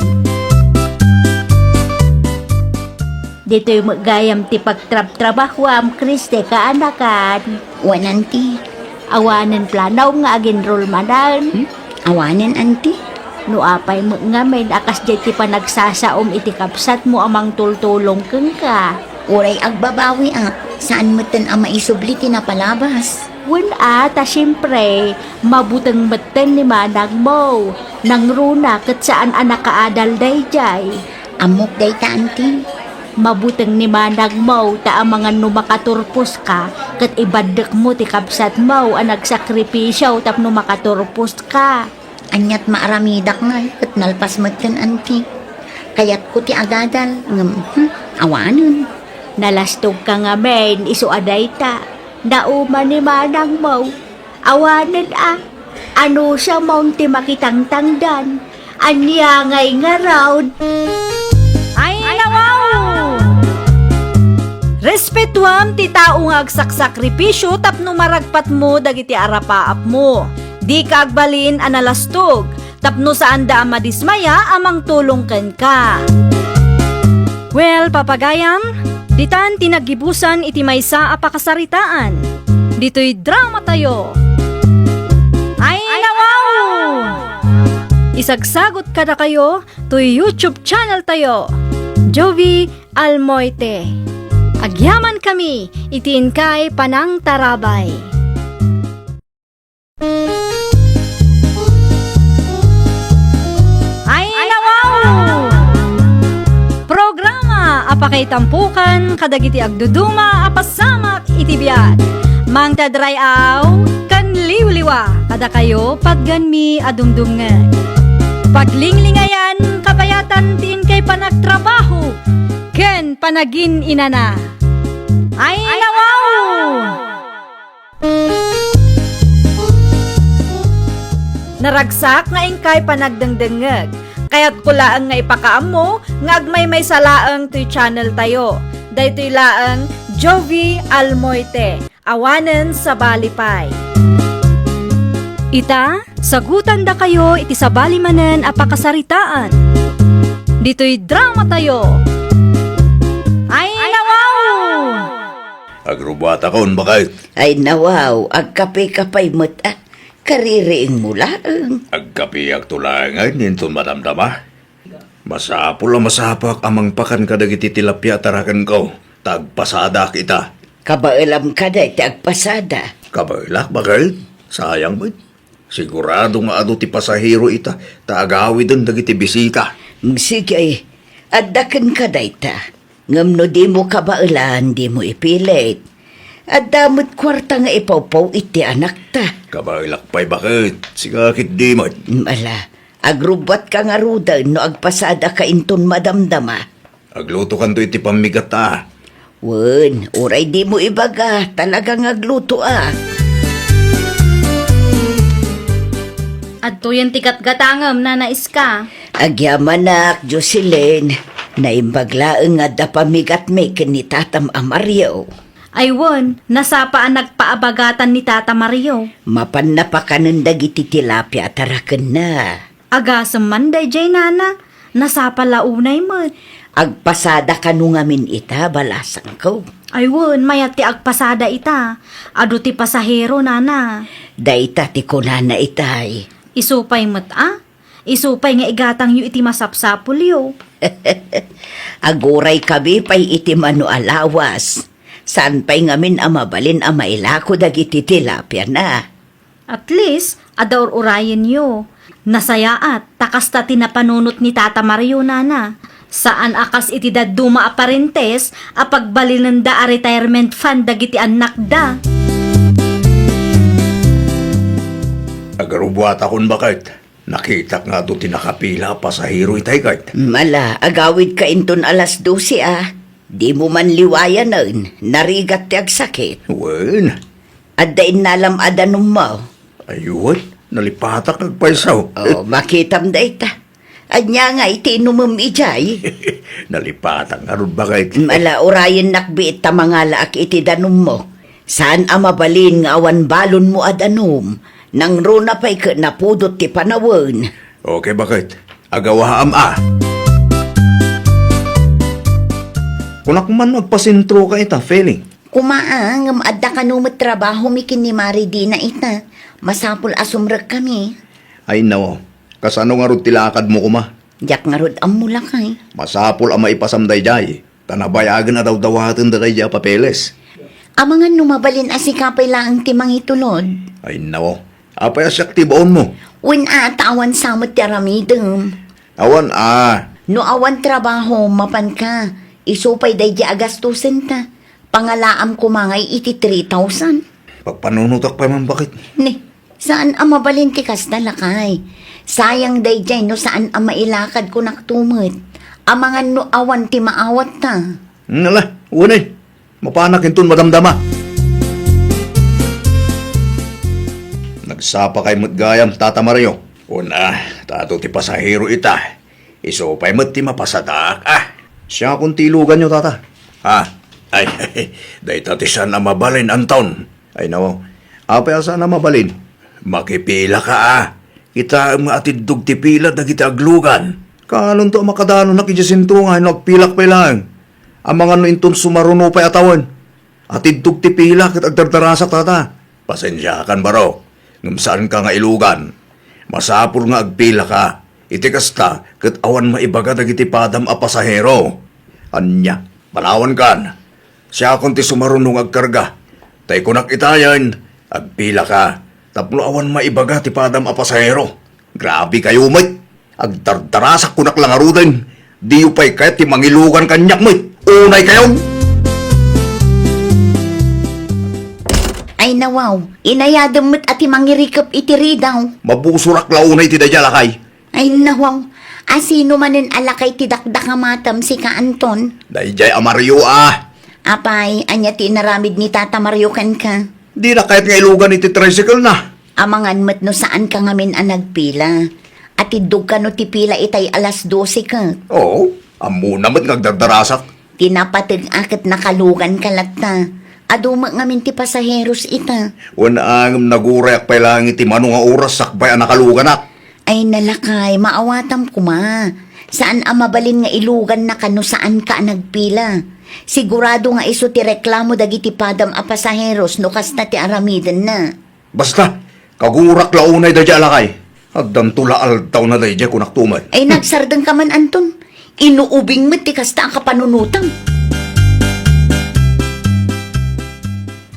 Ditoy met gayam ti pagtrabtrabahoam, Kriste, kaanakan. Wen, anti. Awanen planaom nga ag-enroll manen? Hmm? Awanen, anti. No apay met ngamin a kasdiay ti panagsasaom iti kabsatmo a mangtultulong kenka? Uray agbabawiak, saan metten a maisubli ti napalabas. Wen a, ta siempre, mabuteng metten ni manangmo. Nangruna ket saan a nakaadal daydiay. Ammok dayta, anti. Mabuteng ni manangmo ta amangan no makaturposka, ket ibaddekmo ti kabsatmo a nagsakripisio tapno makaturposka. Aniat maaramidak ngay ket nalpas metten, anti. Kayatko ti agadal, ngem, hmm, awanen. Nalastogka ngamin, isu a dayta. Nauma ni manangmo. Awanen a, anusamon ti makitangtangdan. Ania ngay ngarud? Ay, nawaw! Respetuam ti tao nga agsaksakripisio tapno maragpatmo dagiti arapaapmo. Dika agbalin a nalastog tapno saanda a madismaya a mangtulong kenka. Well, papagayam, ditan ti naggibusan iti maysa a pakasaritaan. Ditoy dramatayo. Ay, nawaw! Isagsagot kadakayo toy YouTube channel tayo, Jovi Almoite. Agyaman kami iti inkay panangtarabay. Ay, nawaw! Programa a pakaitampukan kadagiti agduduma a pasamak iti biag. Mangted ray-aw ken liwliwa. dakayo patgenmi a dumdumngeg. Paglinglingayan, kabayatan ti inkay panagtrabaho ken panagin-inana. Ay, nawaw! Naragsak nga inkay panagdengdengngeg. Kayatko laeng nga ipakaammo nga agmaymaysa laeng toy channel tayo. Daytoy laeng Jovie Almoite, awanen sabali pay. Ita, sagutandakayo iti sabali manen a pakasaritaan. Ditoy drama tayo. Ay, nawaw! Agrubbuatakon, baket. Ay, nawaw, agkape ka pay met, a. Kaririingmo laeng. Agkapeakto laeng ngay inton madamdama. Masapul a masapak a mangpakan kadagiti tilapia a tarakenko, ta agpasadaak ita. Kabaelam kada iti agpasada. Kabaelak, baket. Sayang met. Sigurado nga adu ti pasahero ita, ta agawiden dagiti bisita. Mm, sige, adda kenka dayta. Ngem no dimo kabaelan, dimo ipilit. Adda met kuarta nga ipawpaw iti anakta. Kabaelak pay, baket. Sika ketdi met. Mm, ala, agrubbuatka ngaruden no agpasadaka inton madamdama. Aglutokanto iti pammigat, a. Wen, uray dimo ibaga, talaga nga agluto, a. Adtoyen ti gatgatangem, Nana Iska. Agyamanak, Jocelyn. Naimbag laeng nga adda pammigatmi ken ni Tatam a Mario. Ay wen, nasapa a nagpaabagatan ni Tata Mario. Mapanna pakanen dagiti tilapia a tarakenna. Agasem man daydiay, nana. Nasapa la unay met. Agpasada kano ngamin ita, balasangko. Ay wen, mayat ti agpasada ita. Adu ti pasahero, nana. Dayta ti kunana itay. Isu pay met, a? Isu pay nga igatangyo iti masapsapulyo. Aguray kami pay iti mano a lawas. Saan pay ngamin a mabalin a mailako dagiti tilapiana. At least, adda ur-urayenyo. Nasayaat, ta kasta ti napanunot ni Tata Mario, nana. Saan a kas iti dadduma a parentes a pagbalinenda a retirement fund dagiti annakda. Agarubuatakon, baket. Nakitak nga adu ti nakapila a pasahero itay, ket. Mala, agawidka inton alas dose, a. Dimo man liwayanen, narigat ti agsakit. Wen. Adda innalam a danummo? Ay, wen, nalipatak agpayso. Oh, makitam dayta. Ania nga iti inumem idiay? Nalipatak ngarud, baket. Mala, urayennak biit ta mangalaak iti danummo. Saan a mabalin nga awan balonmo a danum. Nangruna pay ket napudot ti panawen. Okay, baket. Agawaam, a. Kunak man agpasentroka ita, Feli. Koma, a, ngem adda kano met trabahomi ken ni Mari Dina ita. Masapul a sumrekkami. Ay, nawaw. Kasano ngarud ti lakadmo koma? Diak ngarud ammo, lakay. Masapul a maipasam daydiay, ta nabayagen a dawdawatenda daydiay a papeles. Amangan no mabalin a sika pay laeng ti mangitulod. Ay, nawaw. Apay a siak ti baonmo? Wen, a, ta awan sa met ti aramidem. Awan, a. No awan trabaho, mapanka. Isu pay daydiay a gastosenta. Pangalaam koma ngay iti three thousand. Pagpanunotak pay man, baket. Ni, saan a mabalin ti kasta, lakay. Sayang daydiay no saan a mailakad, kunak to met. Amangan no awan ti maawatta. Nala, unay. Mapanak inton madamdama. Nagsapa kay met gayam, Tata Mario. Una, ta adu ti pasahero ita. Isu pay met ti mapasadaak, a. Siakon ti iluganyo, tata. A, ay, dayta ti saan a mabalin, Anton. Ay, nawaw. Apay a saan a mabalin? Makipilaka, a. Kitaem nga atiddog ti pila dagiti aglugan. Kaanonto a makadalonak idiay sentro nga no agpilak pay laeng. Amangan no inton sumaruno pay a tawen. Atiddog ti pila ket agdardarasak, tata. Pasensiakan, baro, ngem saanka nga ilugan. Masapul nga agpilaka. Iti kasta, ket awan maibaga dagiti padam a pasahero. Ania, panawankan. Siakon ti sumaruno nga agkarga. Tay kunak itayen, agpilaka. Tapno awan maibaga ti padam a pasahero. Grabe kayo met. Agdardarasak kunak la ngaruden, diyo pay kayat ti mangilugan kaniak met. Unay kayo! Ay, Nawaw, inayadem met a ti mangirikep iti ridaw. Mabusorak la unay ti daydiay a lakay. Ay, nawaw, a sino manen a lakay ti dakdakamatem, sika, Anton? Daydiay a Mario a. Apay, ania ti inaramid ni Tata Mario kenka? Dina kayat nga ilugan iti tricycle na. Amangan met no saanka ngamin a nagpila. Atiddogka no ti pila itay alas dose ket. Oo, ammona met nga agdardarasak. Ti napateg-ak ket nakaluganka latta. Adu met ngamin ti pasaheros ita. Wen a ngem nagurayak pay laeng iti mano nga oras sakbay a nakaluganak. Ay, lakay, maawatam koma. Saan a mabalin nga ilugannaka no saanka a nagpila. Sigurado nga isu ti reklamo dagiti padam a pasaheros no kasta ti aramidenna. Basta, kagurak la unay daydiay a lakay. Addanto la aldawna daydiay, kunak tumet. Ay, nagsardengka man, Anton. Inuubing met ti kasta a kapanunotam.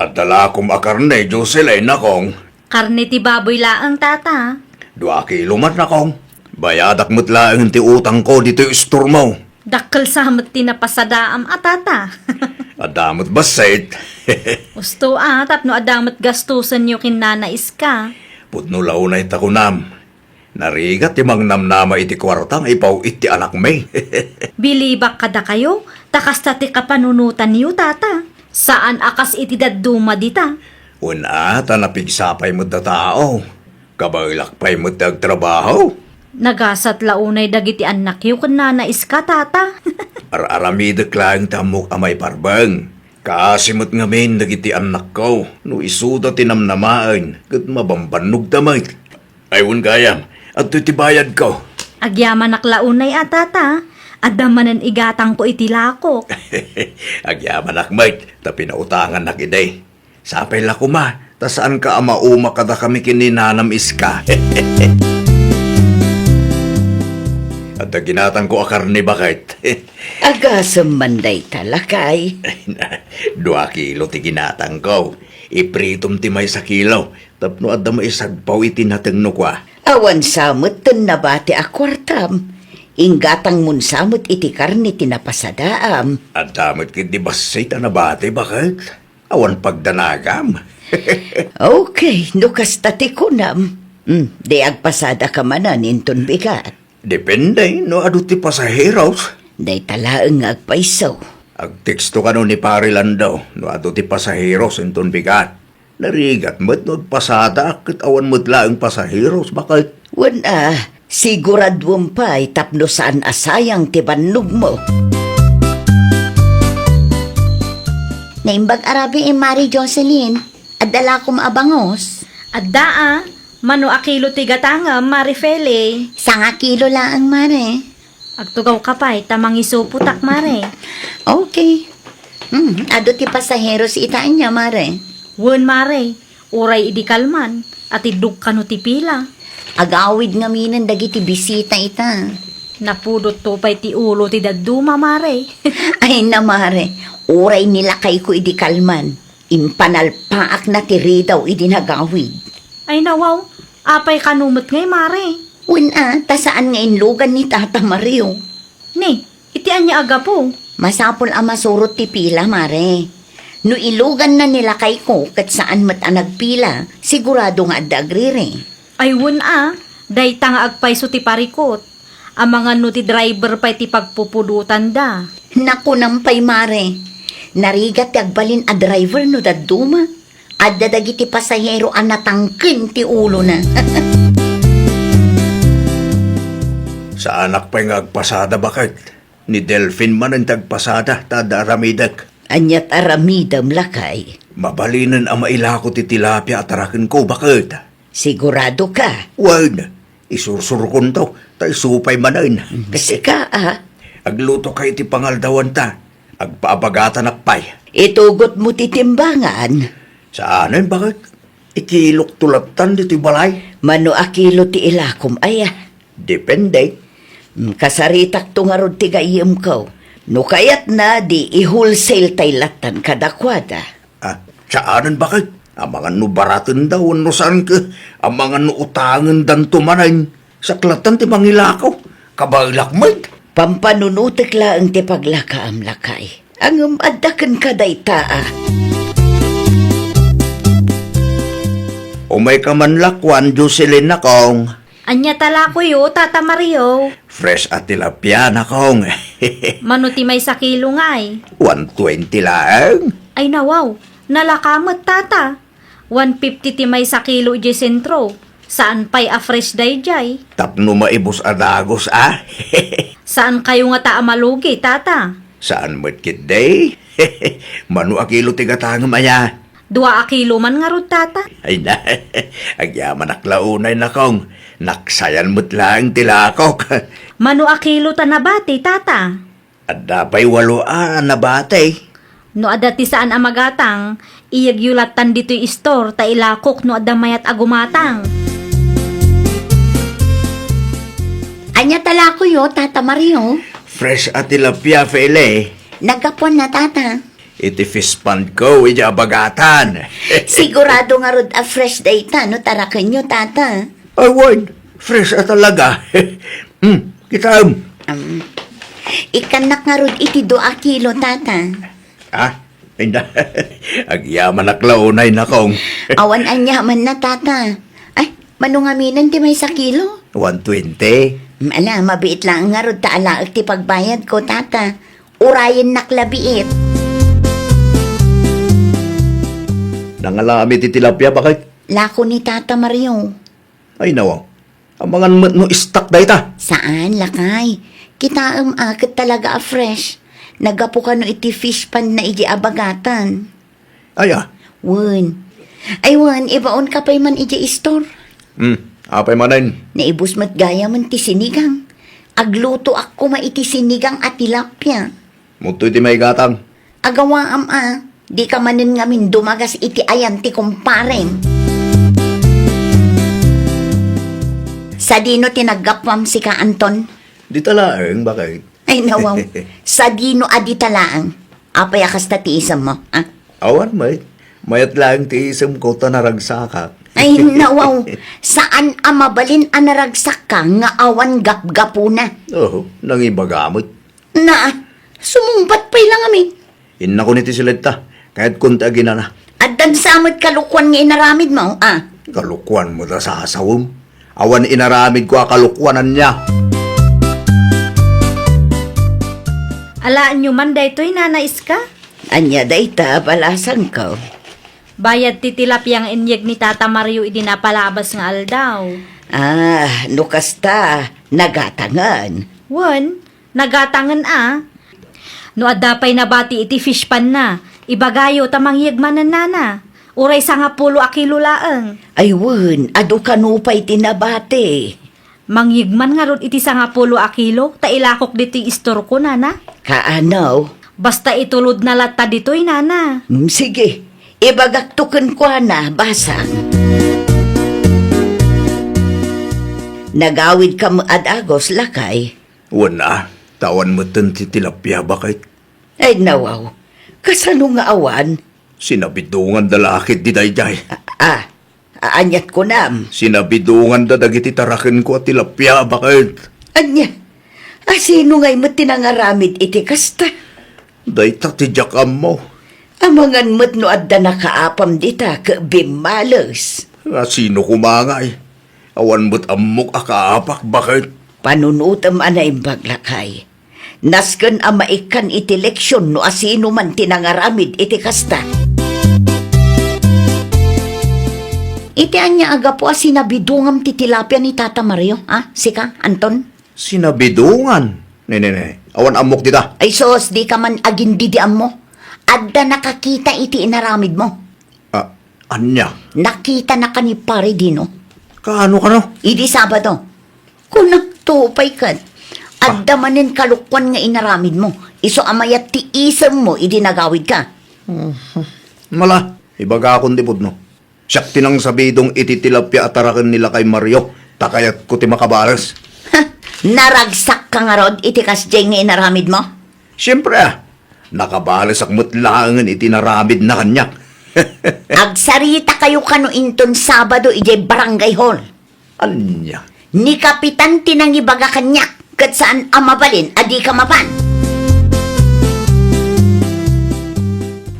Adda lakom a karne, Jocelyn, nakong. Karne ti baboy laeng, Tata. Dua kilo man, nakong. Bayadak met laeng ti utangko ditoy istormo. Dakkel sa met ti napasadaam a, Tata. Adda met bassit. Usto a, tapno adda met gastusenyo ken Nana Iska. Pudno la unay ta kunam. Narigat ti mangnamnama iti kuarta nga ipaw-it ti anakmi. Bilibak kadakayo, ta kasta ti kapanunotanyo, Tata. Saan a kas iti dadduma dita. Wen a, ta napigsa pay met a tao. Kabaelak pay met ti agtrabaho. Nagasat la unay dagiti annakyo ken Nana Iska, Tata. Ar-aramidek laeng ti ammok a maiparbeng. Kaasi met ngamin dagiti annakko, no isuda ti namnamaen, ket mabambannogda met. Ay, wen gayam, adtoy ti bayadko. Agyamanak la unay a, Tata. Adda manen igatangko iti lakok. Agyamanak met, ta pinautangannak idi. Sapay la koma, ta saanka a mauma kadakami ken ni Nanam Iska. Adda ginatangko a karne, baket. Agasem man dayta, lakay. Dua kilo ti ginatangko. Ipritom ti maysa kilo, tapno adda maisagpaw iti natengno kua. Awan sa met ten nabati a kuartam. Inggatangmon sa met iti karne ti napasadaam. Adda met ketdi bassit a nabati, baket. Awan pagdanagam. Okay, no kasta ti kunam. Hmm, di agpasadaka manen inton bigat. Depende no adu ti pasaheros. Dayta laeng nga agpayso. Agteksto kano ni Pare Lando no adu ti pasaheros inton bigat. Narigat met no agpasadaak ket awan met laeng pasaheros, baket. Wen a, siguraduem pay tapno saan a sayang ti bannogmo. Naimbag a rabii, Mare Jocelyn. Adda la koma a bangus? Adda a. Mano a kilo ti gatangem, Mare Feli? Sanga kilo laeng, Mare. Agtugawka pay ta mangisupotak, Mare. Okay. Hmm, adu ti pasaheros ita ania, Mare? Wen, Mare. Uray idi kalman, atiddog kano ti pila. Agawid ngaminen dagiti bisita ita. Napudotto pay ti ulo ti dadduma, Mare. Ay na, Mare. Uray ni lakayko idi kalman. Impanalpaakna ti ridaw idi nagawid. Ay nawaw, apay kano met ngay, Mare? Wen a, ta saan nga inlugan ni Tata Mario. Ni, iti ania a gapu? Masapul a masurot ti pila, Mare. No iluganna ni lakayko ket saan met a nagpila, sigurado nga adda agriri. Ay wen a, dayta nga agpayso ti parikut. Amangan no ti driver pay ti pagpupudotanda. Nakunam pay, Mare. Narigat ti agbalin a driver no dadduma. Adda dagiti pasahero a natangken ti ulona. Saanak pay nga agpasada, baket. Ni Delfin manen ti agpasada, ta adda aramidek. Aniat aramidem, lakay? Mabalinen a mailako ti tilapia a tarakenko, baket. Sigurado ka? Wen, isursurkonto, ta isu pay manen. Sika, a? Aglutoka iti pangaldawanta. Agpaabagatanak pay. Itugotmo ti timbangan. Saanen, baket? Ikilokto lattan ditoy balay. Mano a kilo ti ilakom, aya? Depende. Mm, kasaritakto ngarud ti gayyemko. No kayatna, di i-wholesale tay lattan kadakuada. Ah, saanen, baket? Amangan no baratenda wenno saan ket amangan no utangendanto manen. Saklatan ti mangilako. Kabaelak met. Pampanunotek laeng ti paglakaam, lakay. Ngem adda kenka dayta, a. May kaman lakuan, Jocelyn, nakong. Ania ta lakuyo, Tata Mario? Fresh a tilapia, nakong. Mano ti maysa kilo ngay? One twenty laeng. Ay, nawaw. Nalaka met, Tata. One fifty ti maysa kilo idiay sentro. Saan pay a fresh daydiay. Tapno maibus a dagus, a? Saan kayo ngata a malugi, Tata? Saan met ketdi? Mano a kilo ti gatangem aya? Dua a kilo man ngarud, Tata. Ay na, agyamanak la unay, nakong. Naksayan met laeng ti lakok. Mano a kilo ta nabati, Tata? Adda pay walo a nabati. No adda ti saan a magatang, iyegyo lattan ditoy istor ta ilakok no adda mayat a gumatang. Ania ta lakuyo, Tata Mario? Fresh a tilapia, Fele. Naggapuan na, Tata. Iti fish pond ko, iti abagatan. Sigurado ngarud a fresh dayta no tarakenyo, Tata. Awan, fresh a talaga. Hmm, kitaem. Um, ikkannak ngarud iti dua a kilo, Tata. Ah, inda. Agyamanak la unay, nakong. Awan aniamanna, Tata. Ay, mano ngaminen ti maysa kilo? One twenty. Mm, ala, mabiit laeng ngarud ta alaek ti pagbayadko, Tata. Urayennak la biit. Nangalami ti tilapia, baket? Lako ni Tata Mario. Ay, nawaw. Amangan met no istak dayta. Saan, lakay. Kitaem a ket talaga a fresh. Naggapu kano iti fish pond na idiay abagatan. Aya? Wen. Ay, wen, ibaon ka pay man idiay istor. Hmm, apay manen? Naibus met gayamen ti sinigang. Aglutoak koma iti sinigang a tilapia. Mudto iti maigatang. Agawaam a, di ka manen ngamin dumagas iti ayan ti kumparem. Sadino ti naggapuam sika, Anton? Dita laeng, baket? Ay, nawaw. Sadino a dita laeng? Apay a kasta ti isemmo, ha? Awan met. Mayat laeng ti isemko ta naragsakak. Ay, nawaw. Saan a mabalin a naragsakka nga awan gapgapuna? Oo, nangibaga met. Na, sumungbat pay la ngamin. Innakon iti siled ta, kayatkon ti aginana. Addan sa met kalokuan nga inaramidmo, a? Kalokuan met a sasawem. Awan inaramidko a kalokuan ania. Alaenyo man daytoy, Nana Iska? Ania dayta, balasangko? Bayad ti tilapia nga inyeg ni Tata Mario idi napalabas nga aldaw. Ah, no kasta, nagatangen. Wen, nagatangen a. No adda pay nabati iti fish pond na, ibagayo ta mangyeg manen, Nana. Uray sangapulo a kilo laeng. Ay wen, adu kano pay ti nabati. Mangyeg man ngarud iti sangapulo a kilo ta ilakok ditoy istorko, Nana. Kaano? Basta itulodna latta ditoy, Nana. Mm, sige. Ibagakto kenkuana, basang. Nagawidka met a dagus, lakay? Wen a, ta awan metten ti tilapia, baket. Ay, nawaw. Kasano nga awan? Sinabidonganda la ketdi daydiay. A, a, a, aniat kunam? Sinabidonganda dagiti tarakenko a tilapia, baket. Ania? A, sino ngay met ti nangaramid iti kasta? Dayta ti diak ammo. Amangan met no adda nakaapam dita ket bimmales. A, sino koma ngay? Awan met ammok a kaapak, baket. Panunotem a naimbag, lakay. Nasken a maikkan iti leksion no asino man ti nangaramid iti kasta. Iti ania a gapu a sinabidongam ti tilapia ni Tata Mario, a, sika, Anton? Sinabidongan? Ne, ne, ne. Awan ammok dita. Ay sus, di ka man agindidi ammo. Adda nakakita iti inaramidmo. A, ania? Nakitanaka ni Pare Dino. Kaano, kano? Idi Sabado. Kunakto pay ket, adda manen kalokuan nga inaramidmo. Isu a mayat ti isemmo idi nagawidka. Mhm. Mala, ibagakon ti pudno. Siak ti nangsabidong iti tilapia a taraken ni Lakay Mario, ta kayatko ti makabales. Ha! Naragsakka ngarud iti kasdiay nga inaramidmo? Siempre, a. Nakabalesak met laengen iti naramidna kaniak. Agsaritakayo kano inton Sabado idiay barangay hall. Ania? Ni Kapitan ti nangibaga kaniak, ket saan a mabalin a dika mapan.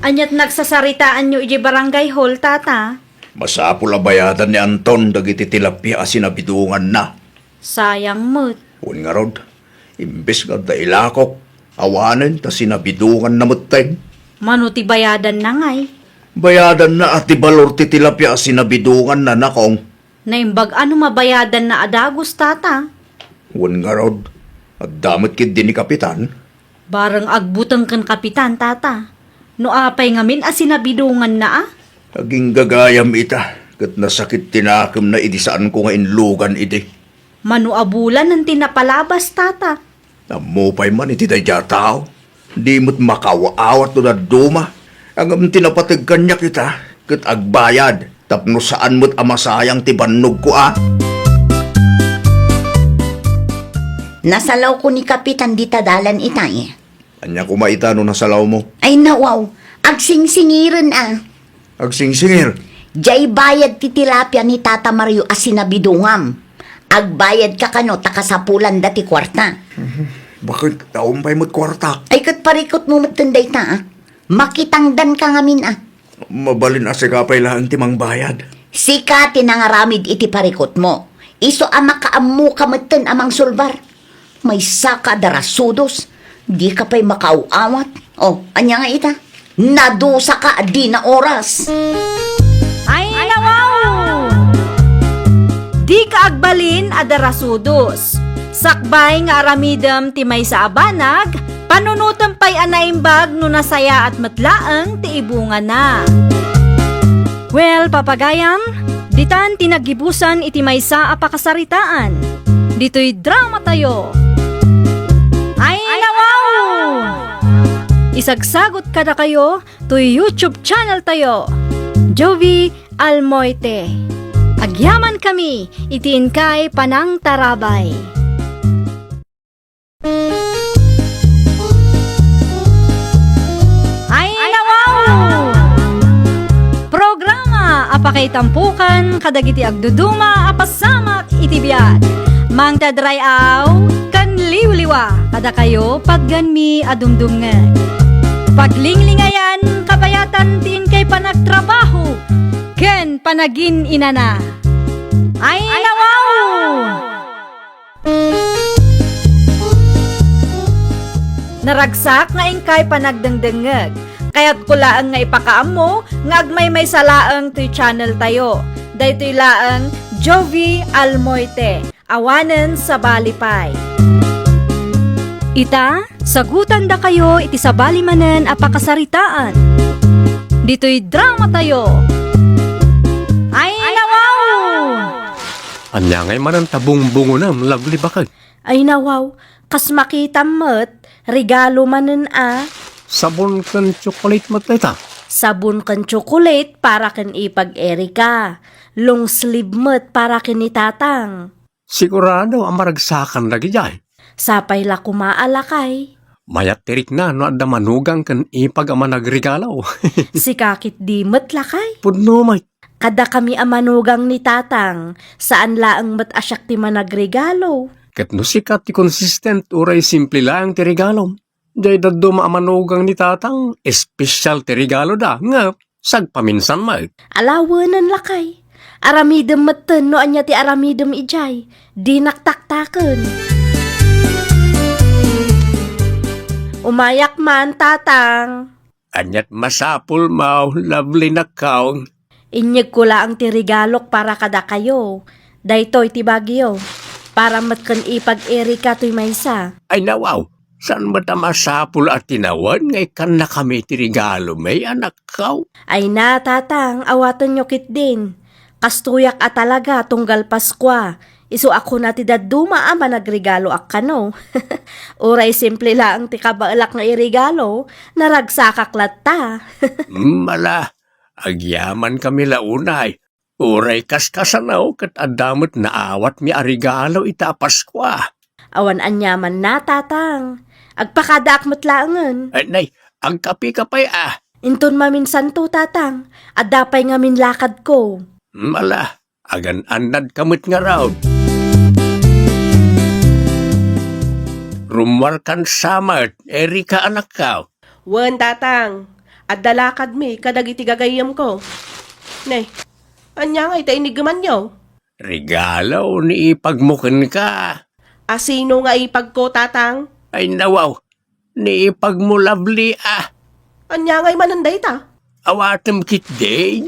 Aniat nagsasaritaanyo idiay barangay hall, Tata? Masapul a bayadan ni Anton dagiti tilapia a sinabidonganna. Sayang met. Wen ngarud, imbes nga adda ilakok, awanen ta sinabidonganna metten. Mano ti bayadanna ngay? Bayadanna a ti balor ti tilapia a sinabidonganna, Nakong. Naimbag a no mabayadanna a dagus, Tata. Wen ngarud, adda met ketdi ni Kapitan. Bareng agbuteng ken Kapitan, Tata. No apay ngamin a sinabidonganna a? Aging gagayam ita, ket nasakit ti nakemna idi saanko nga inlugan idi. Mano a bulanen ti napalabas, Tata. Ammo pay man iti daydiay a tao. Di met makaaw-awat no dadduma. Ngem ti napateg kaniak ita, ket agbayad, tapno saan met a masayang ti bannogko a. Nasalawko ni Kapitan dita dalan itay. Ania koma ita no nasalawmo? Ay, nawaw. Agsingsingiren a. Agsingsingir. Diay bayad ti tilapia ni Tata Mario a sinabidongam. Agbayadka kano ta kasapulanda ti kuarta. Baket, awan pay met kuartak. Ay, ket parikutmo metten dayta a. Makitangdanka ngamin a. Mabalin a sika pay laeng ti mangbayad. Sika ti nangaramid iti parikutmo. Isu a makaammoka metten a mangsulbar. Maysaka a darasudos, dika pay makaaw-awat. O, ania nga ita? Nadusaka a dina oras. Ay, nawaw! Dika agbalin a darasudos. Sakbay nga aramidem ti maysa a banag, panunotem pay a naimbag no nasayaat met laeng ti ibungana. Well, papagayam, ditan ti naggibusan iti maysa a pakasaritaan. Ditoy dramatayo. Ay, nawaw! Isagsagot kadakayo toy YouTube channeltayo, Jovie Almoite. Agyamankami iti inkay panangtarabay. Ay, nawaw! Programa a pakaitampokan kadagiti agduduma a pasamak iti biag. Mangted ray-aw ken liwliwa kadakayo patganmi a dumdumngeg. Paglinglingayan, kabayatan ti inkay panagtrabaho ken panagin-inana. Ay, nawaw! Naragsak nga inkay panagdengdengngeg. Kayatko laeng nga ipakaammo nga agmaymaysa laeng toy channeltayo. Daytoy laeng Jovie Almoite, awanen sabali pay. Ita, sagutandakayo iti sabali manen a pakasaritaan. Ditoy dramatayo. Ay, nawaw! Ania ngay manen ta bungbungonem, Lovely, baket? Ay, nawaw, kas makitam met, regalo manen a. Sabon ken tsokolate met dayta. Sabon ken tsokolate para ken ipag Erica. Long sleeve met para ken ni Tatang. Sigurado a maragsakan dagidiay. Sapay la koma a, lakay. Mayat ti rikna no adda manugang ken ipag a managregalo. Sika ketdi met, lakay. Pudno met. Kadakami a manugang ni Tatang, saan laeng met a siak ti managregalo. Ket no sika ti consistent, uray simple laeng ti regalom, diay dadduma a manugang ni Tatang, espesyal ti regaloda, nga sagpaminsan met. Alawenen, lakay. Aramidem metten no ania ti aramidem idiay. Dinak taktaken. Umayak man, Tatang. Aniat masapulmo, Lovely, nakkaw? Inyegko laeng ti regalok para kadakayo. Daytoy ti bagyo. Para met ken ipag Erica toy maysa. Ay, nawaw, saan met a masapul a tinawen nga ikkannakami ti regalo, may anakkaw? Ay na, Tatang, awatenyo ketdin. Kastoyak a talaga tunggal Paskua. Isu a kuna ti dadduma a managregaloak kano. Uray simple laeng ti kabaelak nga iregalo, naragsakak latta. Mala, agyamankami la unay. Uray kaskasano ket adda met naawatmi a regalo ita a Paskua. Awan aniamanna, Tatang. Agpakadaak met laengen. Ay, nay, agkape ka pay a. Inton maminsanto, Tatang. Adda pay ngamin lakadko. Mala, agan-annadka met ngarud. Rummuarkan sa met, Erica, anakko. Wen, Tatang. Adda lakadmi kadagiti gagayyemko. Nay, Ania ngay ta inigemanyo? Regalo ni ipagmo kenka. A sino nga ipagko, Tatang? Ay, nawaw, ni ipagmo, Lovely, a. Ania ngay manen dayta? Awatem ketdi.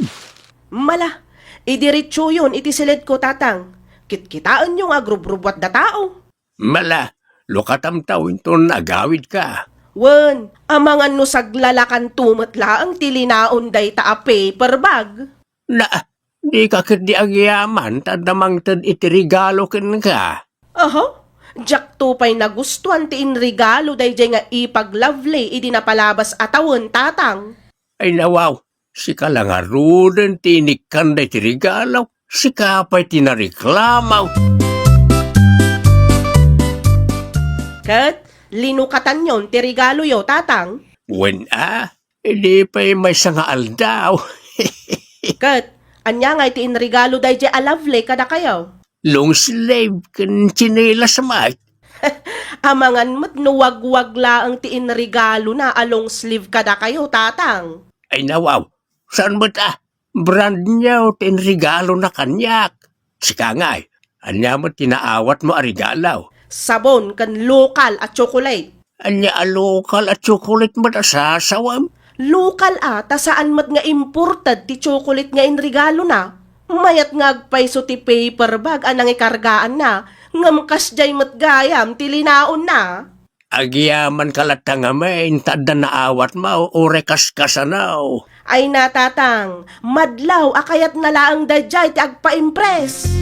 Mala, idiretsoyon iti siledko, Tatang. Kitkitaenyo nga agrubrubbuatda tao. Mala, lukatamtaw inton agawidka. Wen, amangan no saglalakanto met laeng ti linaon dayta a paper bag. Na, dika ketdi agyaman ta adda mangted iti regalo kenka. Aha? Diakto pay nagustuan ti inregalo daydiay nga ipag-Lovely idi napalabas a tawen, Tatang. Ay, nawaw, sika la ngaruden ti inikkan daytoy regalo. Sika pay ti nareklamo. Ket linukatanyon ti regaloyo, Tatang? Wen a, idi pay maysa nga aldaw. Ket ania ngay ti inregalo daydiay a Lovely kadakayo? Long sleeve ken tsinelas met. Amangan met no wagwag laeng ti inregalona a long sleeve kadakayo, Tatang. Ay, nawaw, saan met a? Brand new ti inregalona kaniak. Sika ngay, ania met ti naawatmo a regalo? Sabon ken lokal a tsokolate. Ania a lokal a tsokolate met a sasawem? Lokal a, ta saan met nga imported ti tsokolate nga inregalona. Mayat nga agpayso ti paper bag a nangikargaanna, ngem kasdiay met gayam ti linaonna. Agyamanka latta ngamin ta adda naawatmo, uray kaskasano. Ay na, Tatang, madlaw a kayatna laeng daydiay ti agpa-impress.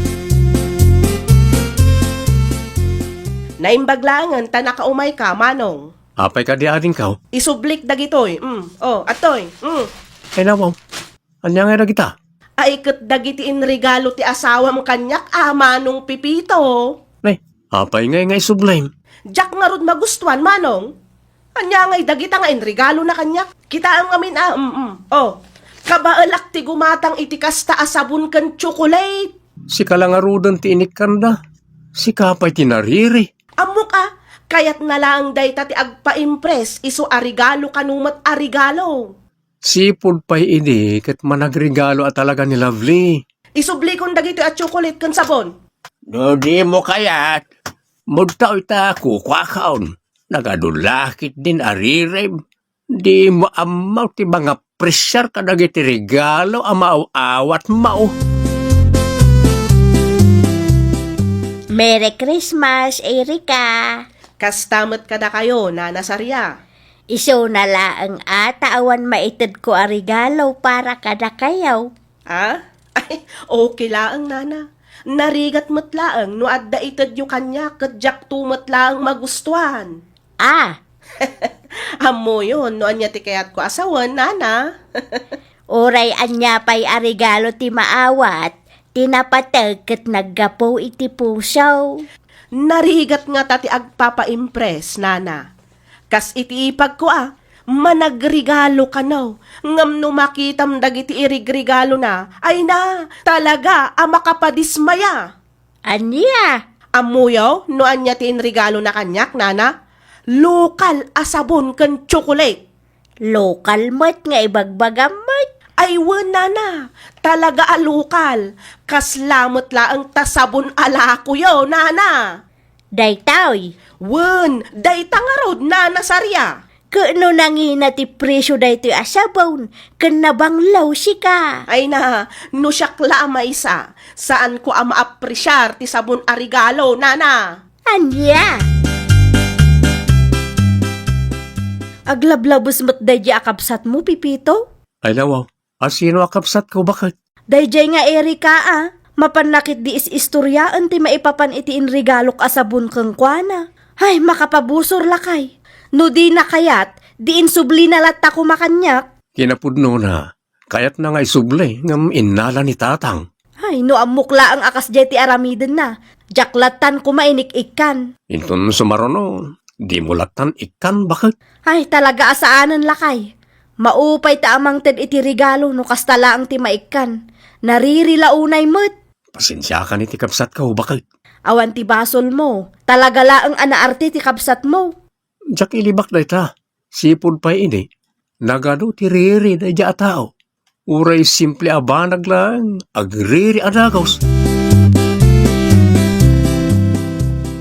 Naimbag laengen ta nakaumayka, Manong. Apay kadi adingko? Isublik dagitoy. Mm. Oh, atoy. Mm. Ay, nawaw. Ania ngay dagita? Ay, ket dagiti inregalo ti asawam kaniak a, Manong Pepito. Nay, apay ngay nga isublim? Diak ngarud magustuan, Manong. Ania ngay dagita nga inregalona kaniak? Kitaem ngamin a, mm, mm. Oh, kabaelak ti gumatang iti kasta a sabon ken tsokolate. Sika la ngaruden ti inikkanda. Sika pay ti nariri. Ammok a, kayatna laeng dayta ti agpa-impress isu a regalo kano met a regalo. Sipud pay idi ket managregalo a talaga ni Lovely. Isublikon dagitoy a tsokolate ken sabon. No dimo kayat, mudtaw ita kukuakon. Nagadu la ketdin a ririb. Dimo ammo ti mangapresiar kadagiti regalo a maaw-awatmo. Merry Christmas, Erika! Kasta met kadakayo, Nana Saria. Isuna laeng a ta awan maitedko a regalo para kadakayo. Ah? Ay, okay laeng, Nana. Narigat met laeng no adda itedyo kaniak ket diakto met laeng magustuan. Ah! Ammoyon no ania ti kayatko a sawen, Nana. Uray ania pay a regalo ti maawat, ti napateg ket naggapu iti puso. Narigat ngata ti agpapa-impress, Nana. Kas iti ipagko a, managregalo kano, ngem no makitam dagiti irigregalona, ay na, talaga a makapadismaya. Ania? Ammoyo no ania ti inregalona kaniak, Nana? Lokal a sabon ken tsokolate. Lokal met nga ibagbagam met. Ay wen, Nana, talaga a lokal. Kasla met laeng ta sabon a lakoyo, Nana. Daytoy. Wen, dayta ngarud, Nana Saria. Ket no nangina ti presio daytoy a sabon, ken nabanglaw sika. Ay na, no siak la a maysa, saanko a maapresiar ti sabon a regalo, Nana. Ania? Aglablabes met daydiay a kabsatmo, Pepito? Ay, nawaw. A sino a kabsatko, baket? Daydiay nga Erika a, mapanna ketdi is-istoriaen ti maipapan iti inregalok a sabon kenkuana. Ay, makapabusor lakay. No dina kayat, di insublina latta koma kaniak. Kinapudnona, kayatna nga isubli ngem innala ni tatang. Ay, no ammok laeng a kasdiay ti aramidenna, diak lattan koma inik-ikkan. Inton sumaruno, dimo lattan ikkan, baket? Ay, talaga a saanen lakay. Maupay ta a mangted iti regalo no kasta laeng ti maikkan. Nariri la unay met. Pasensiakan iti kabsatko, baket? Awan ti basolmo. Talaga laeng a naarte ti kabsatmo. Diak ilibak dayta. Sipud pay idi, nagadu ti riri daydiay a tao. Uray simple a banag laeng, agriri a dagus.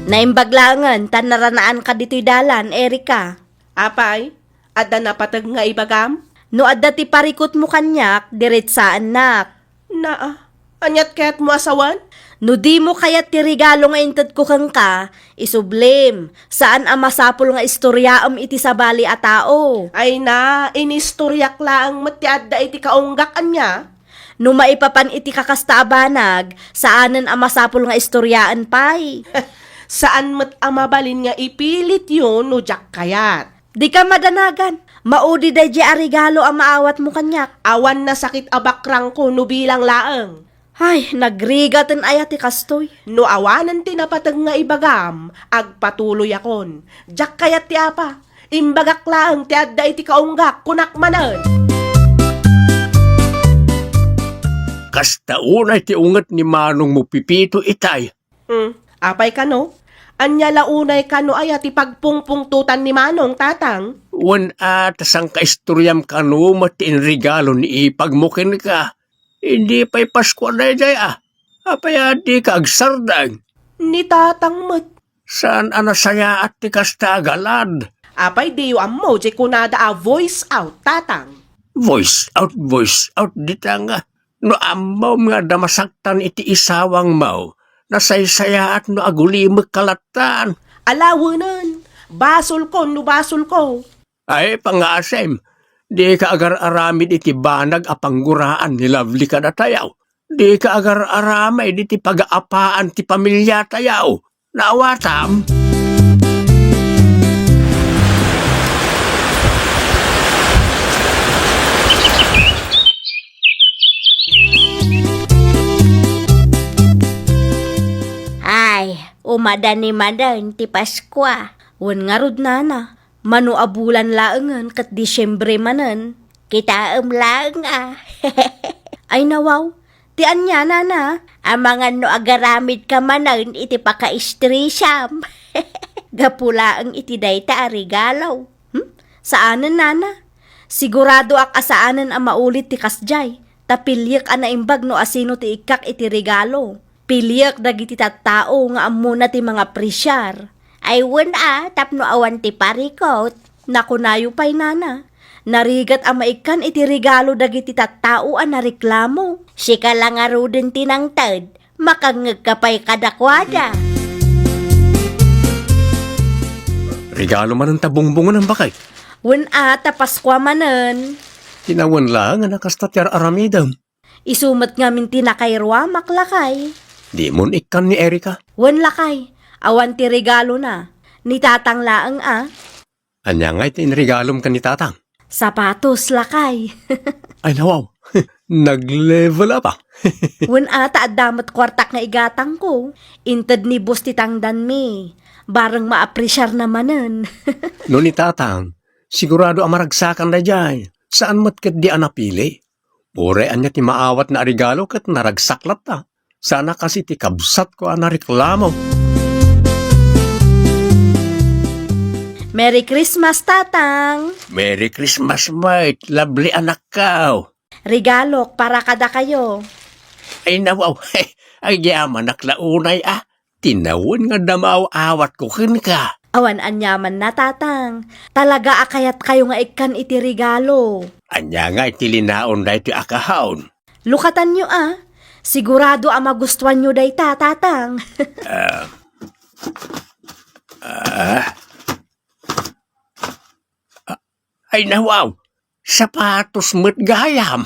Naimbag laengen ta naranaanka ditoy dalan, Erika. Apay, adda napateg nga ibagam? No adda ti parikutmo kaniak, diretsaennak. Naa, aniat kayatmo a sawen? No dimo kayat ti regalo nga intedko kenka, isublim. Saan a masapul nga istoriaem iti sabali a tao. Ay na, inistoriak laeng met ti adda iti kaunggak, ania? No maipapan iti kakasta a banag, saanen a masapul nga istoriaen pay. Saan met a mabalin nga ipilityo no diak kayat. Dika madanagan. Maudi daydiay a regalo a maawatmo kaniak. Awan nasakit a bakrangko no bilang laeng. Ay, nagrigaten aya ti kastoy. No awanen ti napateg nga ibagam, agpatuloyakon. Diak kayat ti apa. Imbagak laeng ti adda iti kaunggak, kunak manen. Kasta unay ti unget ni manongmo Pipito itay. Hmm, apay kano? Ania la unay kano aya ti pagpungpungtotan ni Manong, Tatang? Wen a, ta sangkaistoriam kano met ti inregalo ni ipagmo kenka. Idi pay Paskua daydiay a. Apay a dika agsardeng? Ni Tatang met. Saan a nasayaat ti kasta a galad? Apay diyo ammo, di kunada a voice out, Tatang. Voice out, voice out, dita nga. No ammom nga adda masaktan iti isawangmo, nasaysayaat no agulimekka lattan. Alawenen, basolko no basolko. Ay, pangasem, dika agar-aramid iti banag a pangguraan ni Lovely kadatayaw. Dika agar-aramid iti pagaapaan ti pamiliatayaw. Naawatam? Ay, umada ni manen ti Paskua. Wen ngarud, nana, mano a bulan laengen ket Disiembre manen. Kitaem laeng a. Ay, nawaw, ti ania, nana? Amangan no agaramidka manen iti pakaistresam. Gapu laeng iti dayta a regalo. Hmm? Saanen, nana? Siguradoak a saanen a maulit ti kasdiay. Ta piliek a naimbag no asino ti ikkak iti regalo. Piliek dagiti tattao nga ammona ti mangapresiar. Ay wen a, tapno awan ti parikut. Nakunayo pay, nana. Narigat a maikkan iti regalo dagiti tattao a nareklamo. Sika la ngaruden ti nangted. Makangngegka pay kadakuada. Regalo manen ta bungbungen, bakay? Wen a, ta Paskua manen. Tinawen laeng a kasta ti ar-aramidem. Isu met ngamin ti nakairuamak, lakay. Dimon ikkan ni Erika? Wen, lakay. Awan ti regalona. Ni Tatang laeng a. Ania ngay ti inregalom ken ni Tatang? Sapatos, lakay. Ay, nawaw. Nag-level up, ah. Wen a, ta adda met kuartak nga igatangko. Inted ni boss ti tangdanmi. Bareng maapresiarna manen. No ni Tatang, sigurado a maragsakan daydiay. Saan met ketdi a napili? Uray ania ti maawatna a regalo ket naragsak latta. Saan a kas iti kabsatko a nareklamo. Merry Christmas, Tatang! Merry Christmas met, Lovely anakko! Regalok para kadakayo. Ay, nawaw, agyamanak la unay a. Tinawen nga adda maaw-awatko kenka. Awan aniamanna, Tatang. Talaga a kayatkayo nga ikkan iti regalo. Ania nga iti linaon daytoy a kahaon? Lukatanyo a. Sigurado a magustuanyo dayta, Tatang. Ah. Ah. Ay, nawaw. Sapatos met gayam.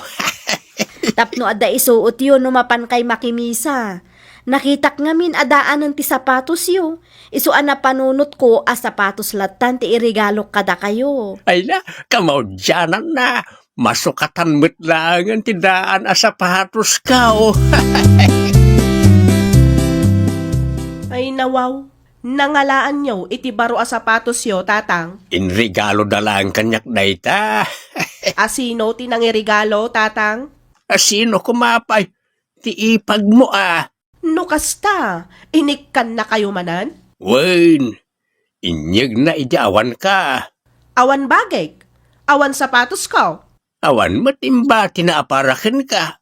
Tapno adda isuotyo no mapankay makimisa. Nakitak ngamin a daanen ti sapatosyo. Isu a napanunotko a sapatos lattan ti iregalok kadakayo. Ay na, kamaudiananna. Masukatan met laengen ti daan a sapatosko. Ay, nawaw. Nangalaanyo iti baro a sapatosyo, Tatang? Inregaloda laeng kaniak dayta. Asino ti nangiregalo, Tatang? Asino koma pay? Ti ipagmo a. No kasta, inikkannakayo manen? Wen, inyegna idi awanka. Awan bagik, awan sapatosko. Awan met imbatina a para kenka.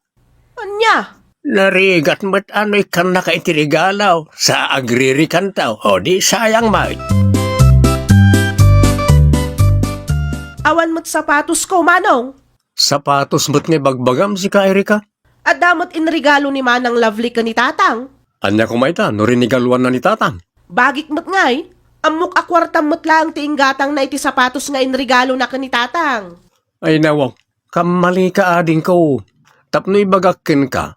Ania? Narigat met a no ikkannaka iti regalo, sa agririkanto, o di sayang met. Awan met sapatosko, Manong. Sapatos met nga ibagbagam, sika, Erika? Adda met inregalo ni Manang Lovely ken ni Tatang. Ania koma ita no rinigaluanna ni Tatang? Bagik met ngay, ammok a kuartam met laeng ti inggatangna iti sapatos nga inregalona ken ni Tatang. Ay nawaw, kammalika, adingko. Tapno ibagak kenka,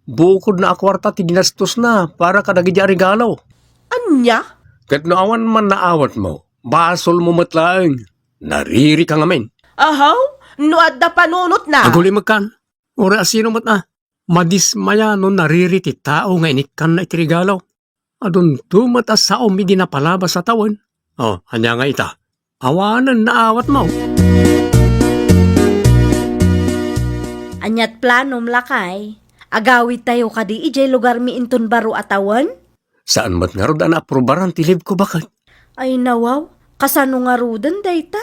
bukodna a kuarta ti ginastosna para kadagidi a regalo. Ania? Ket no awan man naawatmo, basolmo met laeng. Naririka ngamin. Ahaw, no adda panunotna. Agulimekkan. Uray a sino met a madismaya no nariri ti tao nga inikkanna iti regalo. Adunto met a saom idi napalabas a tawen. O, ania nga ita? Awanen naawatmo. Aniat planom, lakay? Agawidtayo kadi idiay lugarmi inton baro a tawen? Saan met ngarud a naaprubaran ti leave ko, baket? Ay nawaw, kasano ngaruden dayta?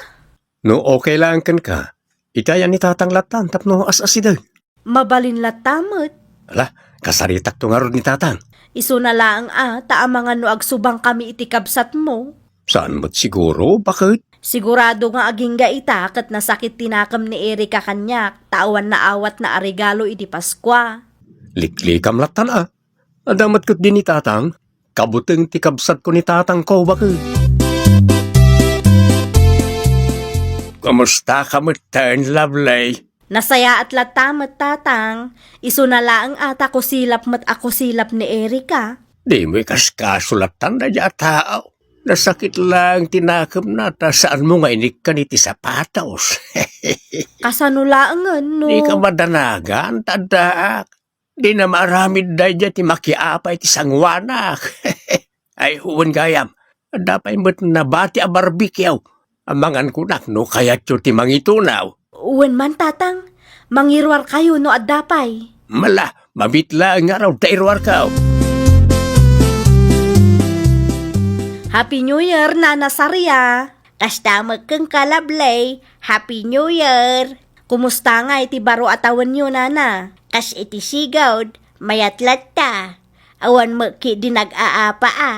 No okay laeng kenka, iti ayan ni Tatang lattan tapno as-asideg. Mabalin latta met. Ala, kasaritakto ngarud ni Tatang. Isuna laeng a, ta amangan no agsubangkami iti kabsatmo. Saan met siguro, baket? Sigurado nga agingga ita ket nasakit ti nakem ni Erika kaniak ta awan naawatna a regalo idi Paskua. Liklikam lattan a. Adda met ketdi ni Tatang, kabuteng ti kabsatko ni Tatangko, baket. Kumustaka metten, Lovely? Nasayaat latta met, Tatang. Isuna laeng a ta kusilap met a kusilap ni Erika. Dimo ikaskaso lattan daydiay a tao. Nasakit laeng ti nakemna ta saanmo nga inikkan iti sapatos. Kasano laengen no? Dika madanagan, ta addaak. Dina maaramid daydiay ti makiapa iti sangoanak. Ay, wen gayam, adda pay met nabati a barbecue. Amangan kunak no kayatyo ti mangitunaw. Wen man, Tatang, mangiruarkayo no adda pay. Mala, mabiit laeng ngarud ta iruarkaw. Happy New Year, Nana Saria. Kasta met kenka, Lovely. Happy New Year. Kumusta ngay ti baro a tawenyo, Nana? Kas iti sigud, mayat latta. Awan met ketdi nag-aapa a.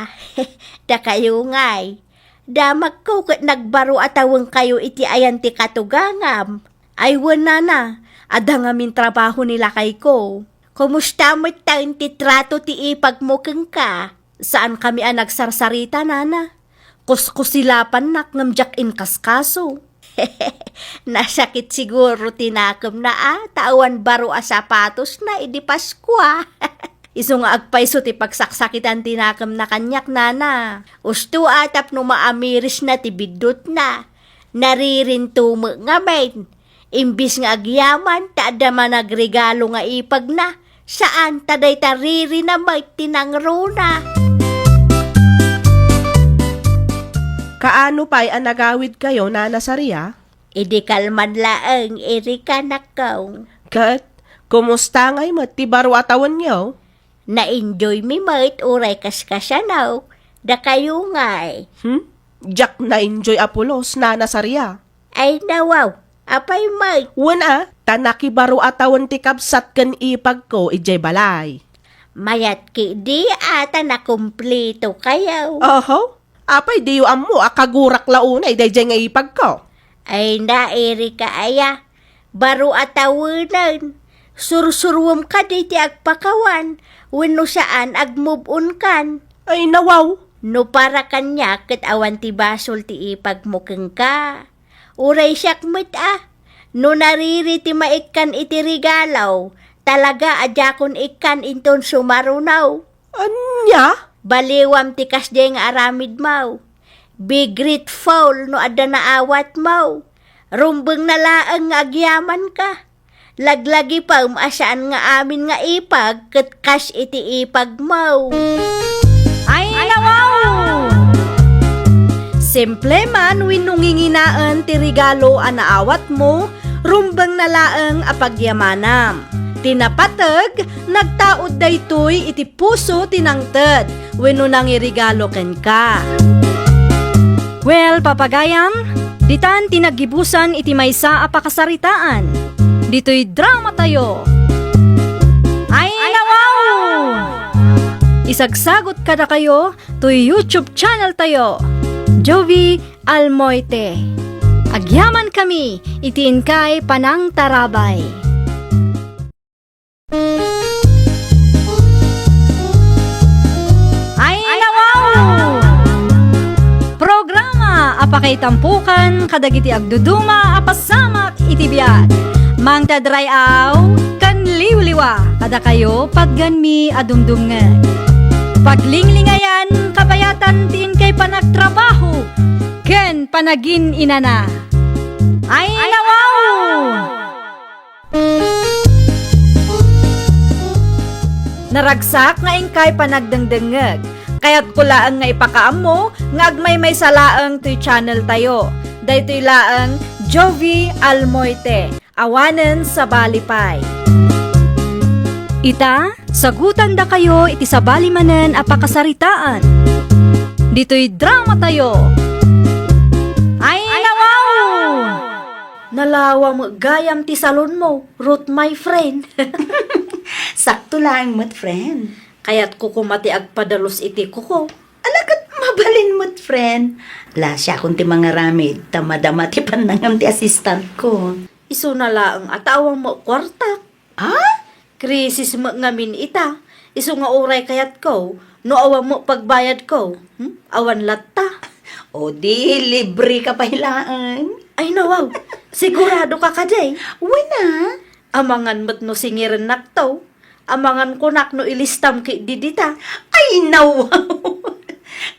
Dakayo ngay. Damakko ket nagbaro a tawenkayo iti ayan ti katugangam. Ay wen, Nana, adda ngamin trabaho ni lakayko. Kumusta metten ti trato ti ipagmo kenka? Saankami a nagsarsarita, Nana. Kuskusilapannak ngem diak inkaskaso. Nasakit siguro ti nakemna a ta awan baro a sapatosna idi Paskua. Isu nga agpayso ti pagsaksakitan ti nakemna kaniak, Nana. Usto a tapno maamirisna ti biddutna. Naririnto met ngamin. Imbis nga agyaman ta adda managregalo nga ipagna, saan ta dayta ririna met ti nangruna. Kaano pay a nagawidkayo, Nana Saria? Idi kalman laeng, Erika, nakkaw. Ket, kumusta ngay met ti baro a tawenyo? Na-enjoy mi met uray kaskasano, dakayo ngay. Hmm? Diak na-enjoy a pulos, Nana Saria. Ay nawaw, apay met? Wen a, ta nakibaro a tawen ti kabsat ken ipagko idiay balay. Mayat ketdi a ta nakumplitokayo. Oho, apay diyo ammo a kagurak la unay daydiay nga ipagko? Ay na, Erika aya, baro a tawenen. Sursuruem kadi ti agpakawan, wenno saan, agmove-on kan. Ay, nawaw. No para kaniak ket awan ti basol ti ipagmo kenka. Uray siak met a, no nariri ti maikkan iti regalo, talaga a diakon ikkan inton sumaruno. Ania? Baliwam ti kasdiay nga aramidmo. Be grateful no adda naawatmo. Rumbengna laeng nga agyamanka. Laglagipem a saan nga amin nga ipag ket kas iti ipagmo. Ay, nawaw! Simple man wenno nginginaen ti regalo a naawatmo, rumbengna laeng a pagyamanam. Ti napateg, nagtaud daytoy iti puso ti nangted wenno nangiregalo kenka. Well, papagayam, Ditan ti naggibusan iti maysa a pakasaritaan. Ditoy dramatayo. Ay, nawaw! Isagsagot kadakayo toy YouTube channel tayo, Jovie Almoite. Agyamankami iti inkay panangtarabay. Ay, nawaw! Programa a pakaitampukan kadagiti agduduma a pasamak iti biag. Mangted ray-aw ken liwliwa kadakayo patgenmi a dumdumngeg. Paglinglingayan, kabayatan ti inkay panagtrabaho ken panagin-inana. Ay, nawaw! Naragsak nga inkay panagdengdengngeg. Kayatko laeng nga ipakaammo nga agmaymaysa laeng toy channel tayo. Daytoy laeng Jovie Almoite. Awanen sabali pay. Ita, sagutandakayo iti sabali manen a pakasaritaan. Ditoy dramatayo. Ay, nawaw! Nalawa met gayam ti salonmo, Ruth, my friend. Sakto laeng met, friend. Kayatko koma ti agpadalus iti kuko. Ala, ket mabalin met, friend. La, siakon ti mangaramid, ta madama ti pannangam ti assistant ko. Isuna laeng a ta awan met kuartak. Ah? Krisis met ngamin ita. Isu nga uray kayatko, no awan met pagbayadko. Hmm? Awan latta. O di, libre ka pay laeng. Ay, nawaw. Sigurado ka kadi? Wen a. Amangan met no singirennakto. Amangan kunak no ilistam ketdi dita. Ay, nawaw.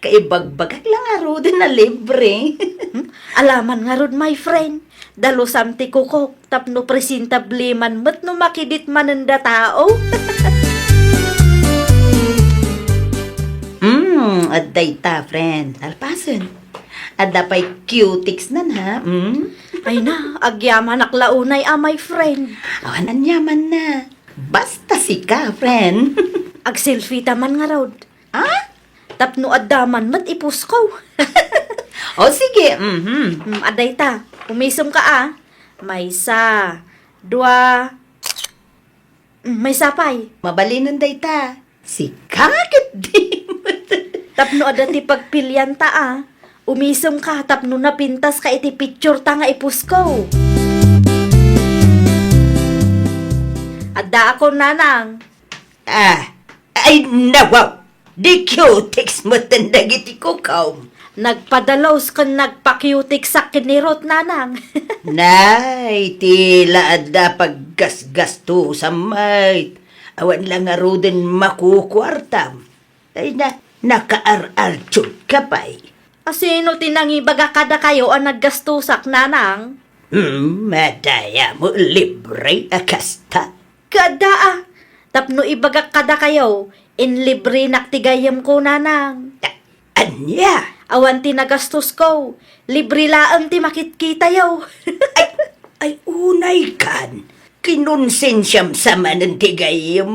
Kaibagbagak la ngaruden a libre. Hmm? Alaman ngarud, my friend. Dalusam ti kukok tapno presentable man met no makidit manen datao. Mm, adda ita, friend. Nalpasen. Adda pay cutex nan, ha? Mm? Ay na, agyamanak la unay a, my friend. Awan aniaman na. Basta sika, friend. Agselfie ta man ngarud. Ah? Tapno adda man met ipusko. O, sige, mhm. Mm, adda ita. Umisem ka, a. Maysa, dua, mm, maysa pay. Mabalinen dayta. Sika ketdi. Tapno adda ti pagpilianta, a. Umisem ka tapno napintas ka iti picture ta nga ipusko. Addaakon, nanang. Ah, ay, nawaw! Di cutex metten dagiti kukom. Nagpadalus ken nagpa-cutex-ak ken ni Ruth, nanang. Nay, ti la adda paggasgastusam met. Awan la ngaruden makukuartam. Ay na, nakaar-artiud ka pay. A, sino ti nangibaga kadakayo a naggastusak, nanang? Hmm, madayam, libre a kasta. Kaada a, tapno ibagak kadakayo, inlibrenak ti gayyemko, nanang. A-, ania? Awan ti nagastusko, libre laeng ti makitkitayo. Ay, ay, unay kan, kinonsensiam sa manen ti gayyem,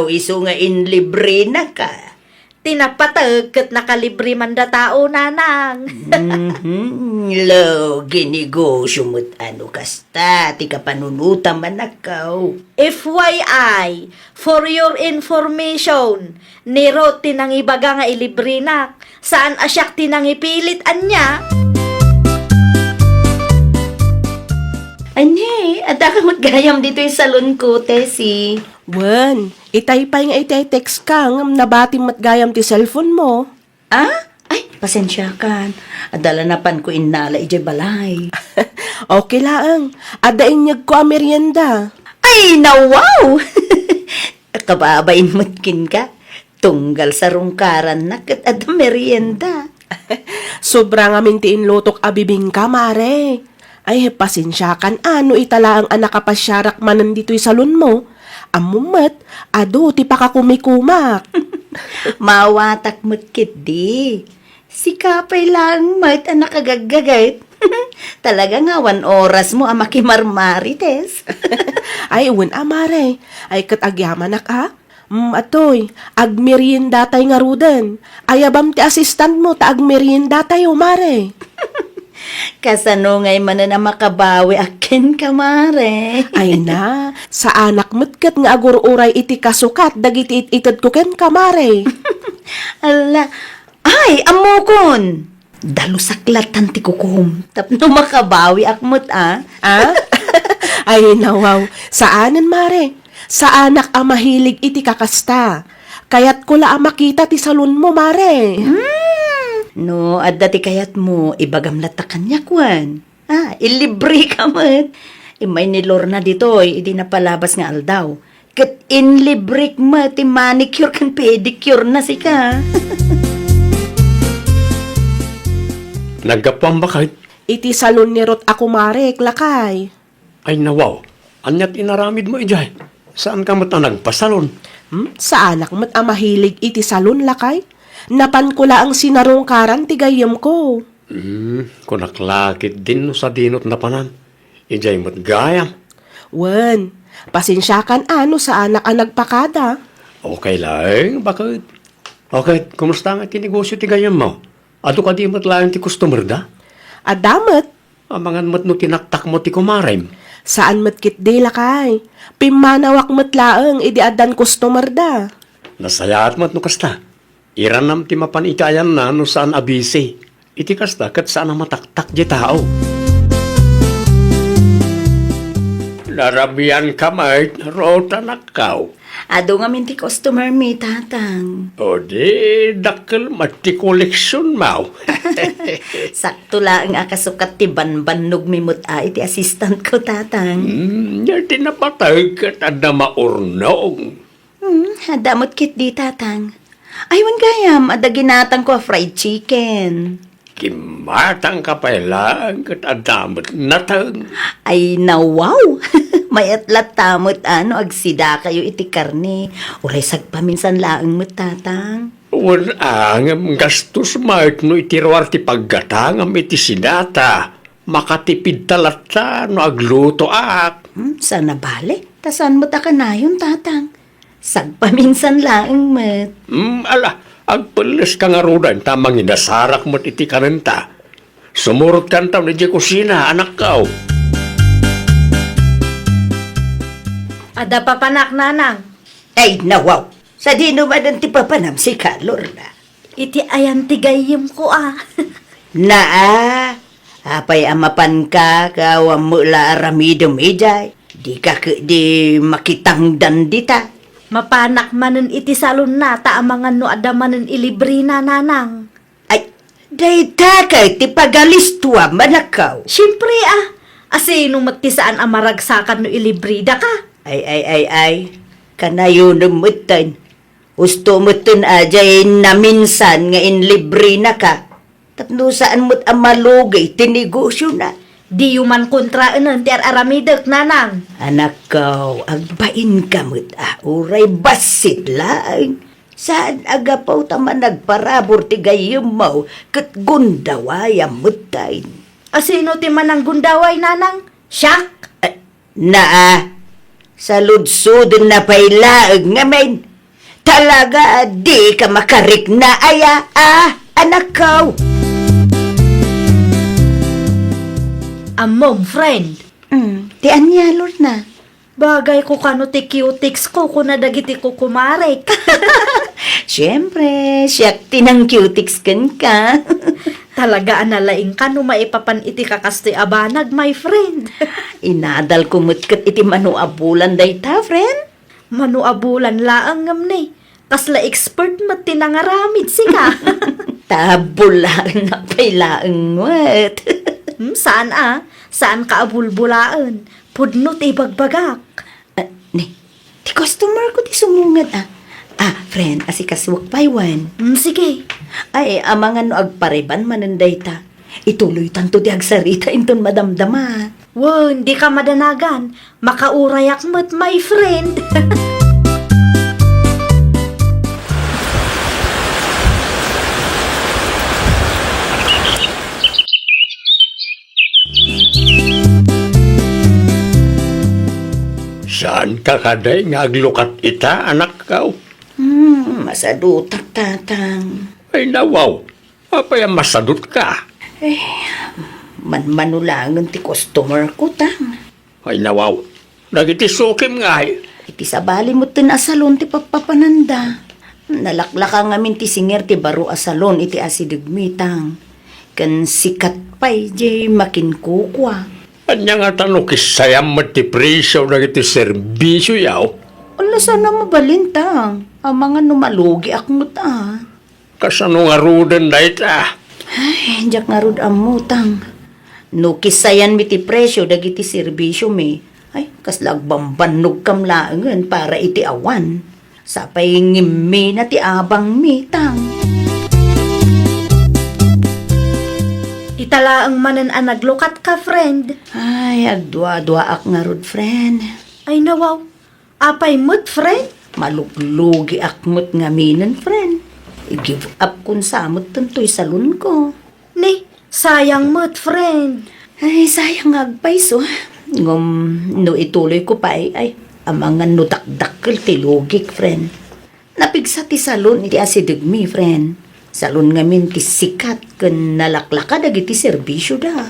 isu nga inlibrenaka. Ti napateg ket nakalibre man datao, nanang. Mhm, lo, ginegosio met a no kasta ti kapanunotam a nakaw. F Y I, for your information, ni Ruth ti nangibaga nga ilibrenak. Saan a siak ti nangipilit, ania? Ania, adda ka met gayam ditoy salonko, Tessie. Wen, itay pay nga itay text ka, ngem nabatim met gayam ti cellphone mo. Ah? Ay, pasensiakan. Adda la napanko innala idiay balay. Okay laeng. Adda inyegko a merienda. Ay, nawaw! Kababain met kenka. Tunggal sarungkarannak ket adda merienda. Sobra ngamin ti inlutok a bibingka, mare. Ay, pasensiakan a no ita laeng a nakapasiarak manen ditoy salonmo. Ammom met, adu ti pakakumikumak. Maawatak met ketdi. Sika pay laeng met a nakagaggaget. Talaga nga awan orasmo a makimarmarites. Ay, wen a, mare. Ay, ket agyamanak a. Mm, atoy, agmeriendatay ngaruden. Ayabam ti assistantmo ta agmeriendatayo, mare. Kasano ngay manen a makabawiak kenka, Mare? Ay na, saanak met ket nga agur-uray iti kasukat dagiti it-itedko kenka, Mare. Ala, ay, ammokon! Dalusak latan ti kukum, tapno makabawiak met, a? A? Ay, nawaw, saanen, Mare. Saanak a mahilig iti kakasta. Kayatko la a makita ti salonmo, Mare. Hmm, no adda ti kayatmo, ibagam latta kaniak wen. Ah, ilibreka met. Immay ni Lorna ditoy idi napalabas nga aldaw. Ket inlibrek met ti manicure ken pedicure na sika. Naggapuam baket? Iti salon ni Ruth a kumarek, lakay. Ay, nawaw. Ania ti inaramidmo idiay? Saanka met a nagpasalon? Hmm? Saanak met a mahilig iti salon, lakay. Napanko laeng sinarungkaran ti gayyemko. Hmm, kunak la ketdin no sadino ti napanan. Idiay met gayam. Wen, pasensiakan a no saanak a nagpakada. Okay laeng, baket. Okay, kumusta nga ti negosyo ti gayyemmo? Adu kadi met laeng ti customer da? Adda met. Amangan met no tinaktakmo ti kumarem. Saan met ketdi, lakay. Pimmanawak met laeng idi addan customer da. Nasayaat met no kasta. Iranam ti mapan iti ayanna no saan a busy. Iti kasta ket saan a mataktak ti tao. Narabianka met, Ruth, anakko. Adu ngamin ti customer mi, Tatang. O di, dakkel met ti koleksionmo. Sakto laeng a kasukat ti banbannog mi met a iti assistant ko, Tatang. Hmm, ti napateg ket adda maurnong. Hmm, adda met ketdi, Tatang. Ay, wen gayam, adda ginatangko a fried chicken. Kimmatangka pay laeng ket adda met nateng. Ay, nawaw! Mayat latta met a no agsidakayo iti karne. Uray sagpaminsan laeng met, Tatang. Wen a, ngem gastos met no iti ruar ti paggatangam iti sidata. Makatipidta latta no aglutoak. Hmm, saan a bale? Ta saan met a kanayon, Tatang? Sagpaminsan laeng met. Hmm, ala, agpelleska ngaruden ta manginasarak met iti kanenta. Sumurotkanto idiay kusina, anakko. Adda papanak, Nanang. Ay, nawaw. Sadino manen ti papanam sika, Lorna? Iti ayan ti gayyemko a. Naa, apay a mapanka, ket awan met la aramidem idiay? Dika ketdi makitangdan dita. Mapanak manen iti salonna ta amangan no adda manen ilibrina, Nanang. Ay, dayta kay ti pagalistuam, anakko. Siempre a, asino met ti saan a maragsakan no ilibridaka? Ay, ay, ay, ay, kanayonem metten. Usto metten a diay naminsan nga inlibrinaka. Tapno saan met a malugay ti negosiona. Diyo man kontraenen ti ar-aramidek, Nanang. Anakko, agbainka met a, uray bassit laeng. Saan a gapu ta managparabur ti gayyemmo ket gundawayam metten. Asino ti mananggundaway, Nanang? Siak? Eh, naa, saludsodna pay laeng ngamin. Talaga a dika makarikna aya, a, anakko? Ammom, friend. Mm, ti ania, Lorna? Bagayko kano ti cutex ko, kuna dagiti kukumarek. Siempre, siak ti nang-cutex kenka. Talaga a nalaingka no maipapan iti kakastoy a banag, my friend. Inadalko met ket iti mano a bulan dayta, friend. Mano a bulan laeng ngem ne, kasla expert met ti nangaramid sika. Ta bulaenna pay laeng met. Hmm, saan a, saanka a bulbulaen. Pudno ti ibagbagak. Ah, ne, ti customer ko ti sumunged, a. Ah, friend, asikasuak pay wen. Hmm, sige. Ay, amangan no agpareban manen dayta. Ituloytanto ti agsarita inton madamdama. Wen, dika madanagan. Makaurayak met, my friend. Saanka kadi nga aglukat ita, anakko? Hmm, masadutak, Tatang. Ay, nawaw. Apay a masadutka? Eh, Manmano laengen ti customer ko, Tang. Ay, nawaw. Dagiti sukim ngay. Iti sabali metten a salon ti pappapananda. Nalaklaka ngamin ti singer ti baro a salon iti asidegmi, Tang. Ken sikat pay diay makinkukua. Ania ngata no kissayan met ti presio dagiti serbisioyo? Ala, saan a mabalin, Tang. Amangan no malugiak met a. Kasano ngaruden dayta? Ay, diak ngarud ammo, Tang. No kissayanmi ti presio dagiti serbisiomi, ay, kasla agbambannogkam laengen para iti awan. Sapay ngimmina ti abangmi, Tang. Ita laeng manen a naglukatka, friend. Ay, agduaduaak ngarud, friend. Ay, nawaw. Apay met, friend? Maluglugiak met ngaminen, friend. I-give up kon sa met toy salonko. Ni, sayang met, friend. Ay, sayang nga agpayso. Ngem no ituloyko pay, ay, amangan no dakdakkel ti lugik, friend. Napigsa ti salon iti asidegmi, friend. Salon ngamin ti sikat ken nalaklaka dagiti serbisioda.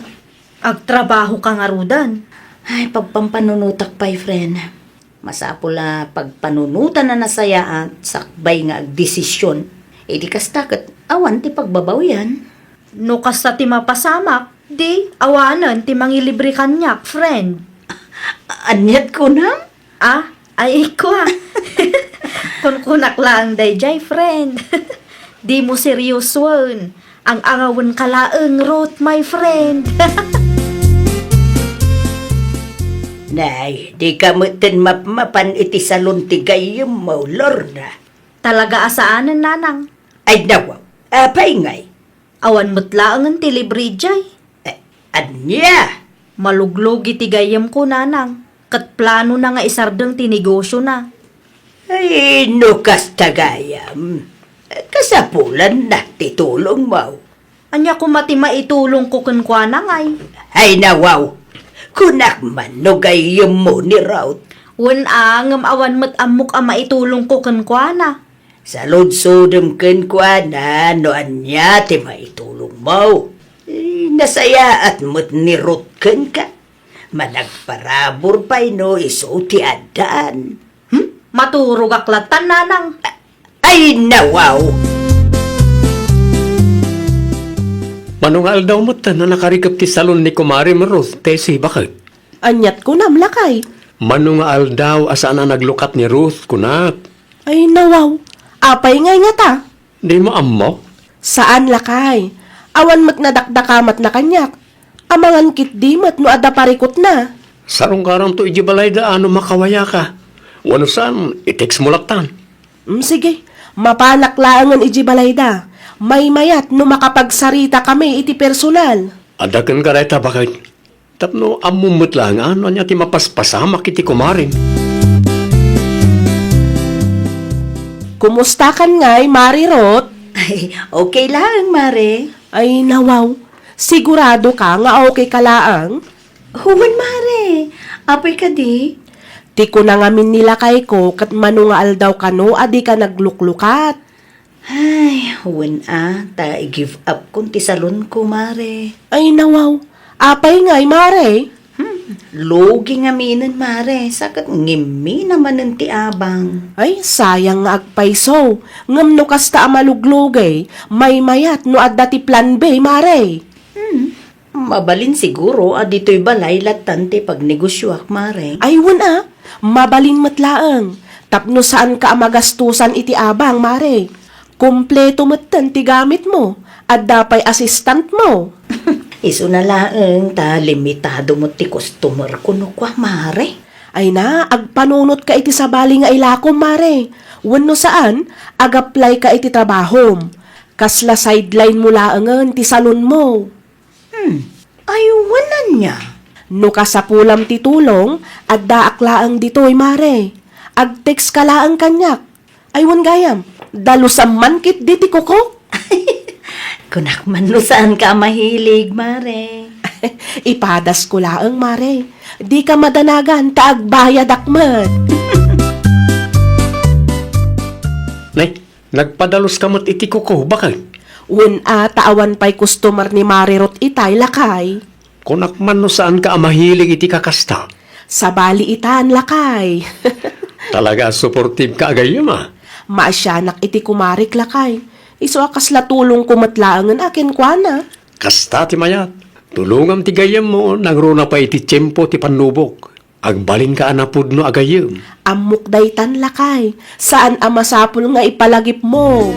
Agtrabahoka ngaruden? Ay, pagpampanunotak pay, friend. Masapul a pagpanunotan a nasayaat sakbay nga agdesisyon. Idi kasta ket awan ti pagbabawian. No kasta ti mapasamak, di awanen ti mangilibre kaniak, friend. Aniat kunam? Ah, ay, kua. Kunkunak laeng daydiay, friend. Dimo seriosoen. Ang-angawenka laeng, Ruth, my friend. Nay, dika metten mapmapan iti salon ti gayyemmo, Lorna. Talaga a saanen, Nanang. Ay, nawaw. Apay ngay? Awan met laengen ti libre diay. Eh, ania? Maluglugi ti gayyemko, Nanang, ket planona nga isardeng ti negosiona. Ay, no kasta gayam, kasapulanna ti tulongmo. Ania koma ti maitulongko kenkuana ngay? Ay, nawaw! Kunak man no gayyemmo ni Ruth. Wen a, ngem awan met ammok a maitulongko kenkuana. Saludsodem kenkuana no ania ti maitulongmo. Eh, nasayaat met ni Ruth kenka. Managparabur pay no isu ti addaan. Hmm? Maturogak lattan, Nanang. Ay, nawaw! Mano nga aldaw metten a nakarikep ti salon ni Kumarem Ruth, Tessie, baket? Aniat kunam, lakay? Mano nga aldaw a saan a naglukat ni Ruth, kunak? Ay, nawaw. Apay ngay ngata? Dimo ammo? Saan, lakay. Awan met nadakdakamatna kaniak. Amangan ketdi met no adda parikutna. Sarungkaranto idiay balayda a no makawayaka. Wenno saan, i-textmo lattan. Mm, sige. Mapanak laengen idiay balayda. Maymayat no makapagsaritakami iti personal. Adda kenka dayta, baket. Tapno ammom met laeng a no ania ti mapaspasamak iti kumarem. Kumustakan ngay, Mare Ruth? Ay, okay laeng, Mare. Ay, nawaw. Siguradoka nga okay ka laeng? Wen, Mare. Apay kadi? Ti kuna ngamin ni lakayko ket mano nga aldaw kano a dika nagluklukat. Ay, wen a, ta i-give up kon ti salonko, Mare. Ay, nawaw. Apay ngay, Mare? Hmm, lugi ngaminen, Mare. Sa ket ngimmi na manen ti abang. Ay, sayang nga agpayso. Ngem no kasta a maluglugi, maymayat no adda ti plan B, Mare. Hmm. Mabalin siguro a ditoy balay lattan ti pagnegosioak, Mare. Ay, wen a, mabalin met laeng. Tapno saanka a magastosan iti abang, Mare. Kompleto metten ti gamitmo. Adda pay assistantmo. Isuna laeng ta limitado met ti customerko no kua, Mare. Ay na, agpanunotka iti sabali nga ilakom, Mare. Wenno saan, ag-applyka iti trabahom. Kasla sideline mo laengen ti salonmo. Hmm. Ay, wen ania? No kasapulam ti tulong, addaak laeng ditoy, Mare. Ag-text ka laeng kaniak. Ay, wen gayam, dalusam man ketdi ti kuko. Kunak man no saanka a mahilig, Mare. Ipadasko laeng, Mare. Dika madanagan ta agbayadak met. Nay, nagpadaluska met iti kuko, baket? Wen a, ta awan pay customer ni Mare Ruth itay, lakay. Kunak man no saanka a mahilig iti kakasta. Sabali itan, lakay. Talaga a supportive ka, agayem, a. Maasianak iti kumarek, lakay. Isu a kasla tulongko met laengen a kenkuana. Kasta ti mayat. Tulongam ti gayyemmo, nangruna pay iti tiempo ti pannubok. Agbalinka a napudno, agayem. Ammok daytan, lakay. Saan a masapul nga ipalagipmo.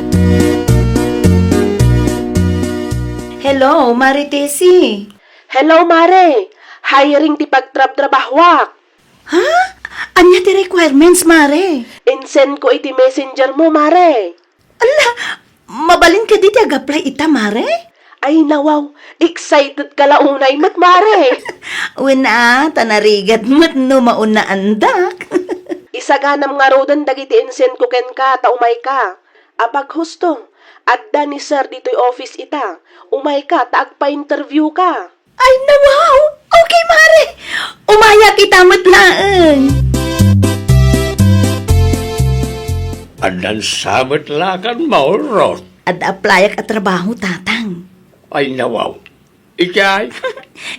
Hello, Mare Tessie. Hello, Mare. Hiring ti pagtrabtrabahuak. Ha? Ania ti requirements, Mare? Insend ko iti messenger mo, Mare. Ala, mabalin kadi ti ag-apply ita, Mare? Ay, nawaw. Excited ka la unay met, Mare. Wen a, ta narigat met no maunaandak. Isaganam ngaruden dagiti insend ko kenka ta umayka. Apaghusto, adda ni Sir ditoy office ita. Umayka ta agpa-interview ka. Ay, nawaw! Okay, Mare! Umayak ita met laeng! Addan sa met la kan maurot. Adda applyak a trabaho, Tatang. Ay, nawaw. Ikay?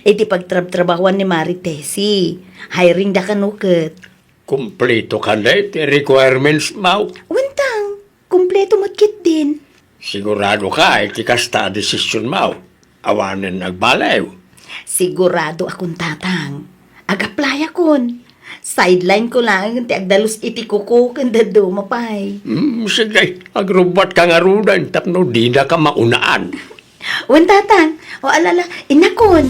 Iti pagtrabtrabahuan ni Mare Tessie, hiring da kano ket. Kumpleto kadi ti requirements mo? Wen, Tang, kumpleto met ketdin. Sigurado ka iti kasta a desisyon mo? Awanen agbaliw? Sigurado akon, Tatang. Ag-apply akon. Sideline ko laeng ti agdalus iti kuko ken dadduma pay. Hmm, sige, agrubbat ka ngaruden tapno dina ka maunaan. Wen, Tatang. O, alala, inakon.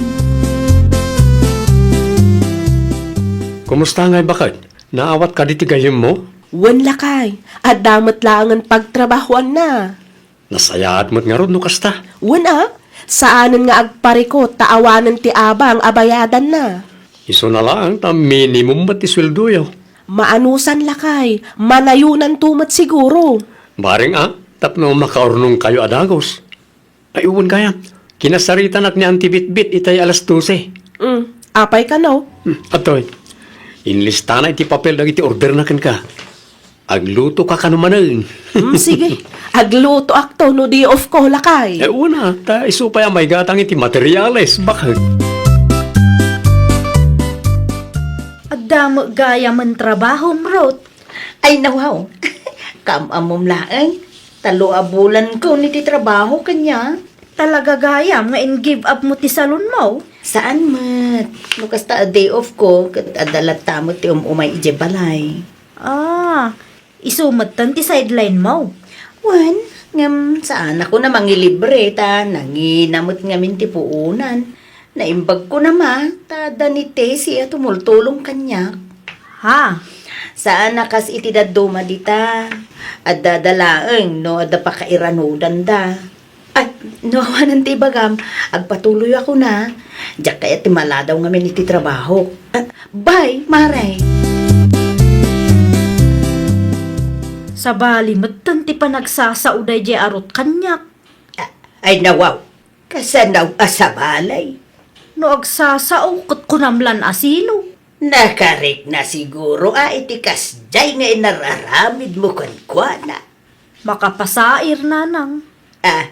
Kumusta ngay, baket? Naawat kadi ti gayyemmo? Wen, lakay. Adda met laengen pagtrabahoanna. Nasayaat met ngarud no kasta. Wen a, saanen nga agparikut ta awanen ti abang a bayadanna. Isuna laeng ta minimum met ti sueldoyo. Maanusan, lakay. Manayonanto met siguro. Bareng a, tapno makaurnongkayo a dagus. Ay, wen gayam. Kinasaritanak ni Auntie Bitbit itay alas dose. Mm, apay kano? Hmm, adtoy. Inlistana iti papel dagiti orderna kenka. Agluto ka kano manen. Mm, sige. Aglutoakto no day off ko, lakay. Eh, wen a, ta isu pay a maigatang iti materials, baket. Adda met gayamen trabahom, Ruth. Ay, nawaw. Kaam-ammom laeng. Tallo a bulanko iti trabaho kaniak. Talaga gayam nga in-give up mo ti salonmo? Saan met. No kasta a day off ko, ket adda latta met ti um-umay idiay balay. Ah, isu metten ti sideline mo? Wen, ngem saanakon a mangilibre ta nangina met ngamin ti puonan. Naimbagko na ma, ta adda ni Tessie a tumultulong kaniak. Ha? Saan a kas iti dadduma dita. Adda da laeng no adda pakairanudanda. Ay, no awanen ti ibagam, agpatuloyakon a. Diak kayat ti maladaw ngamin iti trabahok. Ah, bye, Mare. Sabali metten ti panagsasao daydiay a Ruth kaniak. Ah, ay, nawaw. Kasano a sabali? No agsasao, ket kunam lan a sino? Nakarikna siguro a iti kasdiay nga inararamidmo kenkuana. Makapasair, nanang. Ah,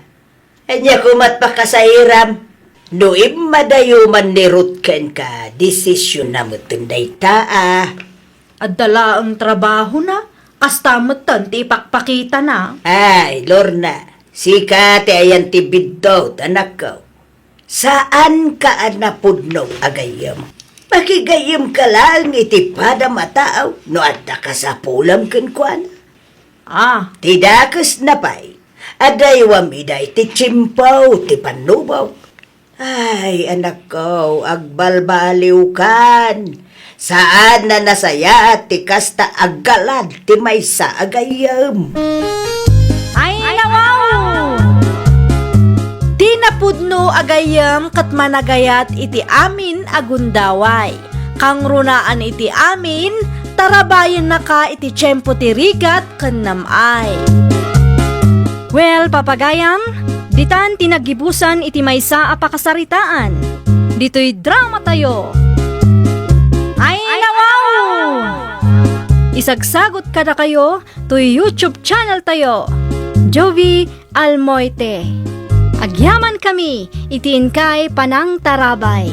ania koma't pakasairam? No immadayo man ni Ruth kenka, desisionna metten dayta a. Adda laeng trabahona, kasta metten ti ipakpakitana. Ay, Lorna, sika ti ayan ti biddut, anakko. Saanka a napudno a gayyem. Makigayyemka laeng iti padam a tao no adda kasapulam kenkuana. Ah. Ti dakesna pay, adaywam ida iti tiempo ti pannubok. Ay, anakko, agbalbaliwkan. Saan a nasayaat ti kasta a galad ti maysa a gayyem. Ay, nawaw! Ti napudno a gayyem ket managayat iti amin a gundaway. Kangrunaan iti amin, tarabayennaka iti tiempo ti rigat ken nam-ay. Well, papagayam, ditan ti naggibusan iti maysa a pakasaritaan. Ditoy dramatayo. Ay, nawaw! Isagsagot kadakayo toy YouTube channel tayo, Jovie Almoite. Agyamankami iti inkay panangtarabay.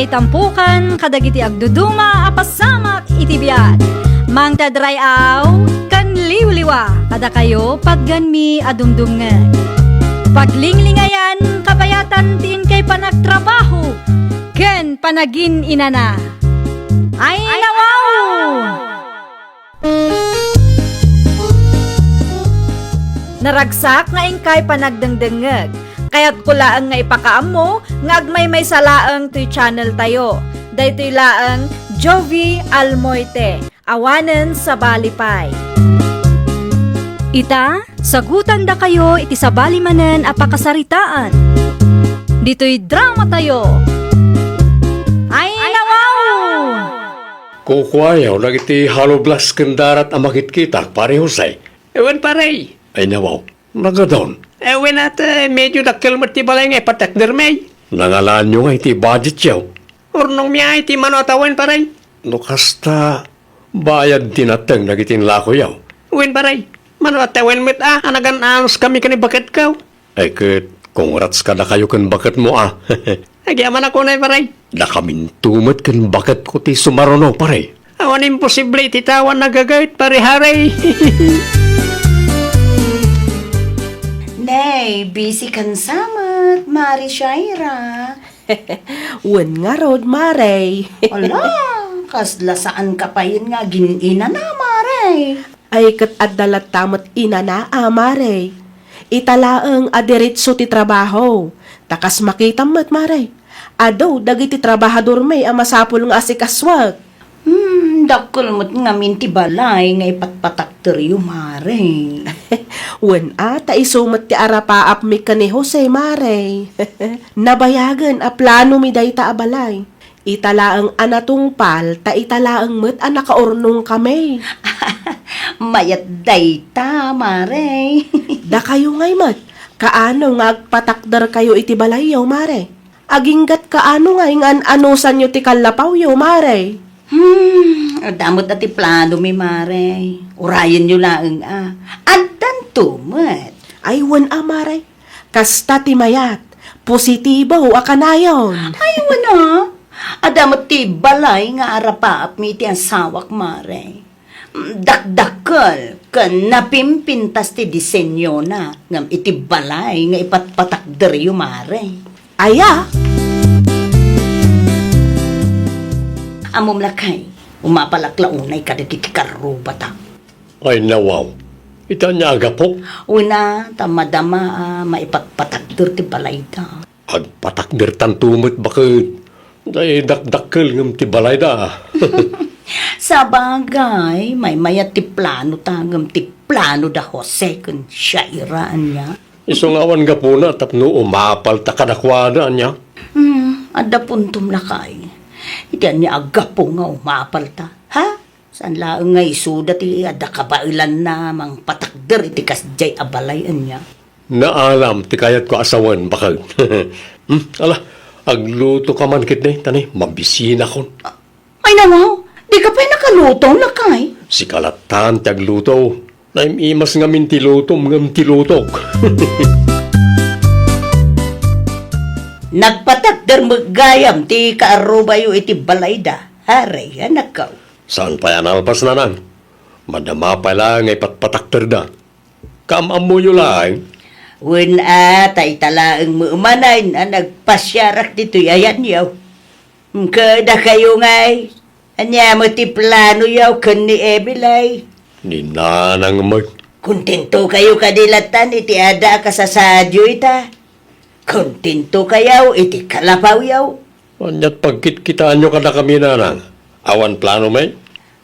Itampukan kadagiti agduduma a pasamak iti biag. Mangted ray-aw ken liwliwa kadakayo patganmi a dumdumngeg. Paglinglingayan, kabayatan ti inkay panagtrabaho ken panagin-inana. Ay, nawaw! Naragsak nga inkay panagdengdengngeg. Kayatko laeng nga ipakaammo nga agmaymaysa laeng toy channel tayo. Daytoy laeng Jovie Almoite, awanen sabali pay. Ita, sagutandakayo iti sabali manen a pakasaritaan. Ditoy drama tayo. Ay, nawaw! Kukuayo dagiti haloblas ken darat a makitkitak, Pare Jose. Wen, pare. Ay, nawaw. Nagadon. Eh, wen, at, eh, medyo dakkel met ti balay nga ipatakdermi. Nangalaanyo nga iti budgetyo? Urnongmi a iti mano a tawen, pare. No kasta, bayad ti nateng dagiti inlakoyo. Wen, pare. Mano a tawen met a, a nagan-anos kami ken ni baketko. Ay ket, congrats kadakayo ken baketmo a. Agyamanak unay, pare. Dakaminto met ken baketko ti sumaruno, pare. Awan imposible iti tao a nagaget, pare Harry. Nay, busy kan samet, Mari Shaira. Wen ngarud, Mare. Ala, kasla saan ka payen nga agin-inana, Mare. Ay, ket adda latta met inana a, Mare. Ita laeng a diretso ti trabaho. Ta kas makitam met, Mare, adu dagiti trabahadormi a masapul nga asikasuek. Hmm, dakkel met ngamin ti balay nga ipatpatakderyo, Mare. Wen a, ta isu met ti arapaapmi ken ni Jose, Mare. Nabayagen a planomi dayta a balay. Ita laeng a natungpal, ta ita laeng met a nakaurnongkami. Mayat dayta, Mare. Dakayo ngay met, kaano nga agpatakderkayo iti balayyo, Mare? Aginggat kaano ngay nga an-anusanyo ti kallapawyo, Mare? Hmm, adda met a ti planomi, Mare. Urayenyo laeng a. Addanto met. Ay, wen a, Mare. Kasta ti mayat. Positibo a kanayon. Ay, wen a. Adda met ti balay nga arapaapmi iti asawak, Mare. Dakdakkel ken napimpintas ti disenyona ngem iti balay nga ipatpatakderyo, Mare. Aya? Ammom lakay, umapalak la unay kadagiti karrubata. Ay, nawaw. Ita ania a gapu? Wen a, ta madama a maipatpatakder ti balayda. Agpatakdertanto met baket. Tay dakdakkel ngem ti balayda. Sabagay, maymayat ti planota ngem ti plano da Jose ken Shaira ania. Isu nga awan gapuna tapno umapalta kadakuada ania. Hmm, adda puntom lakay. Iti ania a gapu nga umapalta, ha? Saan laeng nga isuda ti adda kabaelanna mangpatakder iti kasdiay a balay ania? Naalam ti kayatko a sawen, baket. Hmm, ala, aglutoka man ketdi, ta ni, mabisinakon. Ay, nawaw, dika pay nakaluto, lakay. Sika lattan ti agluto. Naim-imas ngamin ti lutom ngem ti lutok. Nagpatakder met gayam ti kaarrubayo iti balayda, Haray, anakko. Saan pay a nalpas, nanang? Madama pay la nga ipatpatakderda. Kaam-ammoyo laeng? Wen a, ta ita laeng met manen a nagpasiarak ditoy ayanyo. Kadakayo ngay, ania met ti planoyo ken ni Emily? Ni nanang met. Kontentokayo kadi lattan iti adda a kasasaadyo ita? Kontentokayo iti kalapawyo? Aniat pagkitkitaanyo kadakami, nanang? Awan plano met?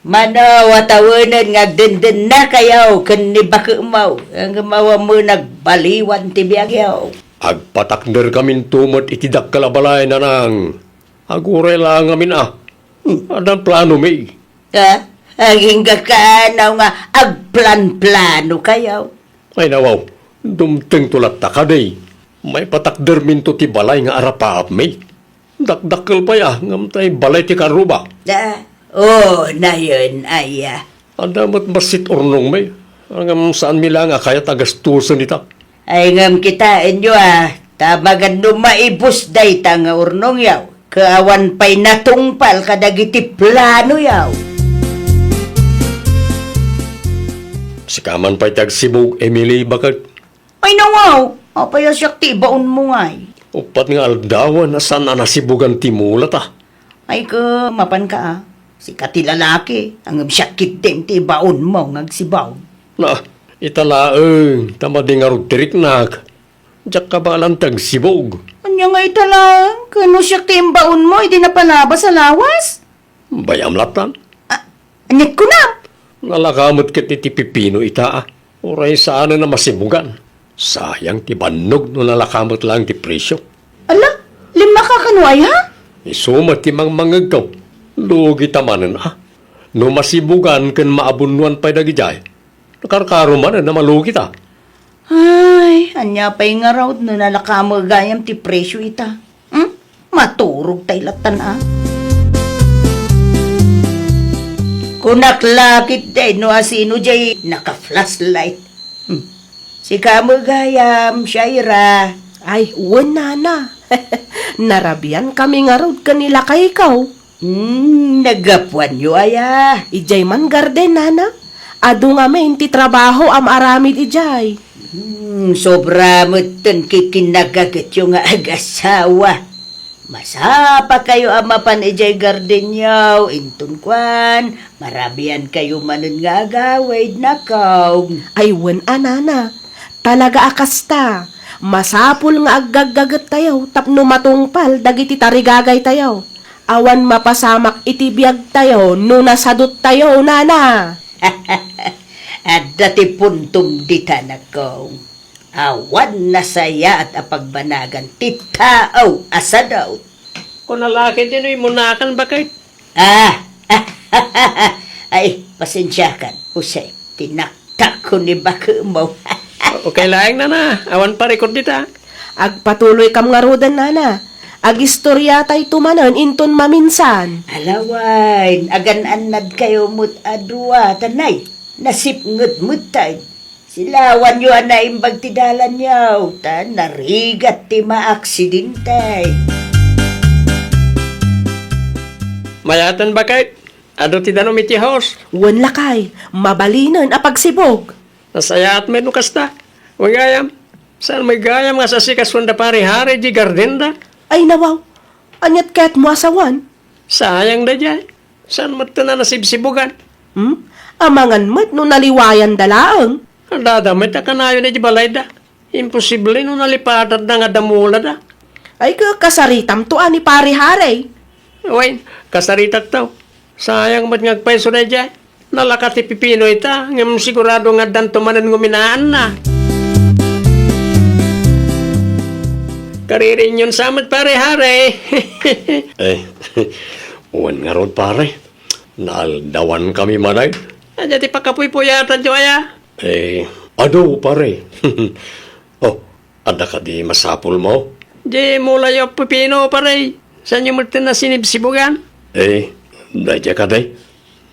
Mano a tawenen nga agdendennakayo ken ni baketmo, ngem awan met nagbaliwan ti biagyo. Agpatakderkaminto met iti dakkel a balay, nanang. Aguray laeng ngamin a. Hmm, addan planomi. Ha? Agingga kaano nga agplanplanokayo? Ay, nawaw, dumtengto latta kadi. Maipatakderminto ti balay nga arapaapmi. Dakdakkel pay a, ngem tay balay ti karruba. Ah, oh, nayon, aya. Adda met bassit urnongmi, ngem saanmi laeng a kayat a gastusen ita. Ay, ngem kitaenyo a, ta maganno maibus dayta nga urnongyo, Ta awan pay natungpal kadagiti planoyo. Sika man pay ti agsibug, Emily, baket? Ay, nawaw! Apay a siak ti ibaonmo ngay? Uppat nga aldawen a saan a nasibugan ti mulata. Ay, ket mapanka, a. Sika ti lalaki, ngem siak ketdin ti ibaonmo nga agsibug. Na, ita laeng, ta madi ngarud ti riknak. Diak kabaelan ti agsibug. Ania nga ita laeng, ket no siak ti ibaonmo, idi napalabas a lawas? Bay-am lattan. Ah, aniat kunam? Nalaka met ket iti pipino ita, a. Uray saanen a masibugan. Sayang ti bannog no nalaka met laeng ti presio. Ala, limaka kano aya? Isu met ti mangmangegko. Lugi ta manen, a. No masibugan ken maabunnoan pay dagidiay, nakarkaro manen a malugita. Ay, ania pay ngarud no nalaka met gayam ti presio ita? Hmm? Maturogtay lattan, a. Kunak la ketdi no asino diay naka-flashlight. Hmm. Sika met gayam, Shaira. Ay, wen, nana. Narabiankami ngarud ken ni lakayko. Hmm, naggapuanyo aya? Idiay man garden, nana. Adu ngamin ti trabaho a maaramid idiay. Hmm, sobra metten ti kikinagagetyo nga agasawa. Masapakayo a mapan idiay gardenyo, inton kuan, marabiankayo manen nga agawid, nakaw. Ay, wen a, nana. Talaga a kasta. Masapul nga aggaggagettayo tapno matungpal dagiti tarigagaytayo. Awan mapasamak iti biagtayo no nasaduttayo, nana. Adda ti puntom dita, nakaw. Awan nasayaat a pagbanagan ti tao a sadut. Kuna la ketdi no immunakan, baket? Ah! Ay, pasensiakan, Jose. Tinaktakko ni bakemo. Okay laeng, nana. Awan parikut dita. Agpatuloykam ngaruden, nana. Agistoriatayto manen inton maminsan. Ala wen, agan-annadkayo met a dua, ta nay, nasipnget metten. Silawanyo a naimbag ti dalanyo, ta narigat ti maaksidente. Mayaten, baket. Adu ti danum iti host. Wen, lakay, mabalinen a pagsibug. Nasayaat met no kasta. Wen gayam, saan met gayam nga asikasoen da Pare Harry di gardenda? Ay, nawaw. Aniat kayatmo a sawen? Sayang daydiay. Saan metten a nasibsibugan? Hmm? Amangan met no naliwayanda laeng. Adda met a kanayon iti balayda. Imposible no nalipatatda nga adda mulada. Ay, ka-, kasaritamto a ni Pare Harry. Wen, kasaritakto. Sayang met nga agpayso daydiay. Nalaka ti pipino ita, ngem sigurado nga addanto manen nga uminaanna. Kaririinyon sa met, Pare Harry. Eh, wen ngarud, pare. Naaldawankami manen. Ania ti pakapuypuyatanyo aya? Eh, adu, pare. Oh, adda kadi masapulmo? Di mulayo a pipino, pare. Saanyo metten a sinibsibugan? Eh, daydiay kadi?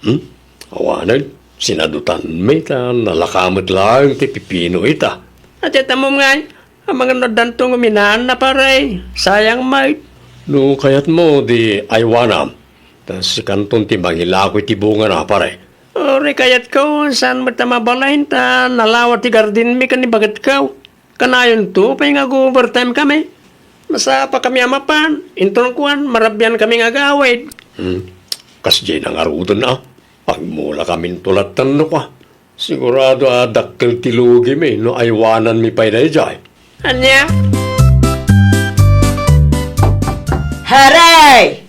Hmm? Awanen, sinadutanmi ta nalaka met laeng ti pipino ita. Ati ammom ngay, amangan no addanto nga uminaanna, pare. Sayang met. No kayatmo, di aywanam. Ta sikanton ti mangilako iti bungana, pare. Uray kayatko, saan met a mabalin ta nalawa ti gardenmi ken ni baketko. Kanayonto pay nga ag-overtime kami. Masapakami a mapan, inton kuan, marabiankami nga agawid. Hmm. Kasdiay na ngaruden a. Agmulakaminto lattan no kua. Sigurado a dakkel ti lugimi no aywananmi pay daydiay. Ania? Haray!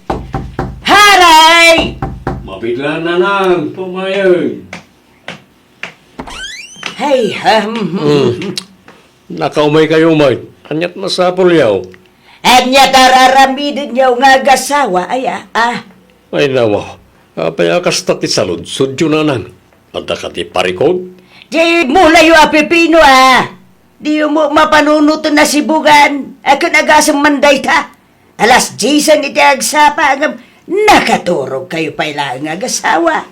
Haray! Mabigla, nanang, pumayag. Hay, ham. Hmm. Nakaumaykayo met. Aniat masapulyo? Aniat ar-aramidenyo nga agasawa, aya, ah? Ay, nawa. Apay a kasta ti saludsodyo, nanang? Adda kadi parikut? Di mulayo a pipino, ah. Diyo met mapanunoten a sibugan. Akin agasem man dayta. Alas diesen iti agsapa, ngem nakaturogkayo pay laeng nga agasawa.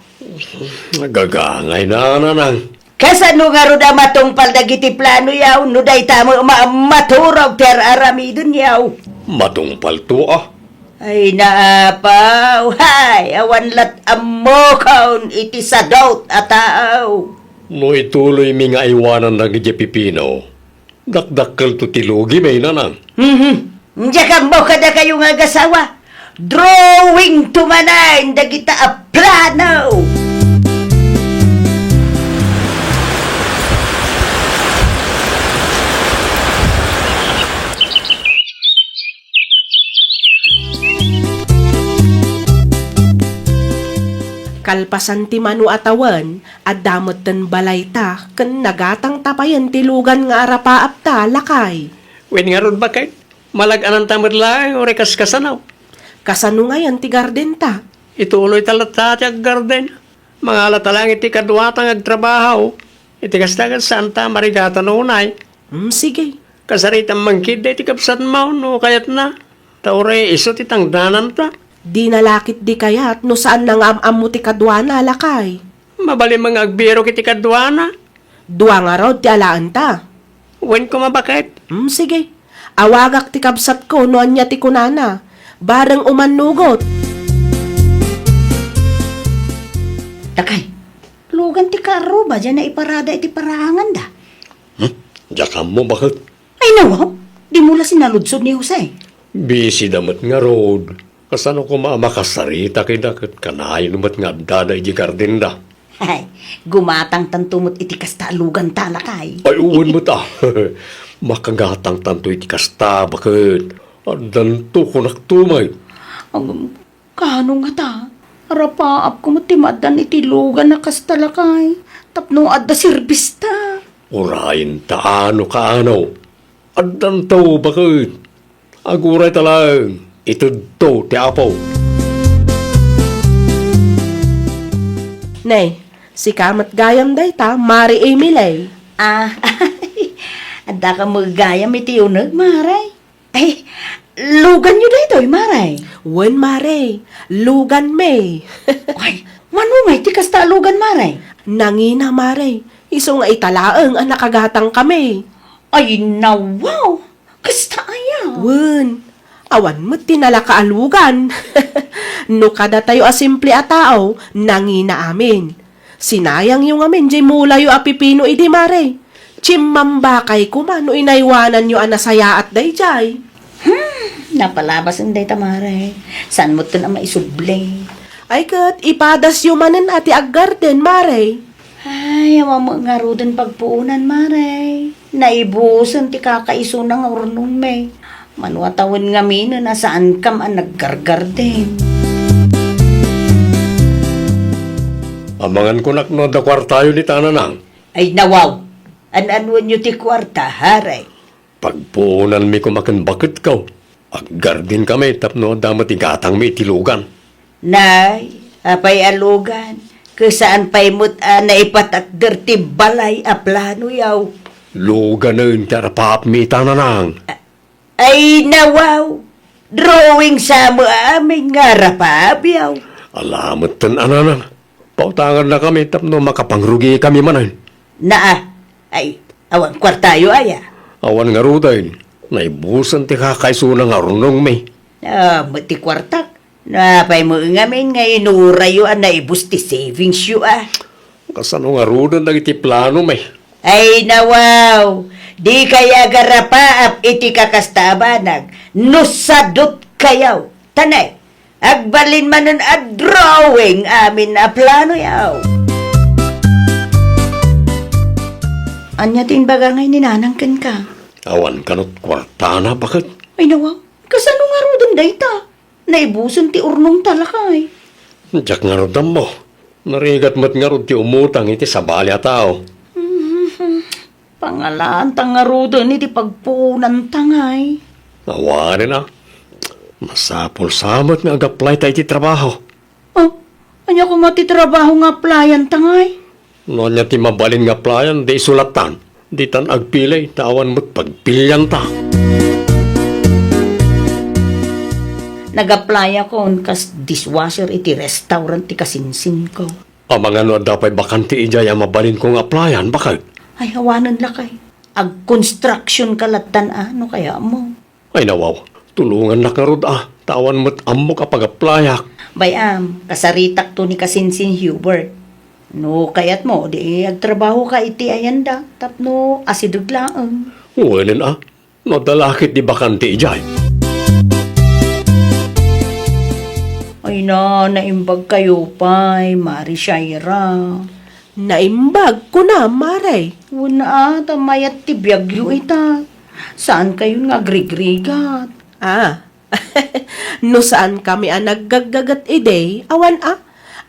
Agagangay, nanang. Kasano ngarud a matungpal dagiti planoyo, no dayta met ma-, maturog ti ar-aramidenyo? Matungpalto, a. Ay, naapaw, hay, awan lat ammokon iti sadot a tao. No ituloymi nga aywanannak idiay pipino, dakdakkelto ti lugimi, Nanang. Mhm. Diak ammo kadakayo nga agasawa. Drawing to manen dagita a plano. Kalpasan ti mano a tawen, adda metten balayta ken nagatangta payen ti lugan nga arapaapta, lakay. Wen ngarud, baket, malag-ananta met laeng uray kas kasano. Kasano ngayen ti gardenta? Ituloyta latta ti aggarden. Mangalata laeng iti kaduata nga agtrabaho. Iti kasta, ket saanta marigatan unay. Mm, sige. Kasaritam man ketdi iti kabsatmo no kayatna. Ta uray isu ti tangdananta. Dina la ketdi kayat no saanna nga am-ammo ti kaduana, lakay. Mabalin man nga agbirok iti kaduana. Dua ngarud ti alaenta. Wen koma, baket. Mm, sige. Awagak ti kabsatko no ania ti kunana. Bareng umannugot. Lakay, lugan ti karruba diay naiparada iti paraanganda. Hmm? Diak ammo, baket. Ay, nawaw, dimo la sinaludsod ni Jose. Busy da met ngarud. Kasano koma a makasarita kayda ket kanayon met nga addada idiay gardenda? Ay, gumatangtanto met iti kasta a luganta, lakay. Ay, wen met a. Makagatangtanto iti kasta, baket. Addanto, kunakto met. Agam, Kaano ngata? Arapaapko met ti maaddan iti lugan a kasta, lakay, tapno adda serbista. Urayenta no kaano. Addanto, baket. Agurayta laeng, itedto ti Apo. Ne, sika met gayam dayta, Mari Emily. Ah, addaka met gayam iti uneg, Mari. Ay, luganyo daytoy, Mare? Wen, Mare. Luganmi. Ay, mano ngay ti kasta a lugan, Mare? Nangina, Mare. Isu nga ita laeng a nakagatangkami. Ay, nawaw! Kasta aya? Wen, awan met ti nalaka a lugan. No kadatayo a simple a tao, nangina amin. Sinayangyo ngamin diay mulayo a pipino idi, Mare. Chimmambakay koma no inaywananyo a nasayaat daydiay. Hmm, napalabasen dayta, Mare. Saan metten a maisubli? Ay ket, ipadasyo manen a ti aggarden, Mare. Ay, awan met ngaruden pagpuonan, Mare. Naibusen ti kakaisuna nga urnongmi. Mano a tawen ngaminen a saankam a naggargarden. Amangan kunak no adda kuartayo ni Tananang. Ay, nawaw! An-anuenyo ti kuarta, Haray? Pagpuonanmi koma ken baketko. Aggardenkami tapno adda met igatangmi iti lugan. Nay, apay a lugan? Ket saan pay met a naipatakder ti balay a planoyo? Luganen ti arapaapmi ita, Nanang. A-, ay, nawaw! Drawing sa met amin nga arapaapyo. Ala metten a, Nanang. Pautangannakami tapno makapangrugikami manen. Naa, ay, awan kuartayo aya? Awan ngaruden. Naibusen ti kakaisuna nga urnongmi. Ah, met ti kuartak. Napay met ngamin nga inurayo a naibus ti savingsyo a? Kasano ngaruden dagiti planomi? Ay, nawaw! Dikay agarapaap iti kakasta a banag no sadutkayo. Tanay, agbalin manen a drawing amin a planoyo. Ania ti imbaga ngay ni Nanang kenka? Awan kano kuartana, baket. Ay, nawaw! Kasano ngaruden dayta? Naibusen ti urnongta, lakay. Diak ngarud ammo. Narigat met ngarud ti umutang iti sabali a tao. Mhm. Pangalaanta ngaruden iti pagpuonanta ngay. Awanen a. Masapul sa met nga agaplayta iti trabaho. Oh, ania koma ti trabaho nga aplayanta ngay? No ania ti mabalin nga aplayanda, isu lattan. Ditan agpili, ta awan met pagpilianta. Nag-applyakon kas dishwasher iti restaurant ti kasinsinko. Amangan no adda pay bakante idiay a mabalinko nga applyan, baket? Ay, awanen lakay. Ag-construction ka lattan a, no kayatmo? Ay, nawaw, tulongannak ngarud a. Ta awan met ammok a pag-applyak. Bay-am, kasaritakto ni Kasinsin Hubert. No kayatmo, di agtrabahoka iti ayanda tapno asideg laeng. Wen a, no adda la ket ti bakante idiay. Ay na, naimbagkayo pay, Mari Shaira. Naimbag, kunam, Mare. Wen a, ta mayat ti biagyo ita. Saankayon nga agrigrigat. Ah, no saankami a naggaggaget idi, awan a.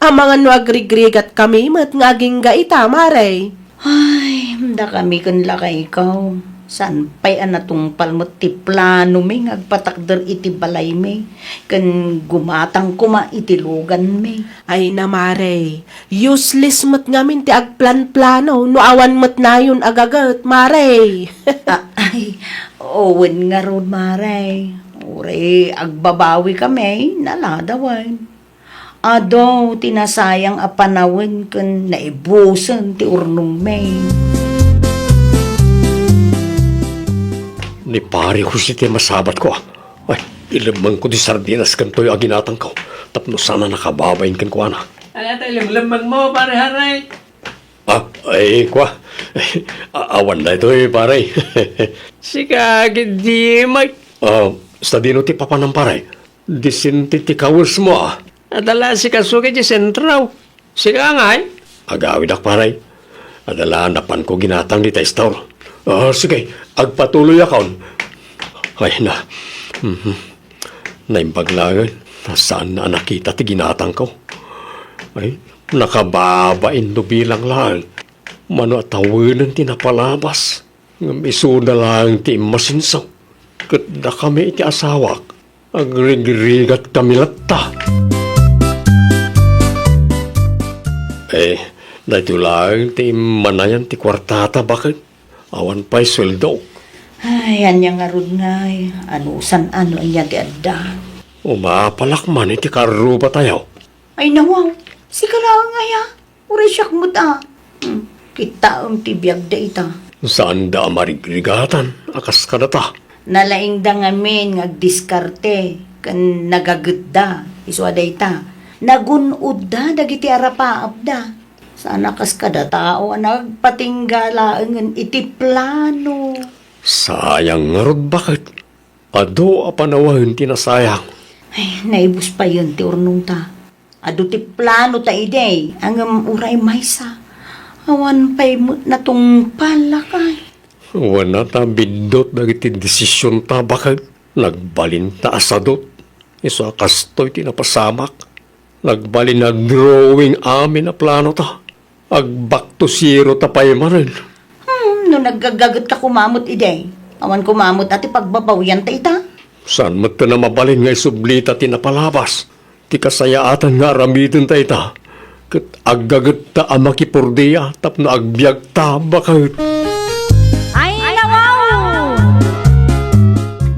Amangan no agrigrigatkami met nga agingga ita, Mare. Ay, dakami ken lakaykaw. Saan pay a natungpal met ti planomi nga agpatakder iti balaymi, ken gumatang koma iti luganmi. Ay na, Mare, useless met ngamin ti agplanplano no awan met nayon a gaget, Mare. Ah, ay, wen ngarud, Mare. Uray agbabawikami, naladawen. Adu ti nasayang a panawen ken naibusen ti urnongmi. Ni Pare Jose ti masabatko, a. Ay, ilemmengko ti sardinas ken toyo a ginatangko tapno saan a nakababain kenkuana. Ania ti ilemlemmengmo, Pare Haray? Ah, ay, kua. A-, awan daytoy, pare. Sika, Gidimay. Ah, sadino ti papanam, pare? Disente ti kawesmo, a. Adda la sikaso iti sentro. Sika ngay? Agawidak, pare. Adda la napanko ginatang dita store. Ah, sige, agpatuloyakon. Ay na. Mhm. Naimbag laeng, ta saan a nakita ti ginatangko. Ay, nakababain no bilang laeng. Mano a tawenen ti napalabas. Ngem isuna laeng ti immasinso. Ket dakami iti asawak, agrigrigatkami latta. Eh, daytoy laeng ti immanayan ti kuartata, baket. Awan pay sueldok. Ay, ania ngarud ngay? Anusan a no ania ti adda? Umapalak man iti karrubatayo. Ay, nawaw. Sika laeng aya? Uray siak met a. Hmm, kitaem ti biagda ita. Saanda a marigrigatan a kas kadata. Nalaingda ngamin nga agdiskarte ken nagagetda. Isu a dayta, nagun-odda dagiti arapaapda. Saan a kas kada tao a nagpatingga laengen iti plano. Sayang ngarud, baket. Adu a panawen ti nasayang. Ay, naibus payen ti urnongta. Adu ti planota idi, ngem uray maysa. Awan pay met natungpal, lakay. Wen a ta biddut dagiti desisionta, baket. Nagbalinta a sadut. Isu a kastoy ti napasamak. Nagbalin a drawing amin a planota. Ag-back to zero ta pay manen. Hmm, no naggaggagetka koma met idi, awan koma met a ti pagbabawianta ita. Saan met a mabalin nga isublita ti napalabas, ti kasayaatan nga aramidenta ita, ket aggagetta a makipordia tapno agbiagta, baket. Ay, nawaw!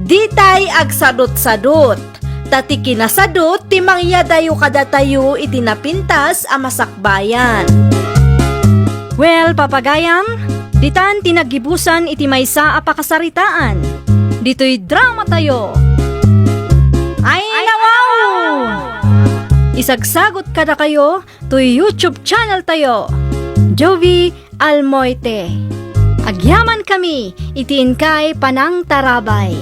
Ditay agsadutsadut, ta ti kinasadut ti mangyadayo kadatayo iti napintas a masakbayan. Well, papagayam, ditan ti naggibusan iti maysa a pakasaritaan. Ditoy dramatayo. Ay, nawaw! Isagsagut kadakayo toy YouTube channel tayo, Jovie Almoite. Agyamankami iti inkay panangtarabay.